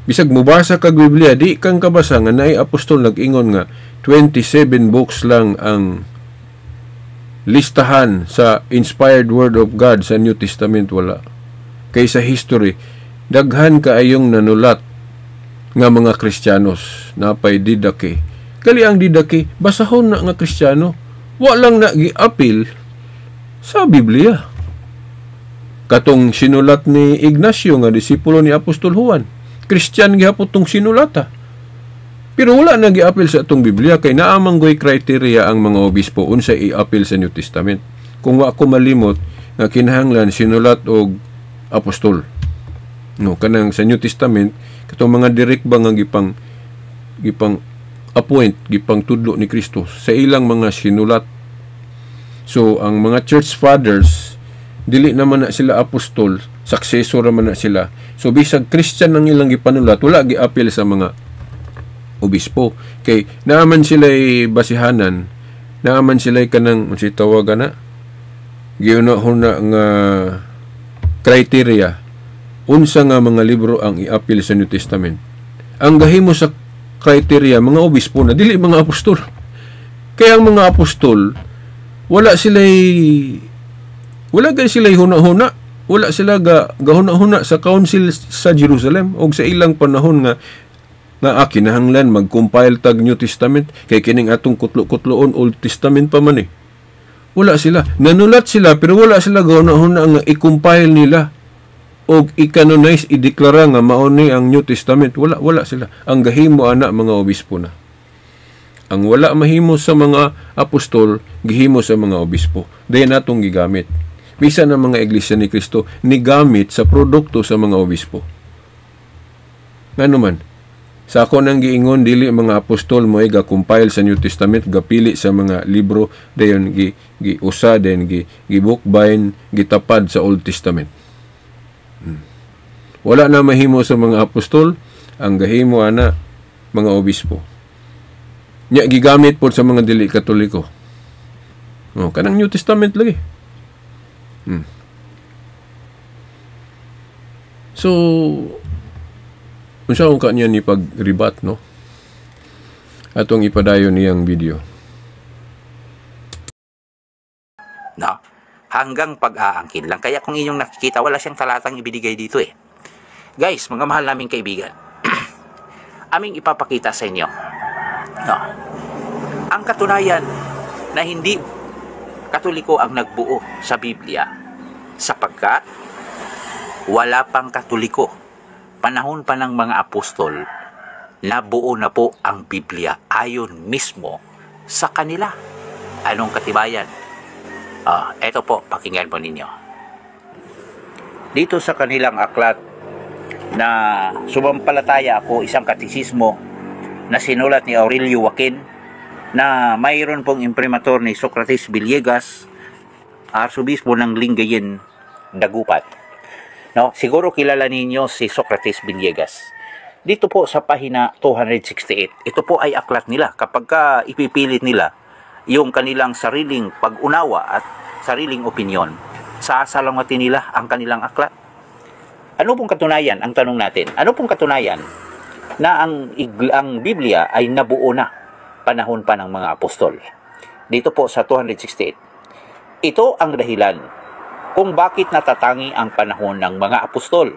Bisag mubasa kag Biblia, di kang kabasa nga naay apostol nag-ingon nga 27 books lang ang listahan sa inspired word of God sa New Testament. Wala. Kay sa history, daghan kaayong nanulat nga mga Kristiyanos, napay Didache. Kali ang Didache, basahon na nga Kristiyano. Wa lang na giapil sa Biblia. Katong sinulat ni Ignacio nga disipulo ni Apostol Juan, Christian gihapon tong sinulata. Pero wala na giapil sa atong Biblia kay naamang goy criteria ang mga obispo unsa iapil sa New Testament. Kung wa ko malimot nga kinahanglan sinulat og apostol. No, kanang sa New Testament katong mga direct ba nga gipang gipang appoint, gipang tudlo ni Kristo sa ilang mga sinulat. So ang mga church fathers, dili naman na sila apostol, successor naman na sila. So bisag Christian ang ilang gipanulat, wala giapil sa mga obispo kay naaman sila basihanan, naaman sila kanang unsay tawagan na giuna-huna nga criteria unsa nga mga libro ang iapil sa New Testament. Ang gahimo sa criteria, mga obispo na, dili mga apostol. Kaya ang mga apostol, wala gay sila huna-huna, wala sila ga gahuna-huna sa council sa Jerusalem og sa ilang panahon nga nga kinahanglan mag-compile tag New Testament kay kining atong kutlo-kutloon Old Testament pa man eh. Wala sila. Nanulat sila pero wala sila gahuna-huna nga i-compile nila og i-canonize, i-deklara nga mao ni ang New Testament. Wala, wala sila. Ang gahimo ana, mga obispo na. Ang wala mahimo sa mga apostol, gihimo sa mga obispo. Dayon atong gigamit. Bisan ang mga Iglesia ni Cristo nigamit sa produkto sa mga obispo. Ngano man, sa ako nang giingon, dili mga apostol mo ga compile sa New Testament, gapili sa mga libro, dayon gi giusa, dayon gi gi-bookbind, gitapad sa Old Testament. Wala na mahimo sa mga apostol, ang gahimo ana mga obispo. Nya gigamit pod sa mga dili Katoliko. Oh, kanang New Testament lagi. So unsa ang kanya ni pag-rebat, no? Atong ipadayon niyang video. No? Hanggang pag-aangkin lang. Kaya kung inyong nakikita, wala siyang talatang ibinigay dito eh. Guys, mga mahal naming kaibigan, aming ipapakita sa inyo, no, ang katunayan na hindi Katoliko ang nagbuo sa Biblia sapagkat wala pang Katoliko. Panahon pa ng mga apostol, nabuo na po ang Biblia ayon mismo sa kanila. Anong katibayan? Eto po, pakinggan po ninyo. Dito sa kanilang aklat na Sumampalataya Ako, Isang Katisismo, na sinulat ni Aurelio Joaquin, na mayroon pong imprimatur ni Socrates Villegas, arsobispo ng Lingayen, Dagupan. No, siguro kilala ninyo si Socrates Villegas. Dito po sa pahina 268, ito po ay aklat nila. Kapag ka ipipilit nila yung kanilang sariling pag-unawa at sariling opinyon, sasalangatin nila ang kanilang aklat. Ano pong katunayan? Ang tanong natin. Ano pong katunayan na ang Biblia ay nabuo na panahon pa ng mga apostol? Dito po sa 268. Ito ang dahilan kung bakit natatangi ang panahon ng mga apostol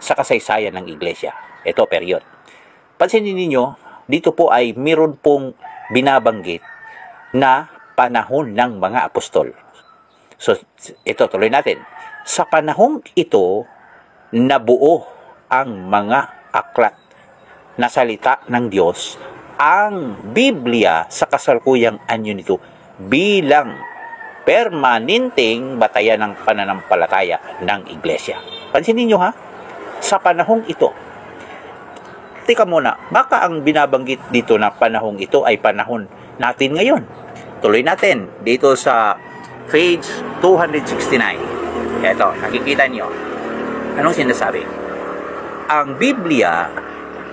sa kasaysayan ng iglesia. Ito, period. Pansinin ninyo, dito po ay meron pong binabanggit na panahon ng mga apostol. So, ito, tuloy natin. Sa panahong ito, nabuo ang mga aklat na salita ng Diyos, ang Biblia sa kasalukuyang anyo nito bilang permanenteng batayan ng pananampalataya ng iglesia. Pansinin niyo ha, sa panahong ito, teka muna, baka ang binabanggit dito na panahong ito ay panahon natin ngayon. Tuloy natin dito sa page 269. Eto, nakikita niyo. Anong sinasabi? Ang Biblia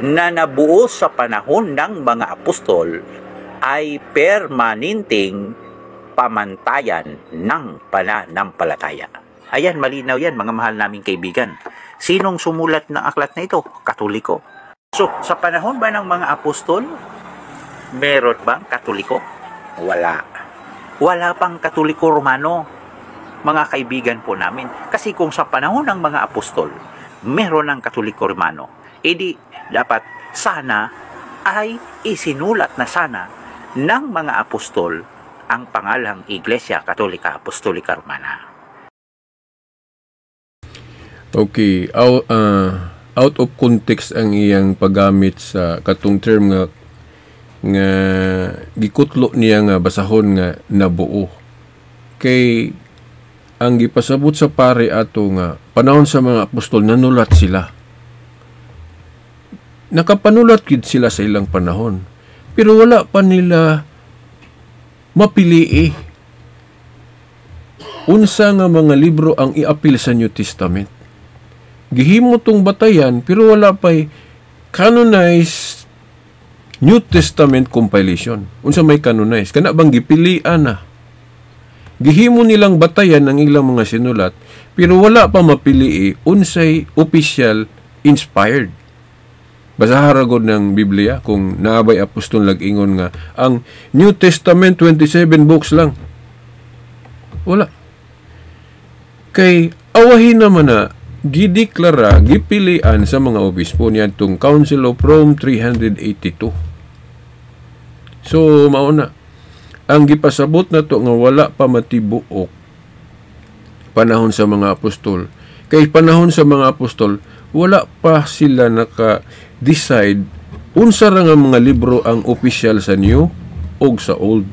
na nabuo sa panahon ng mga apostol ay permanenteng pamantayan ng pananampalataya. Ayan, malinaw yan, mga mahal naming kaibigan. Sinong sumulat ng aklat na ito? Katoliko. So, sa panahon ba ng mga apostol, meron bang Katoliko? Wala. Wala pang Katoliko Romano, mga kaibigan po namin. Kasi kung sa panahon ng mga apostol, meron ng Katoliko Romano, edi dapat sana ay isinulat na sana ng mga apostol ang pangalang Iglesia Katolika Apostolika Romana. Okay, out of context ang iyang paggamit sa katong term nga nga gikutlo niya nga basahon nga nabuo. Kay ang gipasabot sa pare ato nga panahon sa mga apostol, nanulat sila. Nakapanulat gid sila sa ilang panahon. Pero wala pa nila mapili unsa nga mga libro ang iapil sa New Testament. Gihimo tong batayan, pero wala pa'y canonized New Testament compilation. Unsa may canonized? Kana bang gipilian na? Gihimo nilang batayan ang ilang mga sinulat, pero wala pa mapili unsay official inspired. Basaha ra gud ng Biblia kung naabay apostol nag-ingon nga ang New Testament 27 books lang. Wala. Kay awahin naman na gideklara, gipilian sa mga obispo niadtong Council of Rome 382. So mao na ang gipasabot na to nga wala pa matibuok panahon sa mga apostol. Kay panahon sa mga apostol, wala pa sila naka-decide unsa ra nga mga libro ang opisyal sa New og sa Old.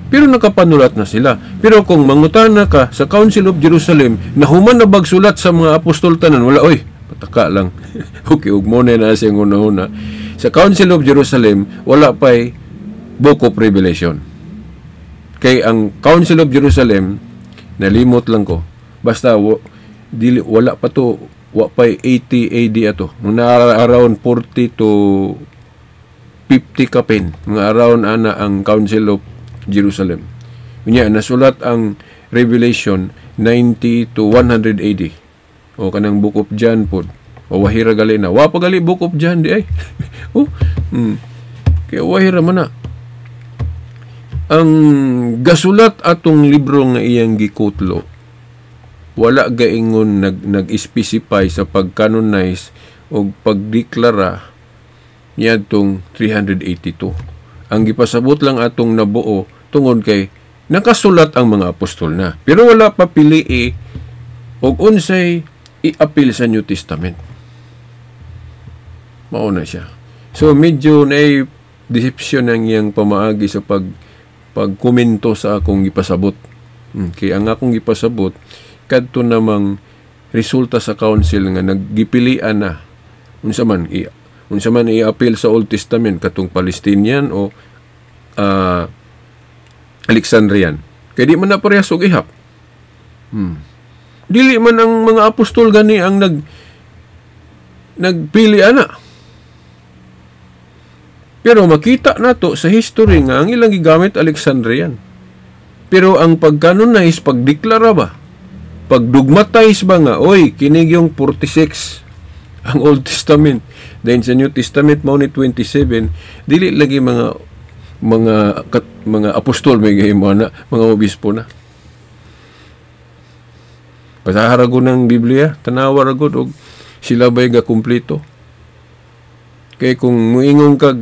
Pero nakapanulat na sila. Pero kung mangutana ka sa Council of Jerusalem, na human na bagsulat sa mga apostol tanan, wala, oy, pataka lang. Okay, ug mo na na siyang una-una. Sa Council of Jerusalem, wala pa'y Book of Revelation. Kay ang Council of Jerusalem, nalimot lang ko, basta dili, wala pa to, wa pa'y 80 AD ato. Mga around 40 to 50 kapin. Mga around ana ang Council of Jerusalem. Unya, nasulat ang Revelation 90 to 100 AD. O kanang Book of John pod. O wahira gali na. Wa pa gali Book of John di ay. Oh. Kaya wahira man na. Ang gasulat atong libro nga iyang gikutlo, wala gaingon nag-specify sa pag-canonize o pagdeklara niadtong 382. Ang gipasabot lang atong nabuo tungod kay nakasulat ang mga apostol na. Pero wala pa pili og unsay iapil sa New Testament. Mao na siya. So medyo na deception ang iyang pamaagi sa pagkomento sa akong gipasabot. Kay ang akong gipasabot kadto namang resulta sa council nga naggipilian na unsa man i-appeal sa Old Testament, katong Palestinian o Alexandrian. Kay di man na parehas og ihap. Dili man ang mga apostol gani ang nagpili ana. Pero makita nato sa history nga ang ilang gigamit Alexandrian. Pero ang pag-canonize, pagdeklara ba? Pagdogmatize ba nga, oy, kini yung 46 ang Old Testament. Then sa New Testament mao ni 27, dili lagi mga apostol may gahimo na, mga obispo na. Basaha ra gud ng Biblia, tanawa ra gud og sila ba'y ga kumpleto. Kay kung muingon kag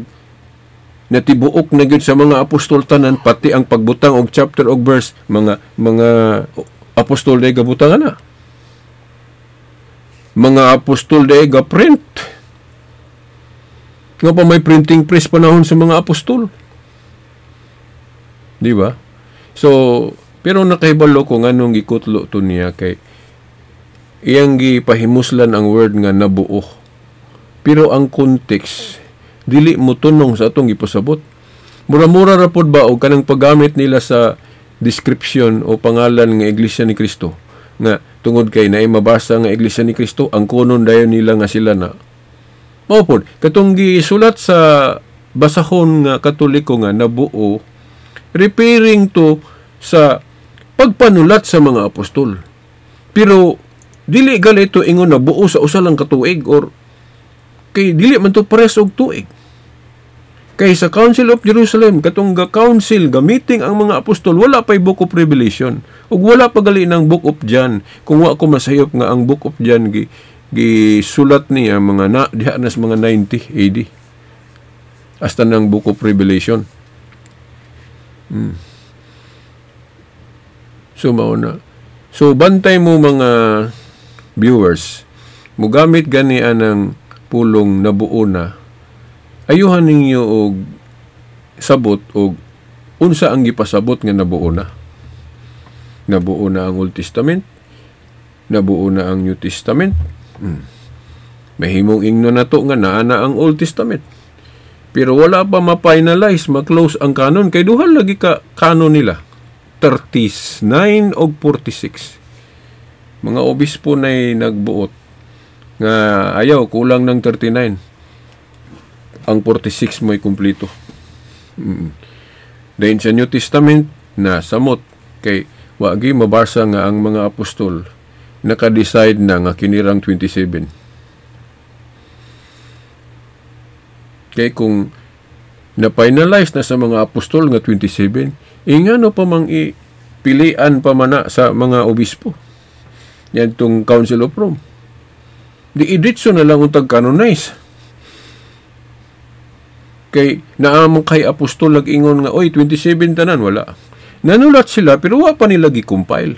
natibuok na gyud sa mga apostol tanan, pati ang pagbutang og chapter og verse, mga apostol day gabutang na. Mga apostol day ga print. Nga pa may printing press panahon sa mga apostol. Di ba? So, pero nakahibalo ko nganong gikutlo to niya, kay iyang gipahimuslan ang word nga nabuo. Pero ang context dili mo tunong sa atong gipasabot. Mura-mura ra pod ba og kanang paggamit nila sa description o pangalan nga Iglesia ni Cristo. Nga tungod kay naay mabasa nga Iglesia ni Cristo, ang kunon dayon nila nga sila na. Mao pod katong gisulat sa basahon nga Katoliko nga nabuo, referring to sa pagpanulat sa mga apostol. Pero dili gali ito ingon na buo sa usa lang ka tuig or kay dili man to pares og tuig. Kay sa Council of Jerusalem, katong ga council, ga meeting ang mga apostol, wala pa'y Book of Revelation. Ug wala pa gali ng Book of John. Kung wa ko masayop nga ang Book of John gisulat niya mga na diha na sa mga 90 AD. Hasta ng Book of Revelation. So mao na. So bantay mo, mga viewers, mugamit gani anang pulong "nabuo na", ayuhan ninyo og sabot og unsa ang gipasabot nga nabuo na. Nabuo na ang Old Testament, nabuo na ang New Testament. Mahimong ingno na to nga naa na ang Old Testament. Pero wala pa ma-finalize, ma-close ang canon kay duha lagi ka canon nila. 39 og 46. Mga obispo na'y nagbuot nga ayaw, kulang ng 39, ang 46 mo'y kumpleto. Dayon sa New Testament na samot kay wagi mabasa nga ang mga apostol naka-decide na nga kinirang 27. Kay kung na-finalize na sa mga apostol nga 27, ingano pa mang ipilian pa man na sa mga obispo? Yan tong Council of Rome. Di iditso na lang untag canonize. Kay naamang kay apostol nag-ingon nga, "Oy, 27 tanan," wala. Nanulat sila pero wa pa nila gi-compile.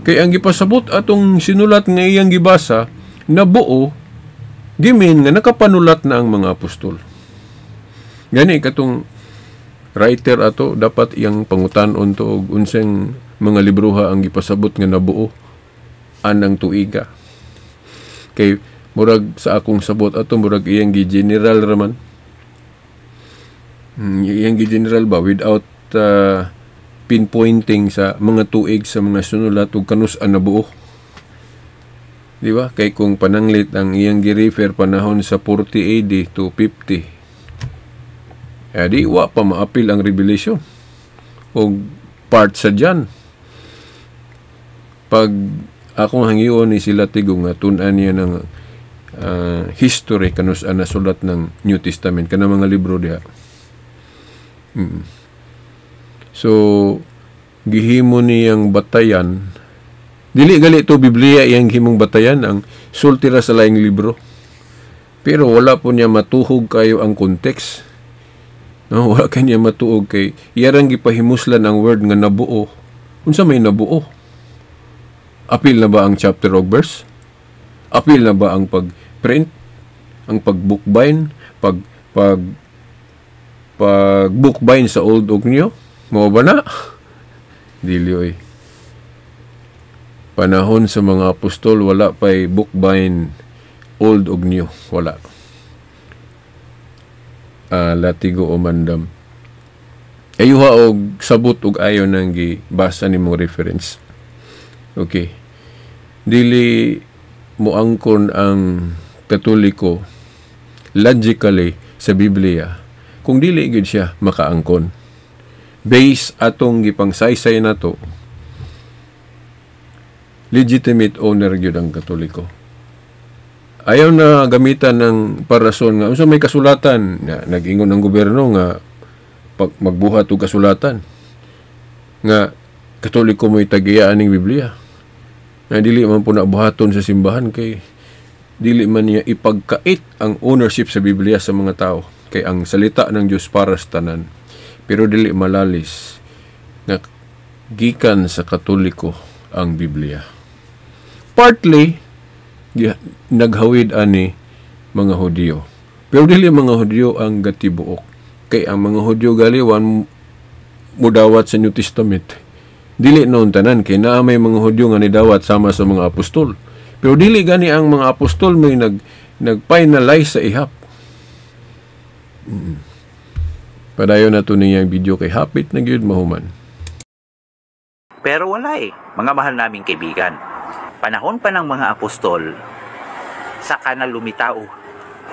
Kay ang gipasabot atong sinulat nga iyang gibasa nabuo, gimin nga nakapanulat na ang mga apostol. Gani katong writer ato, dapat iyang pangutan-on to og unsang mga libroha ang gipasabot nga nabuo anang tuiga. Kay murag sa akong sabot ato, murag iyang gi-general raman. Iyang gi-general ba without pinpointing sa mga tuig sa mga sunulat ug kanus-an nabuo. Di ba? Kay kung pananglit ang iyang gi-refer panahon sa 40 AD to 50, eh di wa pa maapil ang Revelation o part sa John. Pag akong hangyoon ni sila tigo nga tun-an niya ng history kanus-an nasulat ng New Testament kana mga libro diha. So gihimo niyang batayan, dili gali to Biblia iyang himong batayan, ang sulti ra sa laing libro. Pero wala po niya matuhog kayo ang context. No, wala kanya matuog kay iyarang gipahimuslan ang word nga "nabuo". Unsa may nabuo? Apil na ba ang chapter og verse? Apil na ba ang pag-print? Ang pag-bookbind? Pag pag pag bookbind sa Old ug New? Mao ba na? Dili oy. Panahon sa mga apostol, wala pa'y bookbind Old ug New. Wala. Latigo o mandam. Ayuha og sabot og ayo nang gibasa nimong reference. Okay. Dili moangkon ang Katoliko logically sa Biblia kung dili gid siya makaangkon. Base atong gipangsaysay nato, legitimate owner gyud ang Katoliko. Ayaw na gamitan ng parason nga unsa may kasulatan na nag-ingon ang gobyerno nga pag magbuhat og kasulatan nga Katoliko mo'y tagiya aning Biblia. Nga dili man po na buhaton sa simbahan kay dili man niya ipagkait ang ownership sa Biblia sa mga tao, kay ang salita ng Dios para sa tanan. Pero dili malalis nga gikan sa Katoliko ang Biblia. Partly naghawid ani mga Hudiyo. Pero dili mga Hudiyo ang gatibuok. Kay ang mga Hudyo galiwan mudawat sa New Testament. Dili noon tanan kay naa may mga Hudyo nga nidawat sama sa mga apostol. Pero dili gani ang mga apostol may nag nag-finalize sa ihap. Padayon na to niya ang video kay hapit na gyud mahuman. Pero wala eh, mga mahal naming kaibigan. Panahon pa ng mga apostol, saka na lumitaw,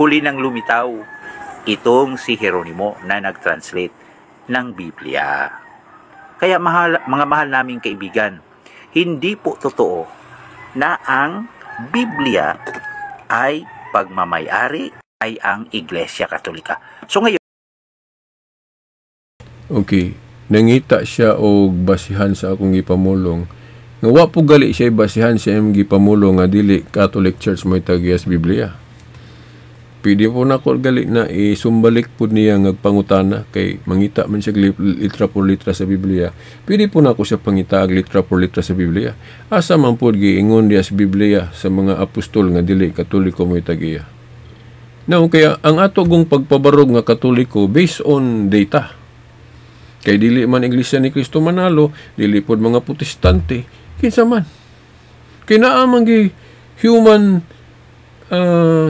huli nang lumitaw, itong si Jeronimo na nag-translate ng Biblia. Kaya mahal, mga mahal naming kaibigan, hindi po totoo na ang Biblia ay pagmamayari ay ang Iglesia Katolika. So ngayon, Okay, nangita siya og basihan sa akong gipamulong. Nga wa po gali siya basihan sa imong gipamulong nga dili Catholic Church mo'y tagiyas Biblia. Pwede po nako gali na isumbalik po niya nga pangutana kay mangita man siya litra por litra sa Biblia. Pwede po nako siya pangita litra por litra sa Biblia. Asa man pod giingon diya sa Biblia sa mga apostol nga dili Katoliko mo'y tagiya? Now, kaya ang ato gong pagpabarog nga Katoliko based on data. Kay dili man Iglesia ni Cristo manalo, dili pod mga Protestante, kinsa man. Kay naa man gi human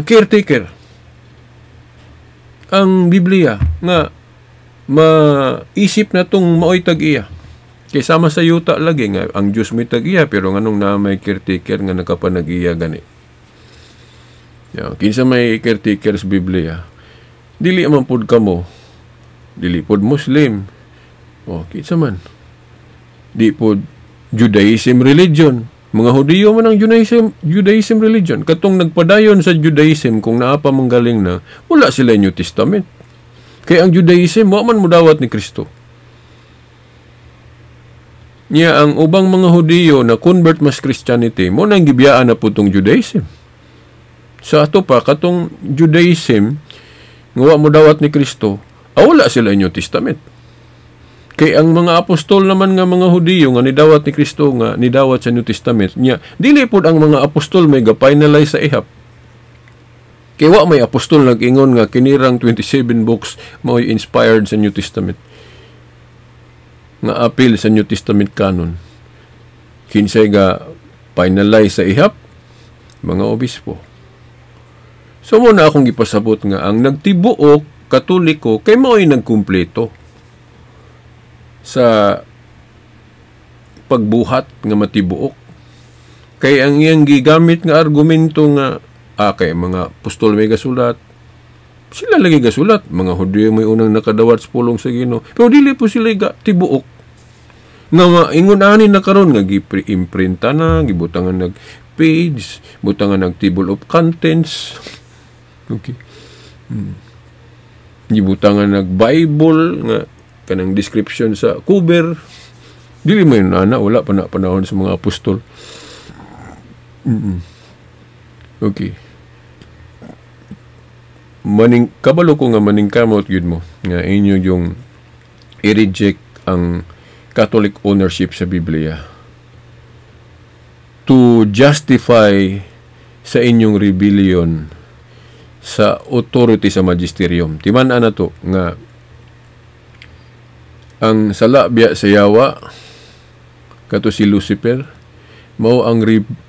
caretaker ang Biblia nga maisip na tong maoy tag-iya. Kay sama sa yuta lagi nga ang Dios may tag-iya, pero nganong naa may caretaker nga nakapanag-iya gani? Ya, kinsa may caretaker sa Biblia? Dili man pud kamo. Dili pud Muslim. O, kinsa man? Di pud Judaism religion. Mga Hudiyo man ang Judaism religion. Katong nagpadayon sa Judaism, kung naa pa manggaling na, wala sila New Testament. Kaya ang Judaism, wa man mudawat ni Kristo. Niya ang ubang mga Hudiyo na convert mas Christianity, mo nang gibiyaan na po tong Judaism. Sa ato pa, katong Judaism, nga wa mo dawat ni Kristo, wala sila New Testament. Kay ang mga apostol naman nga mga Hudiyo nga nidawat ni Kristo nga nidawat sa New Testament niya, dili pud ang mga apostol may ga-finalize sa ihap. Kay wa may apostol nag-ingon nga kinirang 27 books mao'y inspired sa New Testament, nga apil sa New Testament canon. Kinsay ga finalize sa ihap? Mga obispo. So mo na akong gipasabot nga ang nagtibuok Katoliko kay mao'y nagkumpleto sa pagbuhat nga matibuok. Kay ang iyang gigamit nga argumento nga kay mga apostol may gasulat, sila lagi gasulat, mga Hudyo may unang nakadawat sa pulong sa Ginoo, pero dili po sila ga tibuok. Nga maingon ani na karon nga gi-imprinta na, gibutangan nag page, butangan nag table of contents. Okay. Gibutangan nag Bible nga kanang description sa cover. Dili man yun, ana, wala pa na panahon sa mga apostol. Okay. Maning kabalo ko nga maningkamot gyud mo nga inyo yung i-reject ang Catholic ownership sa Biblia to justify sa inyong rebellion sa authority sa magisterium. Timan-an na to nga ang sala biya sa yawa kato si Lucifer mao ang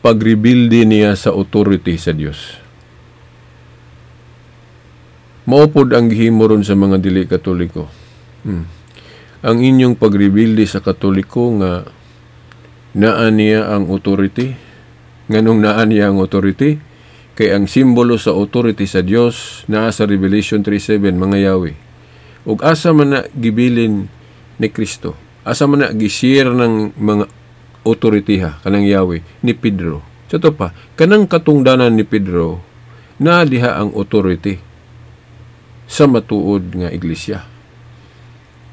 pagrebilde niya sa authority sa Dios. Mao pod ang gihimo ron sa mga dili Katoliko. Ang inyong pagrebilde sa Katoliko nga naa niya ang authority. Nganong naa niya ang authority? Kay ang simbolo sa authority sa Dios naa sa Revelation 3:7, mga Yahweh. Ug asa man na gibilin ni Kristo? Asa man na gi-share ng mga authority ha kanang Yahweh ni Pedro? Sa to pa, kanang katungdanan ni Pedro naa diha ang authority sa matuod nga iglesia.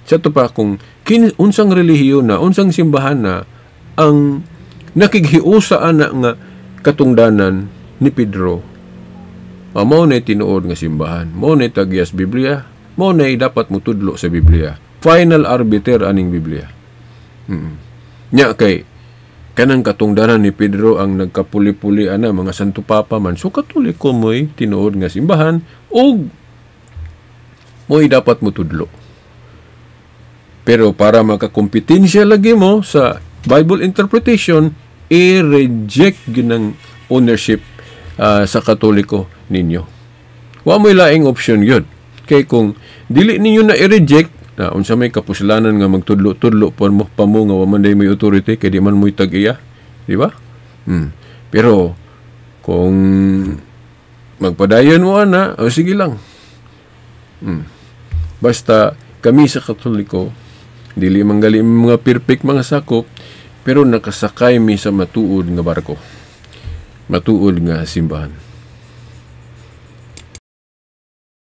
Sa to pa, kung unsang relihiyon na, unsang simbahan na ang nakighiusa ana nga katungdanan ni Pedro, mao na tinuod nga simbahan, mao na tagiyas Biblia, mao na dapat mutudlo sa Biblia. Final arbiter aning Biblia. Nya kay kanang katungdanan ni Pedro ang nagkapuli-puli ana mga Santo Papa man. So Katoliko mo'y tinuod nga simbahan ug mo'y dapat mutudlo. Pero para makakompetensya lagi mo sa Bible interpretation, i-reject gyud ang ownership sa Katoliko ninyo. Wa mo'y laing option yun. Kay kung dili ninyo na i-reject, Na unsa may kapuslanan nga magtudlo-tudlo pa mo nga wa man day may authority kay di man mo'y tag-iya, di ba? Pero kung magpadayon mo ana, o sige lang. Basta kami sa Katoliko dili man gali mga perfect mga sakop, pero nakasakay mi sa matuod nga barko, matuod nga simbahan.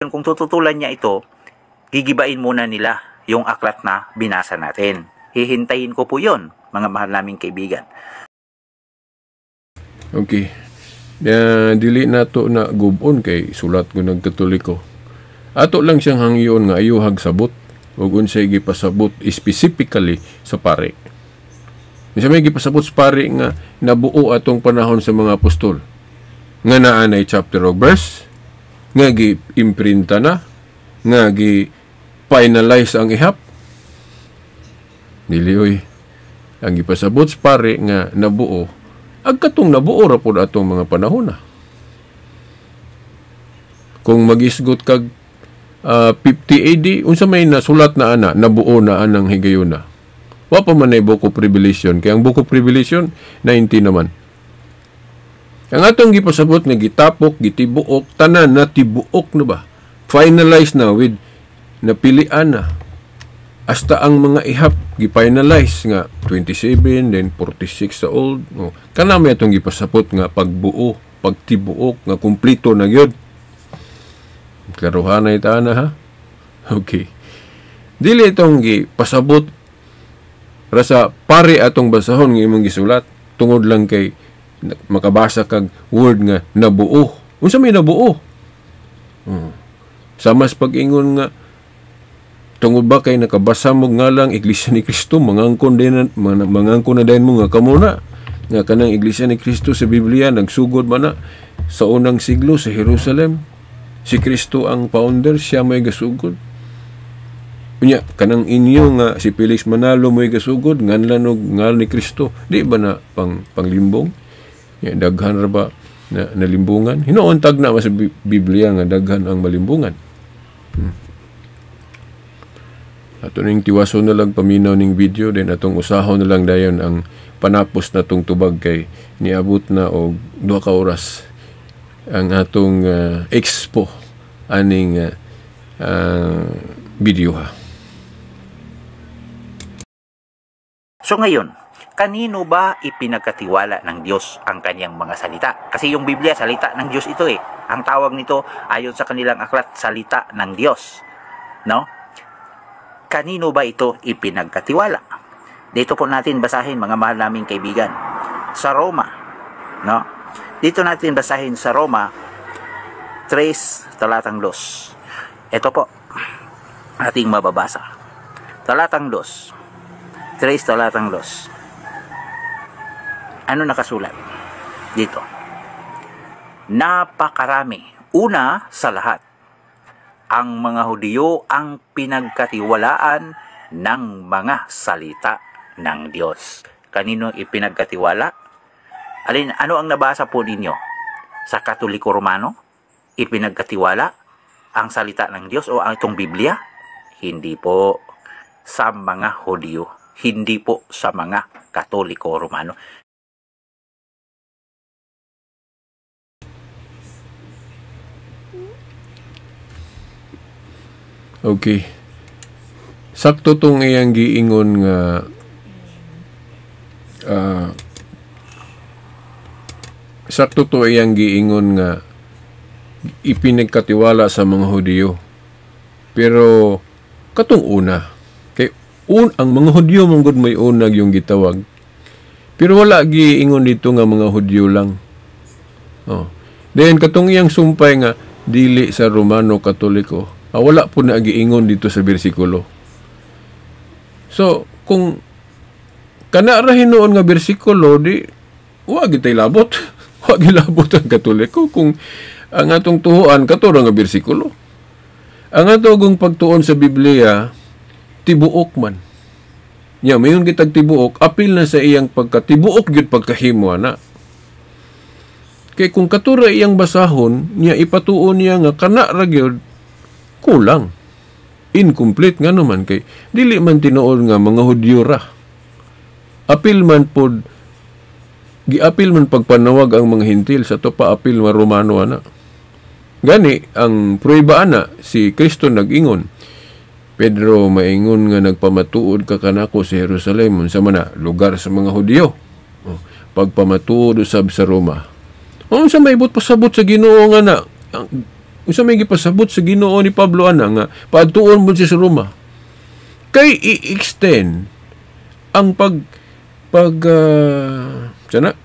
Kung tututulan niya ito, gigibain muna nila yung aklat na binasa natin. Hihintayin ko po yun, mga mahal naming kaibigan. Okay. Dili nato na gubon kay sulat ko nagkatoliko. Ato lang siyang hangyon nga ayuhag sabot ug unsay gipasabot specifically sa pare. Unsa may gipasabot sa pare nga nabuo atong panahon sa mga apostol? Nga naa nay chapter o verse, nga gi-imprinta na, nga gi-finalize ang ihap. Dili oy. Ang gipasabot sa pare nga nabuo, ag katong nabuo ra pod atong mga panahon na. Kung magisgot kag 50 AD, unsa may nasulat na ana, nabuo na anang higayuna. Wa pa man ay Book of Revelation, kay ang Book of Revelation 90 naman. Ang atong gipasabot nga gitapok, gitibuok, tanan na tibuok na ba? Finalize na with napilian na. Hasta ang mga ihap gi-finalize nga 27 then 46 sa old. No. Kana may atong gipasabot nga pagbuo, pagtibuok nga kumpleto na gyud. Klaruhan na ita na ha. Okay. Dili itong gipasabot rasa pare atong basahon nga imong gisulat tungod lang kay makabasa kag word nga nabuo. Unsa may nabuo? Sama sa pag-ingon nga tungod ba kay nakabasa mo nga lang Iglesia ni Cristo, mangangkon din, mangangkon na dayon mo nga kamo na nga kanang Iglesia ni Cristo sa Biblia nagsugod man na sa unang siglo sa Jerusalem. Si Kristo ang founder, siya may gasugod. Unya kanang inyo nga si Felix Manalo may gasugod nganlan og ngal ni Kristo, di ba na panglimbong? Ya, daghan ra ba na nalimbungan? Hinuon tag na sa Biblia nga daghan ang malimbungan. Ato ning tiwaso na lang paminaw ning video, then atong usahon na lang dayon ang panapos na tong tubag kay niabot na og 2 ka oras ang atong expo aning video ha. So ngayon, kanino ba ipinagkatiwala ng Diyos ang kanyang mga salita? Kasi yung Biblia, salita ng Diyos ito eh. Ang tawag nito ayon sa kanilang aklat, salita ng Diyos. No? Kanino ba ito ipinagkatiwala? Dito po natin basahin, mga mahal naming kaibigan, sa Roma, no? Dito natin basahin sa Roma 3 talatang 2. Ito po ating mababasa. Talatang 2. 3 talatang 2. Ano nakasulat dito? Napakarami. Una sa lahat, ang mga Hudiyo ang pinagkatiwalaan ng mga salita ng Diyos. Kanino ipinagkatiwala? Alin, ano ang nabasa po ninyo? Sa Katoliko Romano? Ipinagkatiwala ang salita ng Diyos o ang itong Biblia? Hindi po sa mga Hudiyo. Hindi po sa mga Katoliko Romano. Okay. Sakto tong iyang giingon nga sakto to iyang giingon nga ipinagkatiwala sa mga Hudiyo. Pero katong una kay ang mga Hudiyo man gud may unag yung gitawag. Pero wala giingon dito nga mga Hudiyo lang. Oh. Then katong iyang sumpay nga dili sa Romano Katoliko. Wala po na giingon dito sa bersikulo. So, kung kana ra hinuon nga bersikulo, di wa gitay labot. Wa gilabot ang Katoliko kung ang atong tuhuan kato ra nga bersikulo. Ang atong pagtuon sa Biblia tibuok man. Nya mayon kitag tibuok, apil na sa iyang pagkatibuok gyud pagkahimo ana. Kay kung katura iyang basahon, niya ipatuon niya nga kana ra gyud kulang. Incomplete nga naman kay dili man tinuod nga mga Hudyo ra. Apil man pod, giapil man pagpanawag ang mga Hintil sa to pa, apil mga Romano ana. Gani ang prueba ana, si Kristo nag-ingon, "Pedro, maingon nga nagpamatuod ka kanako sa Jerusalem," unsa man na lugar sa mga Hudyo. Oh, pagpamatuod usab sa Roma. Unsa may ibot pasabot sa Ginoo nga na? Unsa may gipasabot sa Ginoo ni Pablo ana nga paadtuon mo siya sa Roma? Kay i-extend ang pag pag sana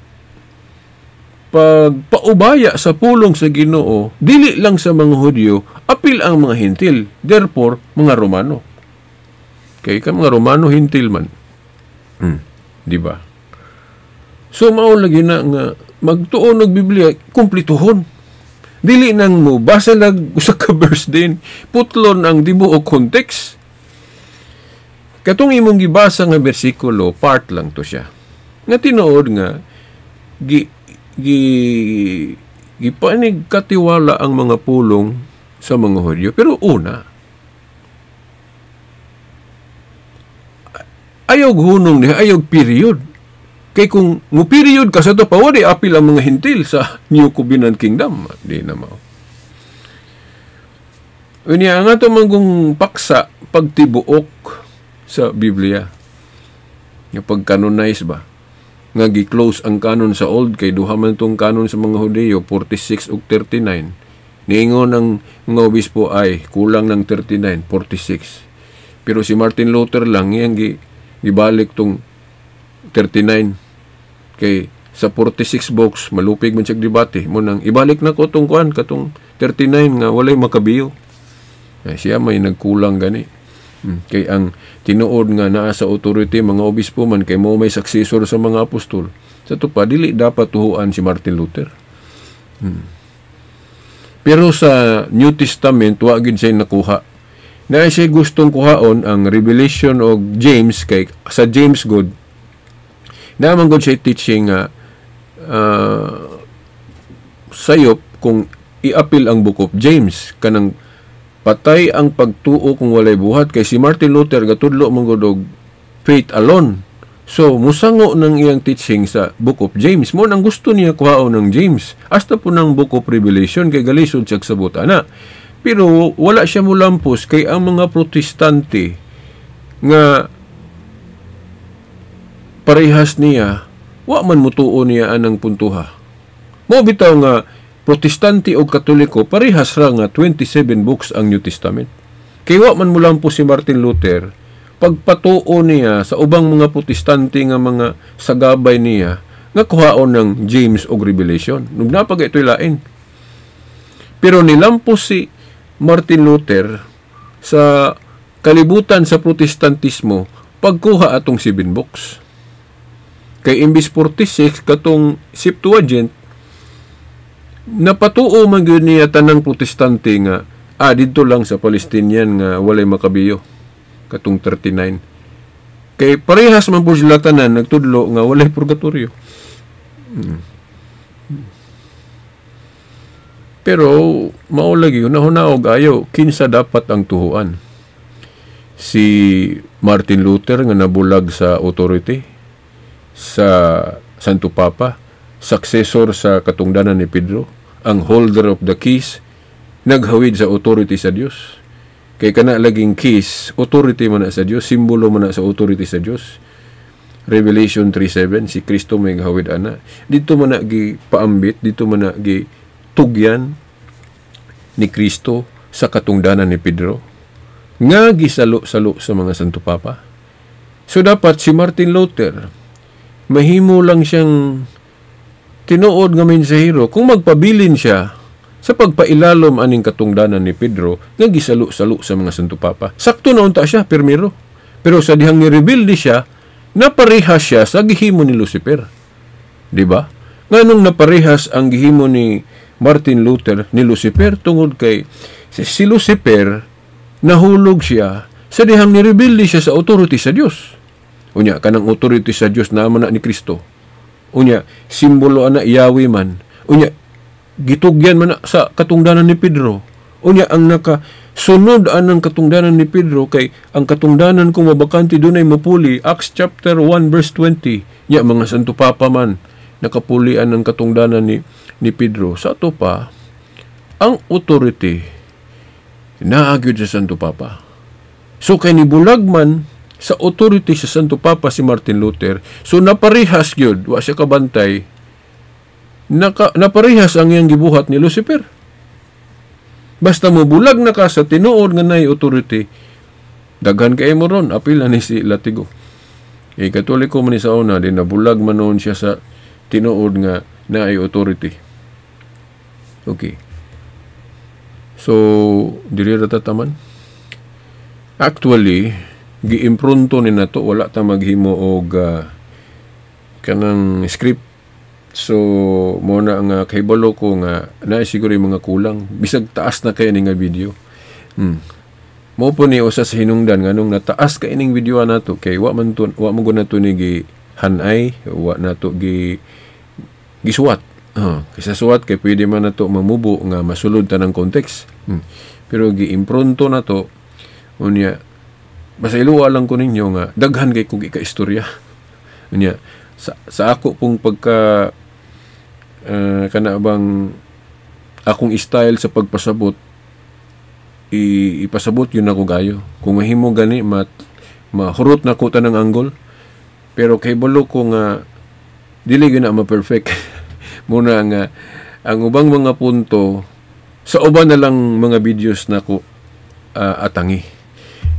pagpaubaya sa pulong sa Ginoo, dili lang sa mga Hudyo, apil ang mga Hintil, therefore mga Romano. Kay ka mga Romano, Hintil man. Di ba? So mao lagi na nga magtuon og Biblia, kumplituhon. Dili nang mo basa lag usa ka verse din, putlon ang tibuok context. Katong imong gibasa nga bersikulo, part lang to siya. Nga tinuod nga gi gi gipanig katiwala ang mga pulong sa mga Hudyo. Pero una, ayaw hunong niya, ayaw period. Kay kung mo period ka sa to pa, wala apil ang mga Hintil sa New Covenant Kingdom. Di na mao. Unya, ang ato manggong paksa, pagtibuok sa Biblia. Nga pag-canonize ba? Nga gi-close ang canon sa Old kay duha man tong canon sa mga Hudiyo, 46 ug 39. Niingon ang mga obispo ay kulang ng 39, 46. Pero si Martin Luther lang iyang gibalik tong 39. Kay sa 46 books malupig man siya debate mo nang ibalik na ko tong kuan katong 39 nga walay makabiyo. Ay, siya may nagkulang gani. Kay ang tinuod nga naa sa authority mga obispo man kay mo may successor sa mga apostol. Sa to pa dili dapat tuhuan si Martin Luther. Pero sa New Testament wa gid siya nakuha. Na siya gustong kuhaon ang Revelation og James kay sa James God naman God siya teaching nga sayop kung iapil ang Book of James kanang patay ang pagtuo kung walay buhat kay si Martin Luther gatudlo man gud og faith alone. So musango ng iyang teaching sa Book of James. Mo nang gusto niya kuhaon ng James hasta po ng Book of Revelation kay galisod siya sabot ana. Pero wala siya mulampos kay ang mga Protestante nga parehas niya wa man mutuo niya anang puntuha. Mo bitaw nga Protestante o Katoliko parehas ra nga 27 books ang New Testament. Kay wa man mulampos si Martin Luther pagpatuo niya sa ubang mga Protestante nga mga sagabay niya nga kuhaon ng James og Revelation. Nung napag ito'y lain. Pero nilampos si Martin Luther sa kalibutan sa Protestantismo pagkuha atong 7 books. Kay imbis 46 katong Septuagint napatuo man gyud niya tanang Protestante nga didto lang sa Palestinian nga walay makabiyo katong 39. Kay parehas man po sila tanan nagtudlo nga walay purgatorio. Pero mao lagi hunahuna-og ayo kinsa dapat ang tuhuan. Si Martin Luther nga nabulag sa authority sa Santo Papa, successor sa katungdanan ni Pedro, ang holder of the keys, naghawid sa authority sa Dios. Kay kana laging keys, authority man na sa Dios, simbolo man na sa authority sa Dios. Revelation 3:7, si Kristo may gahawid ana. Dito man na gipaambit, dito man na gitugyan ni Kristo sa katungdanan ni Pedro nga gisalo-salo sa mga Santo Papa. So dapat si Martin Luther mahimo lang siyang tinuod nga mensahero kung magpabilin siya sa pagpailalom aning katungdanan ni Pedro nga gisalo-salo sa mga Santo Papa. Sakto na unta siya, pirmiro. Pero sa dihang ni-rebelde siya, naparehas siya sa gihimo ni Lucifer. Di ba? Nganong naparehas ang gihimo ni Martin Luther ni Lucifer? Tungod kay si Lucifer nahulog siya sa dihang ni-rebelde siya sa authority sa Dios. Unya, kanang authority sa Dios naman na ni Kristo. Unya, simbolo ana Yahweh man. Unya, gitugyan man na sa katungdanan ni Pedro. Unya, ang naka Sunod anang katungdanan ni Pedro, kay ang katungdanan kung mabakante dunay mapuli, Acts chapter 1 verse 20. Nya mga Santo Papa man nakapulian ang katungdanan ni Pedro. Sa ato pa, ang authority naa gyud sa Santo Papa. So kay nibulag man sa authority sa Santo Papa si Martin Luther, so naparehas gyud, wa siya kabantay, naparehas ang iyang gibuhat ni Lucifer. Basta mobulag na ka sa tinuod nga nay authority, daghan kay mo ron, apil na ni si Latigo. Eh, Katoliko man ni sa una, din nabulag man noon siya sa tinuod nga naay authority. Okay. So, diri ra tataman. Actually, giimpronto ni nato, wala ta maghimo og kanang script. So, mo na nga kahibalo ko nga naa siguro yung mga kulang bisag taas na kay ni nga video. Mo po ni usa sa hinungdan nganong nataas ka ining video nato, kay wa man to, wa mo gud nato ni gi hanay, wa nato gi gisuwat. Kay sa suwat kay pwede man nato mamubo nga masulod ta ng context. Pero giimpronto nato unya, basta iluwa lang ko ninyo nga daghan kay kog ika-istorya. Unya sa ako pong pagka kana bang akong style sa pagpasabot, ipasabot yun ako gayo. Kung mahimo gani mat mahurot na ko tanang angle, pero kay balo ko nga dili gyud na ma-perfect. Muna nga ang ubang mga punto sa uban na lang mga videos nako atangi.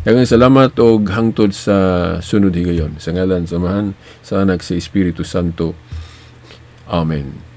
Daghang salamat og hangtod sa sunod higayon. Sa ngalan sa Amahan, sa Anak, sa Espiritu Santo. Amen.